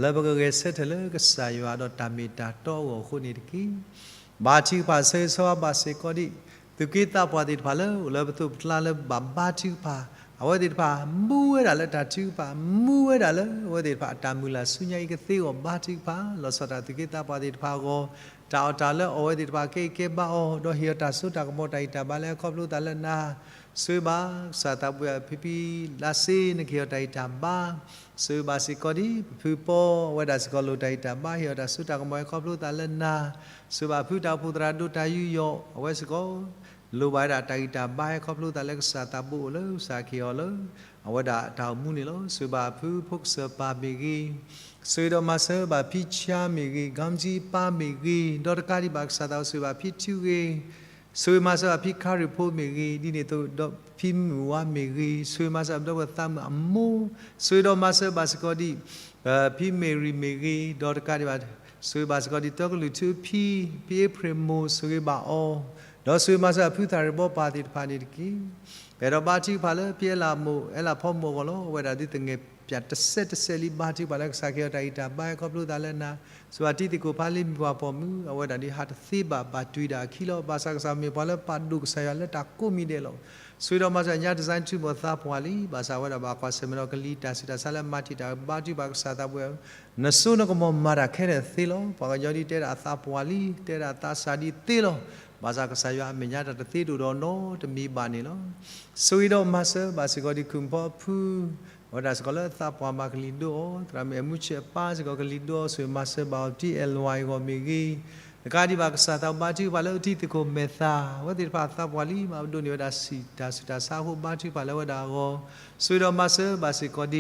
လၢပကဂဲၤဆၢထၢၣ်လၢကစၢ်ယွၤဒီးတၢ်မ့ၢ်တၢ်တီအဂီၢ်အဃိန့ၣ်တက့ၢ်. ဘါထုကဖၣ်ဆၢဂ့ၤဆၢဝါဘၣ်စ့ၢ်ကီးဒံး သူၣ်က့သးပှၢ်သ့ၣ်တဖၣ်လၢအိၣ်လၢပသိးပကျါလၢဘၣ်ဘါထုကဖၣ်, အဝဲသ့ၣ်တဖၣ် မူဝဲဒၣ်လၢတၢ်ထုကဖၣ်, မူဝဲဒၣ်လၢအဝဲသ့ၣ်တဖၣ်အတၢ်မုၢ်လၢ်ဆူညါအံၤကသ့အဂီၢ် ဘါထုကဖၣ် လီၤဆီဒၣ်တၢ် သူၣ်က့သးပှၢ်သ့ၣ်တဖၣ်အဂီၢ်, တၢ်အီၣ်တၢ်လၢအီၣ်ဝဲသ့ၣ်တဖၣ်ကဲအံၤကဲဘါအီၤ, ဒီးဟ့ၣ်အီၤတၢ်စိတၢ်ကမီၤ တၢ်ဂံၢ်တၢ်ဘါလၢအခီဖျိသးလၢနၤ, ဆိၣ်ဂ့ၤဘၣ် ကစၢ်သးဘိယွၤ ဖံဖံလါစ့ နကဟ့ၣ်အီၤတၢ်ဂံၢ်တၢ်ဘါ, ဆိၣ်ဂ့ၤဘၣ်စ့ၢ်ကီးဒံး ပဖုပီ အဝဲဒၣ်စ့ၢ်ကီးလိၣ်တၢ်ဂံၢ်တၢ်ဘါ ဟ့ၣ်အီၤတၢ်စိတၢ်ကမီၤ ဟဲခီဖျိသးလၢနၤ, ဆိၣ်ဂ့ၤဘၣ်ဖုတၢ်အိၣ်ဖှိၣ်သရၣ်ဒိၣ်တၢ်ယူးယီၣ် အဝဲစ့ၢ်ကီး လိၣ်ဘၣ်ဝဲဒၣ်တၢ်ဂံၢ်တၢ်ဘါ ဟဲခီဖျိသးလၢကစၢ်သးဘိအိၣ်လၢ ကစၢ်ခ့ၣ်အီၤလၢ အဝဲဒၣ်တၢ်အိၣ်မူန့ၣ်လီၤ. ဆိၣ်ဂ့ၤဘၣ်ဖုဖိကစၢၢ်ပၢ်မ့ၢ်ဂ့ၤ, ဆိၣ်ဂ့ၤဒီးမၤစၢၤဘၣ်ဖံဆါမ့ၢ်ဂ့ၤ, ကမ်ကၠံပၢ်မ့ၢ်ဂ့ၤ, ဒီးတကးဒံးဘၣ်ကစၢ်သးဘိ ဆိၣ်ဂ့ၤဘၣ်ဖံထူဂ့ၤ, ဆိၣ်ဂ့ၤမၤစၢၤဘၣ်ဖံခါရံၣ်ဖိမ့ၢ်ဂ့ၤ, ဒ်န့ၣ်အသိးဒီးဖံမုၢ်ဝါမ့ၢ်ဂ့ၤ, ဆိၣ်ဂ့ၤမၤစၢၤဘၣ်ပဒီပုၢ်ဝဲၢ်သးမုၣ်အမိၢ်, ဆိၣ်ဂ့ၤဒီးမၤစၢၤဘၣ်စ့ၢ်ကီးဒံး ဖံမ့ၢ်ရံၣ်မ့ၢ်ဂ့ၤ, ဒီးတကးဒံးဘၣ် ဆိၣ်ဂ့ၤဘၣ်စ့ၢ်ကီးဒံး တီကလုာ်ထူဖံ, ဖံအ့ဖြ့ၣ်မိၢ် ဆိၣ်ဂ့ၤဘၣ်အီၤ, ဒီးဆိၣ်ဂ့ၤမၤစၢၤဖုသၣ်ရံၣ်ဘီပၢ်သ့ၣ်တဖၣ်န့ၣ်တက့ၢ်. ပအဲၣ်ဒိးဘါထုကဖၣ်လၢဖံအဲလးမိၢ် အဲလးဖီမိၢ်အဂီၢ်လီၤ. အဝဲဒၣ်ဒုးသငဲးပၠးတစဲးတစဲးလံ ဘါထုကဖၣ်လၢကစၢ်ခ့ၣ်အီၤတၢ်ဂံၢ်တၢ်ဘါ ဟဲခီဖျိသးလၢနၤ, ဆိၣ်ဂ့ၤဘၣ်တံၤသကိးဖါလံ မုၢ်ပှၢ်ပိာ်မုၣ် အဝဲဒၣ်ဒုးဟးတသ့ဘၣ် ဘၣ်တွံၢ်ဒၣ်အခံလီၤ. ဘၣ်ဆၣ်ကစၢ်မ့ၢ်ပှၤလၢပာ်ဒိၣ်ကစၢ်ယွၤလၢတၢ်ကိးမံၤဒဲးလီၤ. ဆိၣ်ဂ့ၤဒီးမၤစၢၤညါ design ထူမိၢ်သးပှၢ်လံ, ဘၣ်ဆၣ်အဝဲဒၣ်ဘၣ်ကွၢ်ဆၢၣ်မဲာ်ဒီးကလံၤတၢ်ဆူးတၢ်ဆါလၢမၤတံာ်တာ် ဘါထုကဖၣ်ကစၢ်သးဘိယွၤ နစိနကမီၤမၤတၢ်ခဲလၢာ်သ့လီၤ. ပှၤကညီဒ်တဲဒၣ်အသးပှၢ်လံ, တဲဒၣ်အသးစၢ်ဒ်သ့လီၤ. ဘၣ်ဆၣ်ကစၢ်ယွၤအမဲာ်ညါတၢ်တသ့ဒိၣ်ဒီးနီတမံၤဘၣ်န့ၣ်လီၤ. ဆိၣ်ဂ့ၤဒီးမၤစၢၤဘၣ်စ့ၢ်ကီးဒံး ခုၣ်ဖီဖု အဝဲဒၣ်စ့ၢ်ကီးလၢအသးပှၢ်မၤကလံၤဒိအီၤ, သရၣ်မုၣ်အဲၣ်မူဆဲးအပၢ်စ့ၢ်ကီးကလံၤဒိအီၤ, ဆိၣ်ဂ့ၤမၤစၢၤဘၣ်အီၤ တံၤအဲၣ်လွဲၢ်အဂီၢ်မ့ၢ်ဂ့ၤ, တကးဒံးဘၣ်ကစၢ်သးဘိ ဘါထုကဖၣ်လၢတံၤသကိးမဲာ်သၣ် အဝဲသ့ၣ်တဖၣ်အသးပှၢ်လံ မၤပဒိးန့ၢ်ဝဲဒၣ်စံၣ်တၢ်ဆူးတၢ်ဆါအဃိ ဘါထုကဖၣ်လၢဝဲဒၣ်အဂီၢ်, ဆိၣ်ဂ့ၤဒီးမၤစၢၤဘၣ်စ့ၢ်ကီးဒံး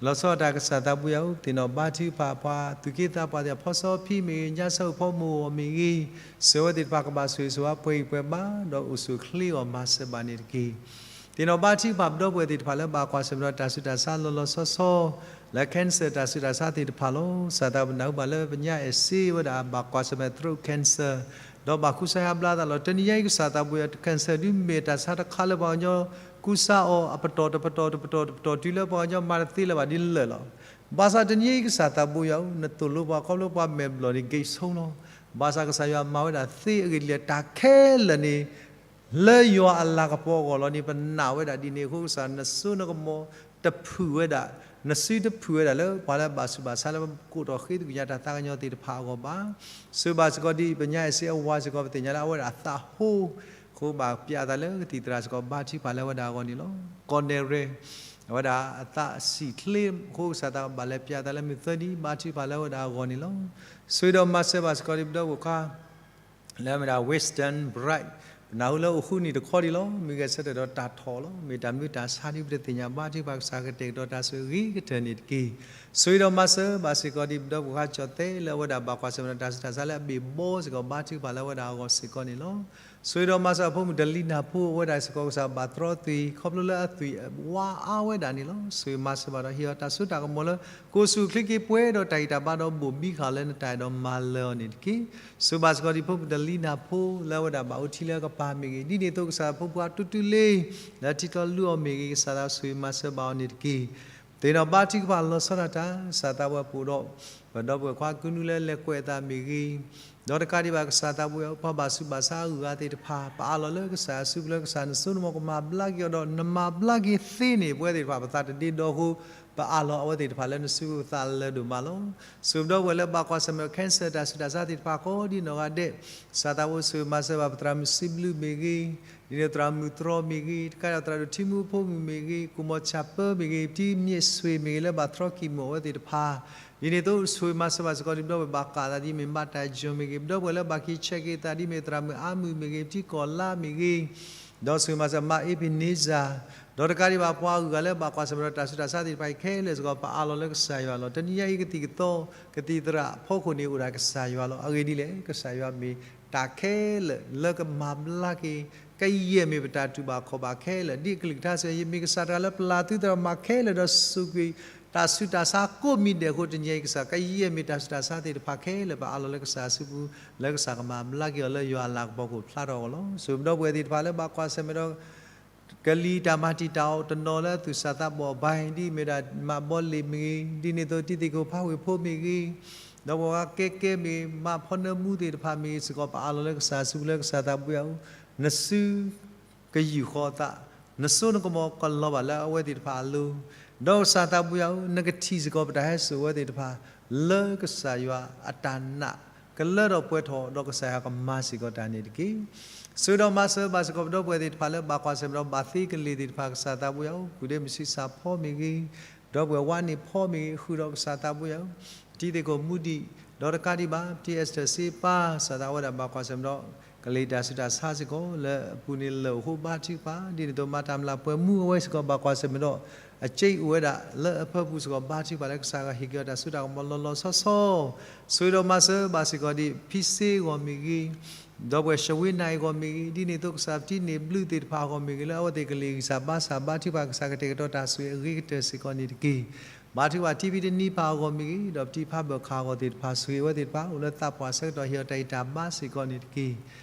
လီၤဆီဒၣ်တၢ် ကစၢ်သးဘိယွၤဧၢ, သ့ၣ်နီၣ်ဘါထုကဖၣ်ပှၤသူၣ်က့သးပှၢ်သ့ၣ်တဖၣ် ဖီစီဖံမ့ၢ်ဂ့ၤ, ညါဆၢဖီမိၢ်အဂီၢ်မ့ၢ်ဂ့ၤ, ဆိၣ်ဂ့ၤအဝဲသ့ၣ်တဖၣ်ကဘၣ်ဆိၣ်ဂ့ၤဆိၣ်ဝါပှဲၤဂံၢ်ပှဲၤဘါ ဒီးအိၣ်ဆူၣ်အိၣ်ချ့အဂီၢ် မၤစၢၤဘၣ်န့ၣ်တက့ၢ်. သ့ၣ်နီၣ်ဘါထုကဖၣ်ပဒီပုၢ်ဝဲၢ်သ့ၣ်တဖၣ်လၢဘၣ်ကွၢ်ဆၢၣ်မဲာ်ဒီးတၢ်ဆူးတၢ်ဆါလီၤလီၤဆီဆီ လၢ cancer တၢ်ဆူးတၢ်ဆါသ့ၣ်တဖၣ်လီၤ. ကစၢ်သးဘိ ပနၢ်ဟူဘၣ်လၢပညါအဲၣ်စ့ဝဲဒၣ်ဘၣ်ကွၢ်ဆၢၣ်မဲာ် throat cancer ဒီးဘၣ်ကူစါဟဲဘျါသးလီၤ. တနံၤညါအံၤ ကစၢ်သးဘိယွၤ cancer ဒုးမ့ၢ်တၢ်ဆါတခါလၢပှၤကညီကူစါအီၤ အပတီၢ်တပတီၢ်တပတီၢ်တပတီၢ် တုၤလၢပှၤကညီမၤတသ့လၢၤဘၣ်ဒ်လဲၣ်လီၤ. ဘၣ်ဆၣ်တနံၤအံၤ ကစၢ်သးဘိယွၤဧၢ, နသိၣ်လိပှၤခီဖျိပှၤမဲာ်ဘျီၣ်န့ၣ် က့ၤဆိလီၤ. ဘၣ်ဆၣ်ကစၢ်ယွၤမၤဝဲဒၣ်သ့အဂ့ၢ်ဒ်လဲၣ် တၢ်ခဲလၢာ်န့ၣ် လၢယွၤအလၤကပီၤအဂီၢ်လီၤန့ၣ် ပနာ်ဝဲဒၣ်ဒ်န့ၣ်အဃိ ကစၢ် နစိနကမီၤတဖုၣ်ဝဲဒၣ်, နစုတဖုၣ်ဝဲဒၣ်လၢ ပှၤလၢဘၣ်ဆူးဘၣ်ဆါလၢပကိးထီၣ်ဃ့သကွံာ်ညါတၢ်သးကညီၤသ့ၣ်တဖၣ်အဂီၢ်ဘၣ်. ဆိၣ်ဂ့ၤဘၣ်စ့ၢ်ကီးဒ်ပညါအဲၣ်စ့အဝၤစ့ၢ်ကီး ပသ့ၣ်ညါလၢအဝဲဒၣ်အသးဟိ အဃိဘၣ်ပျဲအသးလၢကသံၣ်သရၣ်စ့ၢ်ကီး ဘါထုကဖၣ်လၢဝဲဒၣ်အဂီၢ်န့ၣ်လီၤ. ကီၢ်နဲၣ်ရဲၣ် အဝဲဒၣ်အသးဆံးချ့အဃိ ကစၢ်သးဘိ ဘၣ်လဲၤပျဲအသးလၢမုၢ်သၢနံၤ ဘါထုကဖၣ်လၢဝဲဒၣ်အဂီၢ်န့ၣ်လီၤ. ဆိၣ်ဂ့ၤဒီးမၤစၢၤဘၣ်စ့ၢ်ကီးဒ်ပဒီပုၢ်ဝဲၢ်ခွါ လၢအမ့ၢ်ဒၣ် Winston Bright ပနၢ်ဟူလၢအိၣ်ဃုနံၣ်တခီဒံးလီၤ. မ့ၢ်ဂဲၤဆၢထၢၣ်ဒီးတၢ်ထီၣ်လီၤ. မ့ၢ်တၢ်မနုၤတၢ်ဆါဒ်ပတသ့ၣ်ညါ ဘါထုကဖၣ်ကစၢ်ကတဲာ်ကတီၤတၢ်ဆိၣ်ဂ့ၤကတၢၢ်န့ၣ်တက့ၢ်. ဆိၣ်ဂ့ၤဒီးမၤစၢၤဘၣ်စ့ၢ်ကီးဒ်ပဒီပုၢ်ဝဲၢ်ခွါကၠီၣ်သဲ လၢအဝဲဒၣ်ဘၣ်ကွၢ်ဆၢၣ်မဲာ်ဒီးတၢ်ဆူးတၢ်ဆါလၢအဘ့ၣ်ဘီစ့ၢ်ကီး ဘါထုကဖၣ်လၢဝဲဒၣ်အဂီၢ်စ့ၢ်ကီးန့ၣ်လီၤ. ဆိၣ်ဂ့ၤဒီးမၤစၢၤအဖိမုၣ်တလံနၢ်ဖိ အဝဲဒၣ်စ့ၢ်ကီး ကစၢ်ဘၣ်တြီသွံၣ် ခီဖျိလၢအသွံၣ်ဝါအါဝဲဒၣ်န့ၣ်လီၤ. ဆိၣ်ဂ့ၤမၤစၢၤဘၣ်ဒီးဟ့ၣ်အီၤတၢ်စိတၢ်ကမီၤလၢ ကအိၣ်ဆူၣ်အိၣ်ချ့က့ၤပှဲၤဒီးတၢ်ဂံၢ်တၢ်ဘါဒီးဘိၣ်ဘံဃာ်လၢနတၢ်အဲၣ်ဒိးမၤလၢအီၤန့ၣ်တက့ၢ်. ဆိၣ်ဂ့ၤဘၣ်စ့ၢ်ကီးဒ်ဖိမုၣ်တလံနၢ်ဖိ လၢအဝဲဒၣ်ဘၣ်အိၣ်ထံလၢကပၤမ့ၢ်ဂ့ၤ, ဒ်န့ၣ်အသိးကစၢ်ဖိပှၤတူၢ်တူၢ်လ့ လၢထံတီၢ်လုၢ်အီၤမ့ၢ်ဂ့ၤ, ကစၢ်သးဆိၣ်ဂ့ၤမၤစၢၤဘၣ်အီၤန့ၣ်တက့ၢ်. သ့ၣ်နီၣ်ဘါထုကဖၣ်လီၤဆီဒၣ်တၢ် ကစၢ်သးဘိပအိၣ်ဒီး ပဒီပုၢ်ဝဲၢ်ခွါကုနူလၢလဲၤကွဲးအသးမ့ၢ်ဂ့ၤ, ဒီးတကးဒံးဘၣ်ကစၢ်သးဘိ ပှၤဘၣ်ဆူးဘၣ်ဆါအဂုၤအဂၤသ့ၣ်တဖၣ် ပအးလီၤလၢကစၢ်အစုပူၤလၢကစၢ်နစိနကမီၤကမၤဘျါက့ၤအီၤဒီး နမၤဘျါက့ၤသ့န့ၣ် ပဝဲသ့ၣ်တဖၣ်ပသးတဒ့ဒီအဃိ ပအးလီၤအဝဲသ့ၣ်တဖၣ်လၢနစုသးလၢာ်ဒိၣ်မးလီၤ. ဆိၣ်ဂ့ၤပဒီပုၢ်ဝဲၢ်လၢဘၣ်ကွၢ်ဆၢၣ်မဲာ်ဒီး cancer တၢ်ဆူးတၢ်ဆါသ့ၣ်တဖၣ်ကိးဒ်နီၢ်ဂၤဒဲး, ကစၢ်သးဘိယွၤဆိၣ်ဂ့ၤမၤစၢၤဘၣ်ပသရၣ်မုၣ်စံးဘျုးမ့ၢ်ဂ့ၤ, ဒ်န့ၣ်သရၣ်မုၣ်တြီမ့ၢ်ဂ့ၤ, တကးဒံးသရၣ်ဒိၣ်ထံမူဖိမုၣ်မ့ၢ်ဂ့ၤ, ကိၣ်မီၢ်ဆၣ်ပၢမ့ၢ်ဂ့ၤ, ပတံၤမ့ၢ်ဆွ့ၣ်မ့ၢ်ဂ့ၤ လၢဘၣ်တြီကံၢ်မူၤအဝဲသ့ၣ်တဖၣ်, ဒ်န့ၣ်အသိးဆိၣ်ဂ့ၤမၤစၢၤဘၣ်စ့ၢ်ကီး ဒ်ပဒီပုၢ်ဝဲၢ်ဘၣ်ကးသးဒ်မ့ၢ်မးတၢ်ယီၤမ့ၢ်ဂ့ၤ, ပဒီပုၢ်ဝဲၢ်လၢဘၣ်က့ၤဆဲးက့ၤသးဒ်မ့ၢ်သရၣ်မုၣ်အါမုၢ်မ့ၢ်ဂ့ၤ, ပတံၤကီၢ်လါမ့ၢ်ဂ့ၤ, ဒီးဆိၣ်ဂ့ၤမၤစၢၤမါအ့ဖ့းန့စၢၣ်, ဒီးတကးဒံးဘၣ်ပှၤဂုၤဂၤလၢဘၣ်ကွၢ်ဆၢၣ်မဲာ်ဒီးတၢ်ဆူးတၢ်ဆါသ့ၣ်တဖၣ်အံၤခဲလၢာ်စ့ၢ်ကီး ပအးလီၤလၢကစၢ်ယွၤလီၤ. တနံၤညါအံၤကသံၣ်ကသီ ကသံၣ်သရၣ်ဖီခိၣ်န့ၣ်အိၣ်ဒၣ်ကစၢ်ယွၤလီၤ. အဂ့ၢ်ဒ်လဲၣ်, ကစၢ်ယွၤမ့ၢ်တၢ်ခဲလၢာ်လၢကမၤဘျါက့ၤ ကယဲၢ်မ့ၢ်ပတၢ်တူၢ်ဘၣ်ခီၣ်ဘၣ်ခဲလၢာ်, ဒ်အကလုၢ်ကထါစ့ၢ်ကီး ယမ့ၢ်ကစၢ်တဂၤလၢပျၢ်သုတၢ်မၤခဲလၢာ်ဒီးစူးကွံာ် တၢ်ဆူးတၢ်ဆါကိးမံၤဒဲးအဃိ တနံၤညါအံၤကစၢ် ကယဲၢ်မ့ၢ်တၢ်ဆူးတၢ်ဆါသ့ၣ်တဖၣ်ခဲလၢာ် ပအးလီၤလၢကစၢ်အစုပူၤ လၢကစၢ်ကမၤဘျါက့ၤအီၤလၢယွၤအလၤကပီၤကအိၣ်ဖျါထီၣ်အဂီၢ်လီၤ. ဆိၣ်ဂ့ၤပဒီပုၢ်ဝဲၢ်သ့ၣ်တဖၣ်လၢဘၣ်ကွၢ်ဆၢၣ်မဲာ်ဒီး ကလံၤတၢ်မၤတံာ်တာ်အီၤတနီၤလၢသူၣ်စၢ်သးဘီၣ်အဘၣ် ဒ်မ့ၢ်ဒၣ်မးဘီလ့ၣ်မ့ၢ်ဂ့ၤ, ဒ်န့ၣ်အသိးတံၤသကိးဖးဝ့ၢ်ဖိမ့ၢ်ဂ့ၤ, ဒီးပှၤကဲကဲမ့ၢ် မးဖီနၢမူသ့ၣ်တဖၣ်မ့ၢ်ဂ့ၤစ့ၢ်ကီး ပအးလီၤလၢကစၢ်အစုပူၤလၢကစၢ်သးဘိယွၤဧၢ, နစုကယူာ်ဃီအသး, နစိနကမီၤကလီၤဘၣ်လၢအဝဲသ့ၣ်တဖၣ်အလိၤ, ဒီးကစၢ်သးဘိယွၤဧၢ, နကထံၣ်စ့ၢ်ကီးပတၢ်ဟဲစိာ်ဝဲသ့ၣ်တဖၣ် လၢကစၢ်ယွၤအတၢ်နာ်ကလၢထီၣ်ပှဲၤထီၣ် ဒီးကစၢ်ယွၤကမၤစ့ၢ်ကီးတၢ်န့ၣ်တက့ၢ်. ဆိၣ်ဂ့ၤဒီးမၤစၢၤဘၣ်စ့ၢ်ကီးပဒီပုၢ်ဝဲၢ်သ့ၣ်တဖၣ်လၢဘၣ်ကွၢ်ဆၢၣ်မဲာ်ဒီးဘၣ်သ့ကလ့ၢ်သ့ၣ်တဖၣ် ကစၢ်သးဘိယွၤဧၢ, ကုၢ်ဒဲမုၢ်ဆံးစၢ်ဖီမ့ၢ်ဂ့ၤ, ဒီပုၢ်ဝဲၢ်ဝါန့ၣ်ဖီမ့ၢ်ဂ့ၤ, ဃုာ်ဒီးကစၢ်သးဘိယွၤဧၢ, ပတံၤသကိးမူဒံး, ဒီးတကးဒံးဘၣ် ပတံၤအ့စတၢၢ်စ့ပၢ် ကစၢ်သးဝဲဒၣ်ဘၣ်ကွၢ်ဆၢၣ်မဲာ်ဒီး ကလ့ၢ်တၢ်ဆူးတၢ်ဆါစ့ၢ်ကီး လၢအပူၤန့ၣ်လၢာ်အဃိဘါထုကဖၣ်, ဒ်န့ၣ်အသိးမၤတၢ်မျၢ်ပှဲၤမူအဝဲစ့ၢ်ကီး ဘၣ်ကွၢ်ဆၢၣ်မဲာ်ဒီး အစ့အိၣ်ဝဲဒၣ်လၢအဖၢပူၤစ့ၢ်ကီး ဘါထုကဖၣ်လၢကစၢ်ကဟ့ၣ်က့ၤအီၤတၢ်စိတၢ်ကမီၤလီၤလီၤဆီဆီ, ဆိၣ်ဂ့ၤဒီးမၤစၢၤဘၣ်စ့ၢ်ကီးဒ် ဖံစ့အဂီၢ်မ့ၢ်ဂ့ၤ, ဒီပုၢ်ဝဲၢ်ၡဝ့နၤအဂီၢ်မ့ၢ်ဂ့ၤ, ဒ်န့ၣ်အသိးကစၢ်ပတံၤန့ၣ်ဘျုးသ့ၣ်တဖၣ်အဂီၢ်မ့ၢ်ဂ့ၤ, လၢအဝဲသ့ၣ်ကလ့ၢ်ဂံၢ်စၢ်ဘါစၢ်ဘါထုကဖၣ် ကစၢ်ကတဲာ်ကတီၤတၢ်ဆိၣ်ဂ့ၤအဂ့ၤကတၢၢ်စ့ၢ်ကီးန့ၣ်တက့ၢ်. ဘါထုကဖၣ်ထံဖံးတနံၤဖးအဂီၢ်မ့ၢ်ဂ့ၤ, ဒီးပတံၤဖးဘၢၣ်ခးအဂီၢ်သ့ၣ်တဖၣ် ဆိၣ်ဂ့ၤအဝဲသ့ၣ်တဖၣ် အိၣ်လၢသးပှၢ်ဆၢကတီၢ်ဟ့ၣ်အီၤတၢ်အံးတၢ်ဘါစ့ၢ်ကီးန့ၣ်တက့ၢ်.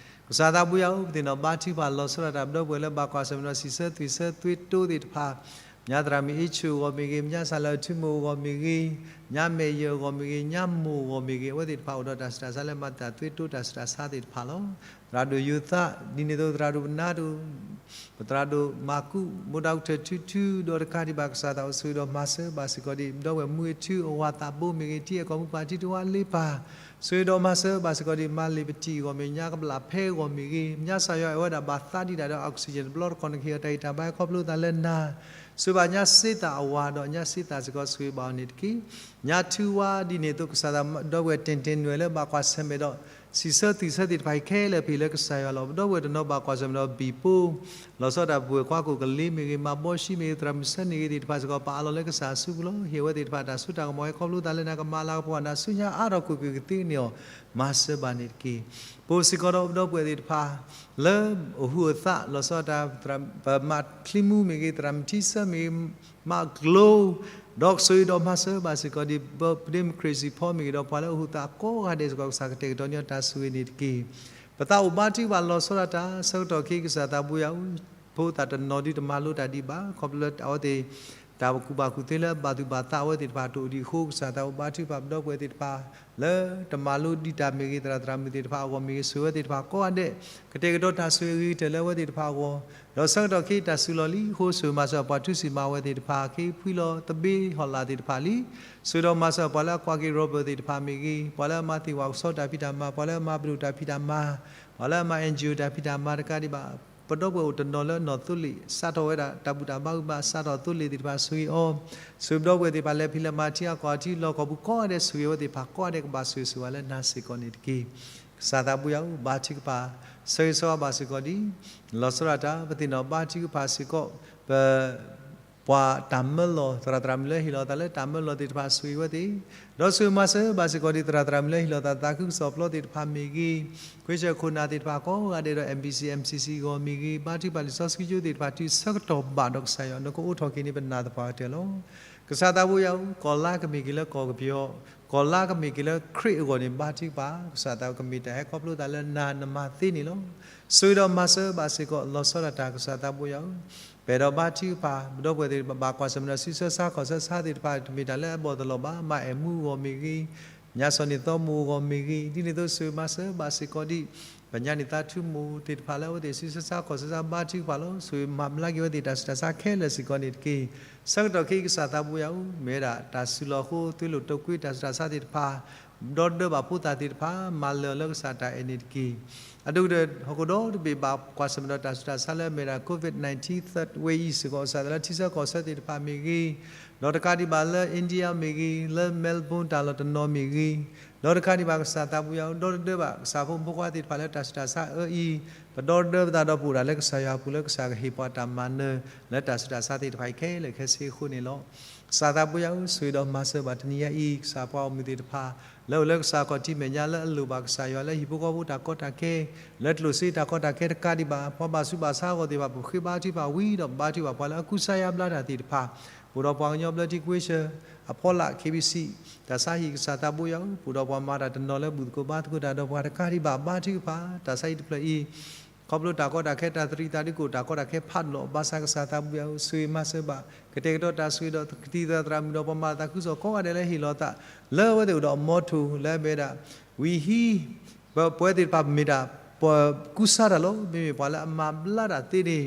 ကစၢ်သးဘိယွၤဧၢ, ပသ့ၣ်နီၣ်ဘါထုကဖၣ်လီၤဆီဒၣ်တၢ် ပဒီပုၢ်ဝဲၢ်လၢဘၣ်ကွၢ်ဆၢၣ်မဲာ်ဒီးစံးဆၢသွံၣ်ဆၢသွ့တိသ့ၣ်တဖၣ်, ညါသရၣ်မုၣ်အ့ဆူၣ်အဂီၢ်မ့ၢ်ဂ့ၤ, ညါစၢ်လၢအထူမိၢ်အဂီၢ်မ့ၢ်ဂ့ၤ, ညါမဲာ်ယၢၢ်အဂီၢ်မ့ၢ်ဂ့ၤ, ညါမိၢ်အဂီၢ်မ့ၢ်ဂ့ၤ, အဝဲသ့ၣ်တဖၣ်အိၣ်ဒီးတၢ်ဆူးတၢ်ဆါလၢမၤတၢ်သွ့တိတၢ်ဆူးတၢ်ဆါသ့ၣ်တဖၣ်လီၤ. သရၣ်ဒိၣ်ယိၤသး, ဒ်န့ၣ်အသိးသရၣ်ဒိၣ်ပနါဒိၣ်, ပသရၣ်ဒိၣ်မၤကူး, မိၢ်ဒီကထၢၣ်ထူထူ, ဒီးတကးဒံးဘၣ်ကစၢ်သးဘိယွၤ ဆိၣ်ဂ့ၤဒီးမၤစၢၤဘၣ်စ့ၢ်ကီးဒ် ပဒီပုၢ်ဝဲၢ်မူအထူအဝၤသးဘိမ့ၢ်ဂ့ၤ, ထံအဲၣ်ကီၢ်မူပၢ်ထံတဝါလ့ပၢ်, ဆိၣ်ဂ့ၤဒီးမၤစၢၤဘၣ်စ့ၢ်ကီးဒ် မၤလ့ၣ်ပတံၤအဂီၢ်မ့ၢ်, ညါကဘျၣ်ဖဲအဂီၢ်မ့ၢ်ဂ့ၤ, ညါစၢ်ယွၤအဲၣ်ဝဲဒၣ်ဘၣ်သးဒံးတၢ်ဒီး oxygen တဘျီတခီၣ် နကဟ့ၣ်အီၤတၢ်အံးတၢ်ဘါ ခီဖျိသးလၢနၤ, ဆိၣ်ဂ့ၤဘၣ်ညါစ့သၣ်အဝၤဒီးညါစ့သၣ်စ့ၢ်ကီး ဆိၣ်ဂ့ၤဘၣ်အီၤန့ၣ်တက့ၢ်. ညါထူဝါဒ်န့ၣ်အသိး ကစၢ်သးဘိယွၤ ဒီပုၢ်ဝဲၢ်တဲာ်တဲာ်နွဲၣ်လၢဘၣ်ကွၢ်ဆၢၣ်မဲာ်ဒီး စံးဆၢသွံၣ်ဆၢသ့ၣ်တဖၣ်အံၤခဲလၢာ် ပဟ့ၣ်လၢကစၢ်ယွၤလီၤ. ပဒီပုၢ်ဝဲၢ်တနီၤဘၣ်ကွၢ်ဆၢၣ်မဲာ်ဒီးဘံၣ်ပိၢ်, လီၤဆီဒၣ်တၢ်ပဝဲၢ်ကွၢ်ကိၣ်ကလ့မ့ၢ်ဂ့ၤ, မၤဘီဆံမ့ၢ်ဂ့ၤ, သရၣ်မုၣ်ဆၢန့ၣ်ဂ့ၤသ့ၣ်တဖၣ်စ့ၢ်ကီး ပအးလီၤလၢကစၢ်အစုပူၤလီၤ. ဟ့ၣ်အဝဲသ့ၣ်တဖၣ်တၢ်စိတၢ်ကမီၤ ဟဲခီဖျိသးလၢနၤ ကမၤလၤကပီၤနၤဆူညါအါထီၣ်ကွ့ၢ်ကွ့ၢ်ကသ့န့ၢ်အီၤ မၤစၢၤဘၣ်န့ၣ်တက့ၢ်. ပအိၣ်စ့ၢ်ကီးဒီးပဒီပုၢ်ဝဲၢ်သ့ၣ်တဖၣ် လၢအဟူးအသး လီၤဆီဒၣ်တၢ် ပမၤချံမူမ့ၢ်ဂ့ၤ, သရၣ်မုၣ်ထံဆၢမ့ၢ်ဂ့ၤ, မၤကျိ ဒီးဆိၣ်ဂ့ၤဒီးမၤစၢၤဘၣ်စ့ၢ်ကီးဒ် ပဒ့မုၣ်ခရ့ၣ်စံၣ်ဖီမ့ၢ်ဂ့ၤ, ဒီးပှၤလၢအဟူးသးကိးဂၤဒဲးစ့ၢ်ကီး ကစၢ်ကတဲာ်ကတီၤန့ၢ်အီၤတၢ်ဆိၣ်ဂ့ၤန့ၣ်တက့ၢ်. ပသးအိၣ်ဘါထုကဖၣ်လီၤဆီဒၣ်တၢ် ဆၢကတီၢ်ခဲအံၤ ကစၢ်သးဘိယွၤဧၢ, ဖိသၣ်တနီၤဒုးတမၤလိတၢ်ဒံးဘၣ် ခီဖျိလၢအဝဲသ့ၣ် တၢ်ကူၣ်ဘၣ်ကူၣ်သ့လၢအဘၣ်သူၣ်ဘၣ်သးအဝဲသ့ၣ်တဖၣ်တအိၣ်ဒံးအဃိ ကစၢ်သးဘိယွၤ ဘါထုကဖၣ်ပဒီပုၢ်ဝဲၢ်သ့ၣ်တဖၣ် လၢတမၤလိဒံးတၢ်မ့ၢ်ဂ့ၤ, သရၣ်သရၣ်မုၣ်သ့ၣ်တဖၣ်အဂီၢ်မ့ၢ်ဂ့ၤ, ဆိၣ်ဂ့ၤအဝဲသ့ၣ်တဖၣ်ကိးဂၤဒဲး, ကတဲာ်ကတီၤတၢ်ဆိၣ်ဂ့ၤအဂ့ၤကတၢၢ်လၢအဝဲသ့ၣ်တဖၣ်အဂီၢ်, ဒီးဆၢကတီၢ်ခဲအံၤတၢ်စူၤလီၤလံအဃိ ဆိၣ်ဂ့ၤမၤစၢၤပှၤထူစံးမၤဝဲသ့ၣ်တဖၣ် ခ့ဖှံလီၤသဘ့ဟီၣ်လာ်သ့ၣ်တဖၣ်လံ. ဆိၣ်ဂ့ၤဒီးမၤစၢၤပှၤလၢအကွၢ်က့ၤ Robert သ့ၣ်တဖၣ်မ့ၢ်ဂ့ၤ, ပှၤလၢအမၤသ့ၣ်ဝၣ်ကဆီတၢ်ဖံးတၢ်မၤ, ပှၤလၢအမၤပဒိၣ်တၢ်ဖံးတၢ်မၤ, ပှၤလၢအမၤ NGO တၢ်ဖံးတၢ်မၤတကးဒံးဘၣ်, ပဒီပုၢ်ဝဲၢ်အိၣ်တနီၤလၢနီၢ်သိလ့ၣ် စးထီၣ်ဝဲဒၣ်တၢ်ဘူၣ်တၢ်ဘါဝံၤဘၣ် စးထီၣ်သိလ့ၣ်သ့ၣ်တဖၣ် ဆိၣ်ဂ့ၤအီၤ, ဆိၣ်ဂ့ၤပဒီပုၢ်ဝဲၢ်သ့ၣ်တဖၣ်လဲၤဖံးလဲၤမၤထံအကီၢ်အထံလီၢ်ကီၢ်ပူၤကိးဂၤဒဲး ဆိၣ်ဂ့ၤအဝဲသ့ၣ်တဖၣ်ကိးဂၤဒဲး ကဘၣ်ဆိၣ်ဂ့ၤဆိၣ်ဝါလၢနၤစ့ၢ်ကီးန့ၣ်တက့ၢ်. ကစၢ်သးဘိယွၤဧၢ, ဘါထုကဖၣ် ဆၢဂ့ၤဆၢဝါဘၣ်စ့ၢ်ကီးဒ် လီၤဆီဒၣ်တၢ် ပသ့ၣ်နီၣ်ဘါထုကဖၣ်စ့ၢ်ကီး ပ ပှၤတၢ်မၢလီၤ သရၣ်သရၣ်မုၣ်လၢဟ့ၣ်လီၤသးလၢတၢ်မၢလီၤသ့ၣ်တဖၣ် ဆိၣ်ဂ့ၤဝဲသ့ၣ်, ဒီးဆိၣ်ဂ့ၤမၤစၢၤဘၣ်စ့ၢ်ကီးဒ် သရၣ်သရၣ်မုၣ်လၢဟ့ၣ်လီၤသး သးခုကစီၣ်ပျီသ့ၣ်တဖၣ်မ့ၢ်ဂ့ၤ, ခွ့ဆၢၣ်ခိၣ်နၢ်သ့ၣ်တဖၣ်ကိးဂၤဒဲးဒီး MBC MCC အဂီၢ်မ့ၢ်ဂ့ၤ, ဘါထုကဖၣ်လံာ်စီဆှံကၠိသ့ၣ်တဖၣ် တုၤဆၢကတီၢ်ဘၣ်ဒီးကစၢ်ယွၤ နကအိးထီၣ်က့ၤန့ၢ်ပနၢ်သပှၢ်ကတၢၢ်လီၤ. ကစၢ်သးဘိယွၤဧၢ, ကီၢ်လါကမ့ၢ်က့ၤလၢကီၢ်ကပီၤ, ကီၢ်လါကမ့ၢ်က့ၤလၢခရံာ်အဂီၢ်န့ၣ် ဘါထုကဖၣ် ကစၢ်သးကမ့ၢ်တၢ်ဟဲခီဖျိသးလၢနၤနမၤသ့န့ၣ်လီၤ. ဆိၣ်ဂ့ၤဒီးမၤစၢၤဘၣ်စ့ၢ်ကီး လီၤဆီဒၣ်တၢ် ကစၢ်သးဘိယွၤဧၢ, ပအဲၣ်ဒိးဘါထုကဖၣ် ပဒီပုၢ်ဝဲၢ်သ့ၣ်တဖၣ် ဘၣ်ကွၢ်ဆၢၣ်မဲာ်ဒီး ဆံးဆၢဆါခီၣ်ဆၢဆါသ့ၣ်တဖၣ် တမ့ၢ်တၢ်လၢအဘီၣ်သလီၤဘၣ်, မါအဲၣ်မူအဂီၢ်မ့ၢ်ဂ့ၤ, ညါစီၤန့ၢ်သီမူအဂီၢ်မ့ၢ်ဂ့ၤ, ဒ်န့ၣ်အသိးဆိၣ်ဂ့ၤမၤစၢၤဘၣ်စ့ၢ်ကီးဒ် ပညါန့ၢ်သးထူမိၢ်သ့ၣ်တဖၣ်လၢအဝဲသ့ၣ်ဆူဆါခီၣ်ဆါ ဘါထုကဖၣ်လီၤ. ဆိၣ်ဂ့ၤမၤဘျါက့ၤဝဲသ့ၣ်တၢ်ဆူးတၢ်ဆါခဲလၢာ်စ့ၢ်ကီးန့ၣ်တက့ၢ်. ဆၢကတီၢ်ခဲအံၤကစၢ်သးဘိယွၤဧၢ, မ့ၢ်ဝဲဒၣ်တၢ်စုလီၢ်ဃိ သွ့လိာ်တိာ်ကွံာ်တၢ်ဆူးတၢ်ဆါသ့ၣ်တဖၣ်, ဒီတဒၢဘၣ်ဖိသၣ်သ့ၣ်တဖၣ် မၤလၢာ်လၢကစၢ်တၢ်အဲၣ်န့ၣ်တက့ၢ်. အဒိၣ်ကတၢၢ်ဟီၣ်ခိၣ်ဒီတဘ့ၣ်ဘၣ်ကွၢ်ဆၢၣ်မဲာ်ဒီးတၢ်ဆူးတၢ်ဆါလၢအမ့ၢ်ဒၣ် COVID nineteen third wave အံၤစ့ၢ်ကီး ကစၢ်သးလၢထံဆၢကီၢ်ဆၢသ့ၣ်တဖၣ်မ့ၢ်ဂ့ၤ, ဒီးတကးဒံးဘၣ်လၢ India မ့ၢ်ဂ့ၤ, လၢ Melbourne တၢ်လီၢ်တနီၤမ့ၢ်ဂ့ၤ, ဒီးတကးဒံးဘၣ်ကစၢ်သးဘိယွၤဧၢ, ဒီတဒၢဘၣ်ကစၢ်ဖိမုၣ်ဖိခွါသ့ၣ်တဖၣ်လၢတၢ်ဆူးတၢ်ဆါအၢအံၤ, ပဒီတဒၢပသးဒီးပအိၣ်ဒၣ်လၢကစၢ်ယွၤအပူၤလၢကစၢ်ကဟ့ၣ်ပှၤတၢ်မၤနၢၤ လၢတၢ်ဆူးတၢ်ဆါသ့ၣ်တဖၣ်အံၤခဲလၢာ်ခဲဆ့အဃိန့ၣ်လီၤ. ကစၢ်သးဘိယွၤဧၢ, ဆိၣ်ဂ့ၤဒီးမၤစၢၤဘၣ်တနံၤညါအံၤ ကစၢ်ပှၤဂီၢ်မုၢ်သ့ၣ်တဖၣ် လၢအိၣ်လၢကစၢ်ခီၣ်ထံးမဲာ်ညါလၢအလိၣ်ဘၣ်ကစၢ်ယွၤလၢဟံၣ်ဖိဃီဖိတၢ်ကီတၢ်ခဲ, လၢကျိၣ်စ့တၢ်ကီတၢ်ခဲတကးဒံးဘၣ် ပှၤဘၣ်ဆူးဘၣ်ဆါအဂီၢ်သ့ၣ်တဖၣ် ပဃ့ဘါထုကဖၣ်ဝံၤဒီးဘါထုကဖၣ်ပှၤလၢအကူစါယါဘျါတၢ်သ့ၣ်တဖၣ်, ပအိၣ်ဒီးပှၤကညီဘျၢထံခဝ့ၡၢၣ် အဖီလာ် KBC တၢ်ဆါဟံၣ် ကစၢ်သးဘိယွၤဧၢ, ပအိၣ်ဒီးပှၤမၤတၢ်တနီၤလၢဘူၣ်သကိးဘါသကိးတၢ်ဒီးပှၤတကးဒံးဘၣ် ဘါထုကဖၣ် တၢ်ဆါဟံၣ်တဖျၢၣ်အံၤ ခီဖျိတၢ်ကီတၢ်ခဲတၢ်သရံးသးဒုးကအိၣ် တၢ်ကီတၢ်ခဲဖးဒိၣ်လီၤ. ဘၣ်ဆၣ်ကစၢ်သးဘိယွၤဧၢ, ဆိၣ်ဂ့ၤမၤစၢၤဘၣ် ကတဲာ်ကတီၤတၢ်ဆိၣ်ဂ့ၤဒီးကသံၣ်သရၣ်သရၣ်မုၣ်ဒီး ပှၤမၤတၢ်သးခုကစီၣ်ကိးဂၤဒဲးလၢဟ့ၣ်လီၤသး လၢအဝဲသ့ၣ်အိၣ်ဒီးအမီထိၣ် လၢအမ့ၢ်ဒၣ် ဝံၤဟံး ပဝဲသ့ၣ်တဖၣ်မ့ၢ်ဒၣ် ပကူစါတၢ်လီၤ. မ့မ့ၢ်ပှၤလၢအမၤဘျါတၢ်သ့န့ၣ်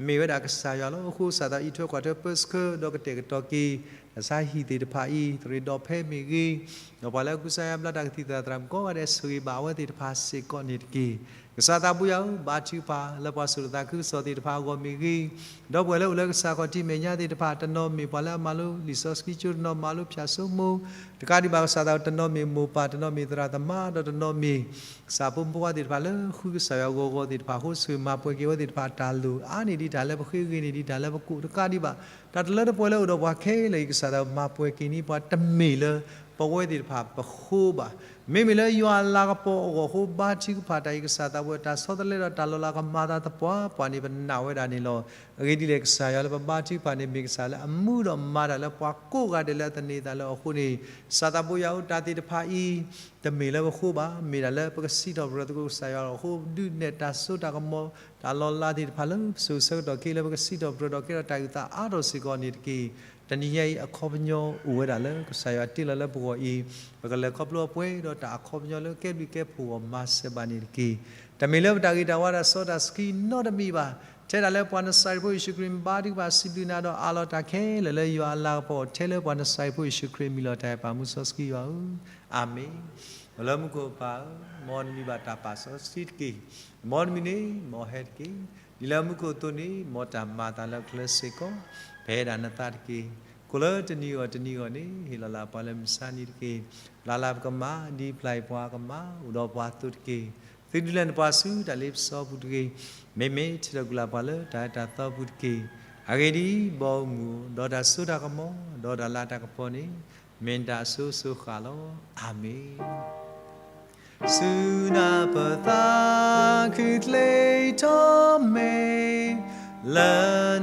မ့ၢ်ဝဲဒၣ်ကစၢ်ယွၤလီၤ. အဃိကစၢ်သးအံးထွဲကွၢ်ထွဲပၢဆှၢဒီးကတဲာ်ကတီၤက့ၤ တၢ်ဆါဟံၣ်သ့ၣ်တဖၣ်အံၤ သရ့ၤဒီဖဲမ့ၢ်ဂ့ၤ, ဒီးပှၤလၢအကူစါယါဘျါတၢ် ကသံၣ်သရၣ်သရၣ်မုၣ်ကိးဂၤဒဲး ဆိၣ်ဂ့ၤဘၣ်အဝဲသ့ၣ်တဖၣ်စ့ၢ်ကီးန့ၣ်တက့ၢ်. ကစၢ်သးဘိယွၤဧၢ, ဘါထုကဖၣ်လၢပှၤစိာ်တၢ်သးခုကစီၣ်သ့ၣ်တဖၣ်အဂီၢ်မ့ၢ်ဂ့ၤ, ဒီပုၢ်ဝဲၢ်လၢအိၣ်လၢကစၢ်ခီၣ်ထံးမဲာ်ညါသ့ၣ်တဖၣ် တနီၤမ့ၢ်ပှၤလၢအမၤလိလံာ်စီဆှံကၠိ, တနီၤမၤလိဖၠၣ်စိမိၤ, တကးဒံးဘၣ်ကစၢ်သး တနီၤမ့ၢ်မိၢ်ပၢ်, တနီၤမ့ၢ်သရၣ်သမါ, ဒီးတနီၤမ့ၢ် ကစၢ်ဖိမုၣ်ဖိခွါသ့ၣ်တဖၣ်လၢဃုကစၢ်ယွၤဂီၤဂီၤသ့ၣ်တဖၣ်အဃိ ဆိၣ်ဂ့ၤမၤပှဲၤက့ၤဝဲသ့ၣ်တဖၣ်တၢ်လိၣ် အါန့ၢ်ဒံးတၢ်လၢပဃ့, ဂ့ၤန့ၢ်ဒံးတၢ်လၢပကိၣ်, တကးဒံးဘၣ် တၢ်တလၢတပှဲၤလၢအိၣ်ဒီးပှၤခဲလၢာ်အံၤ ကစၢ်သးမၤပှဲၤက့ၤန့ၢ်ပှၤ တမ့ၢ်လၢပဝဲသ့ၣ်တဖၣ်ပဃိဘၣ်. မ့မ့ၢ်လၢယွၤအလၤကပီၤအဂီၢ်အဃိ ဘါထုကဖၣ်တၢ်အံၤ ကစၢ်သးပဝဲတၢ်ဆီတလဲဒီးတၢ်လီၤလးကမၤသးသပှၢ်ပှၢ်န့ၣ် ပနာ်ဝဲဒၣ်န့ၣ်လီၤ. အဂ့ၢ်ဒ်လဲၣ် ကစၢ်ယွၤလၢပဘါထုကဖၣ်န့ၣ် မ့ၢ်ကစၢ်လၢအမူဒီးမၤတၢ်လၢပှၤကိးဂၤဒဲးလၢအသန့ၤအသးလၢအဃိန့ၣ် ကစၢ်သးဘိယွၤဧၢ, တၢ်သ့ၣ်တဖၣ်အံၤ တမ့ၢ်လၢပဃိဘၣ်, မ့ၢ်ဒၣ်လၢပကစံးထီၣ်ပတြၢၤသကိးကစၢ်ယွၤလီၤ. အဃိဒုးနဲၣ်တၢ်စိတၢ်ကမီၤ တၢ်လီၤလးသ့ၣ်တဖၣ်လၢပစိၤဆၢကတီၢ်ခဲအံၤ လၢပကစံးထီၣ်ပတြၢၤဒီးကဲထီၣ်တၢ်အုၣ်သးအါထီၣ်စ့ၢ်ကီးန့ၣ်တက့ၢ်. တနံၤညါအံၤအခီပညီအိၣ်ဝဲဒၣ်လၢကစၢ်ယွၤတ့လီၤလၢပဂီၢ်အံၤ ပကလဲၤခီဖျိအပှဲၤဒီးတၢ်အခီပညီလၢကဲဘျုးကဲဖှိၣ်အဂီၢ်မၤစၢၤဘၣ်န့ၣ်တက့ၢ်. တမ့ၢ်လၢပတၢ်ဂ့ၤတၢ်ဝါတၢ်စီတၢ်ဆှံနီတမံၤဘၣ်. ထဲဒၣ်လၢပှၤနစၤရ့းဖိယ့ၣ်ၡူးခရံာ်မ့ၢ်ဘါထုကဖၣ်စံးဘျုးနၤဒီးအးလီၤတၢ်ခဲလၢာ်လၢယွၤအလၤကပီၤ ထဲလၢပှၤနစၤရ့းဖိယ့ၣ်ၡူးခရံာ်မံၤလီၤတၢ်အဲၣ်ပာ်မူစီဆှံယွၤဧၢ, အၤမ့ၣ်. အိၣ်လၢမူခိၣ်ပၢ်ဧၢ, မ်နမံၤဘၣ်တၢ်ပာ်စီဆှံတက့ၢ်. မ်နမံၤန့ၣ် မ်ဟဲတက့ၢ်. ဒ်လၢမူခိၣ်အသိးန့ၣ် မ်တၢ်မၤအသးလၢကျဲစ့ၢ်ကီး ပဟဲဒၣ်နသးတက့ၢ်. ကိၣ်လၢတနံၤအဂီၢ်တနံၤအဂီၢ်န့ၣ် ဟ့ၣ်လီၤလၢပှၤလၢမုၢ်ဆါနံၤတက့ၢ်. ပျၢ်လၢပကမၤ ဒ်ပျၢ်အံၤပှၤကမၤ အိၣ်ဒီးပှၤအသိးတက့ၢ်. သုဒုးလဲၤနပှၤဆူတၢ်လ့ပစီပူၤတဂ့ၤ. မ့မ့ၢ်ထုးထီၣ်ကွံာ်လၢပှၤလၢတၢ်အၢတၢ်သီပူၤတက့ၢ်. အဂ့ၢ်ဒ်အံၤ, ဘီမုၢ်ဒီးတၢ်စိတၢ်ကမီၤ ဒီးတၢ်လၤတၢ်ကပီၤန့ၣ် မ့ၢ်တၢ်အစိၤစိၤဃၣ်လီၤ. အၤမ့ၣ်. ဆူနၢ်ပၢၢ်သးခုချ့ထီၣ်မ့ၢ် လၢ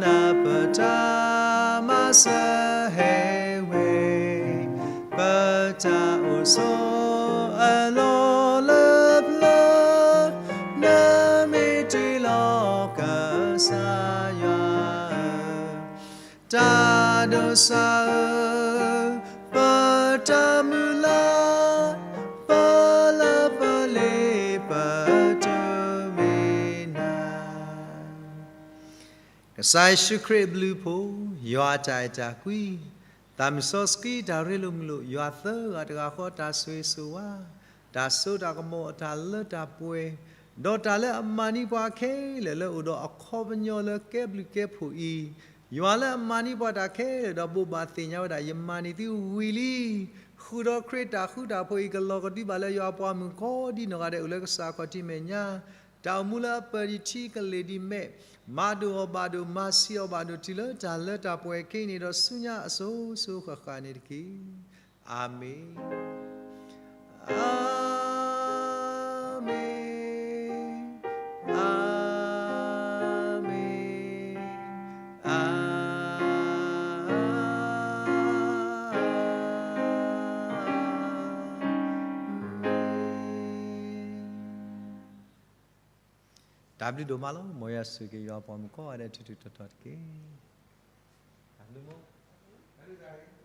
နၢ်ပၢၢ်တၢ်မၤစၢၤဟဲဝဲ, ပတၢ်အိၣ်ဆိးအလီၢ်လၢပျၢၤ နမ့ၢ်တ့လီၤကစၢ်ယွၤဧၢ, တၢ်ဒိးစၢ်ဧၢ, ပတၢ်မုၢ်လၢ် ပလၢပလ့ပတမ့ၢ်နၤ. ကစၢ်ယ့ၣ်ၡူးခရံာ်အဘျုးအဖှိၣ်, ယွၤအတၢ်အဲၣ်တၢ်ကွံ, သးမုၢ်စီဆှံတၢ်ရ့လိာ်မုာ်လိာ်, ယွၤသၢဂၤတဂၤဃီတၢ်ဆိၣ်ဂ့ၤဆိၣ်ဝါ, တၢ်စိတၢ်ကမီၤအတၢ်လၢတၢ်ပှဲၤ, ဒီးတၢ်လၢအမၤန့ၢ်ပှၤခဲလၢာ်လၢအိၣ်ဒီးအခီပညီလၢကဲဘျုးကဲဖှိၣ်အံၤ, ယွၤလၢအမၤန့ၢ်ပှၤတၢ်ခဲလၢာ်ဒီးဘိးဘၣ်သ့ၣ်ညါဝဲဒၣ် ယမၤန့ၢ်သုဝံၤလံ, ဃုာ်ဒီးခရံာ်တၢ်ဃူတၢ်ဖိးအံၤ ကလီၤကဒုဘၣ်လၢယွၤအပှၤမုၣ်ကိးဒ်နီၢ်ဂၤဒဲးအိၣ်လၢကစၢ်ခီၣ်ထံးမဲာ်ညါ တၢ်အိၣ်မူလၢအပၢၢ်ဒံးထံကလ့ၢ်ဒံးမဲး, မၤဒိၣ်အီၤဘၣ်ဒိၣ် မၤဆံးအီၤဘၣ်ဒိၣ် တုၤလၢတၢ်လၢတၢ်ပှဲၤခဲအံၤန့ၣ်ဒီးဆူညါအစိၤစိၤဃၣ်ဃၣ်န့ၣ်တက့ၢ်. အၤမ့ၣ်, အၤမ့ၣ်, အၤမ့ၣ်, အၤမ့ၣ်. တၢ်ဘျုးဒိၣ်မးလီၤ. မ်ယွၤဆိၣ်ဂ့ၤက့ၤယွၤအပှၤမုၣ်ကိးဂၤဒဲးထူးထူးတီၤတီၤတက့ၢ်. တၢ်ဘျုးမး.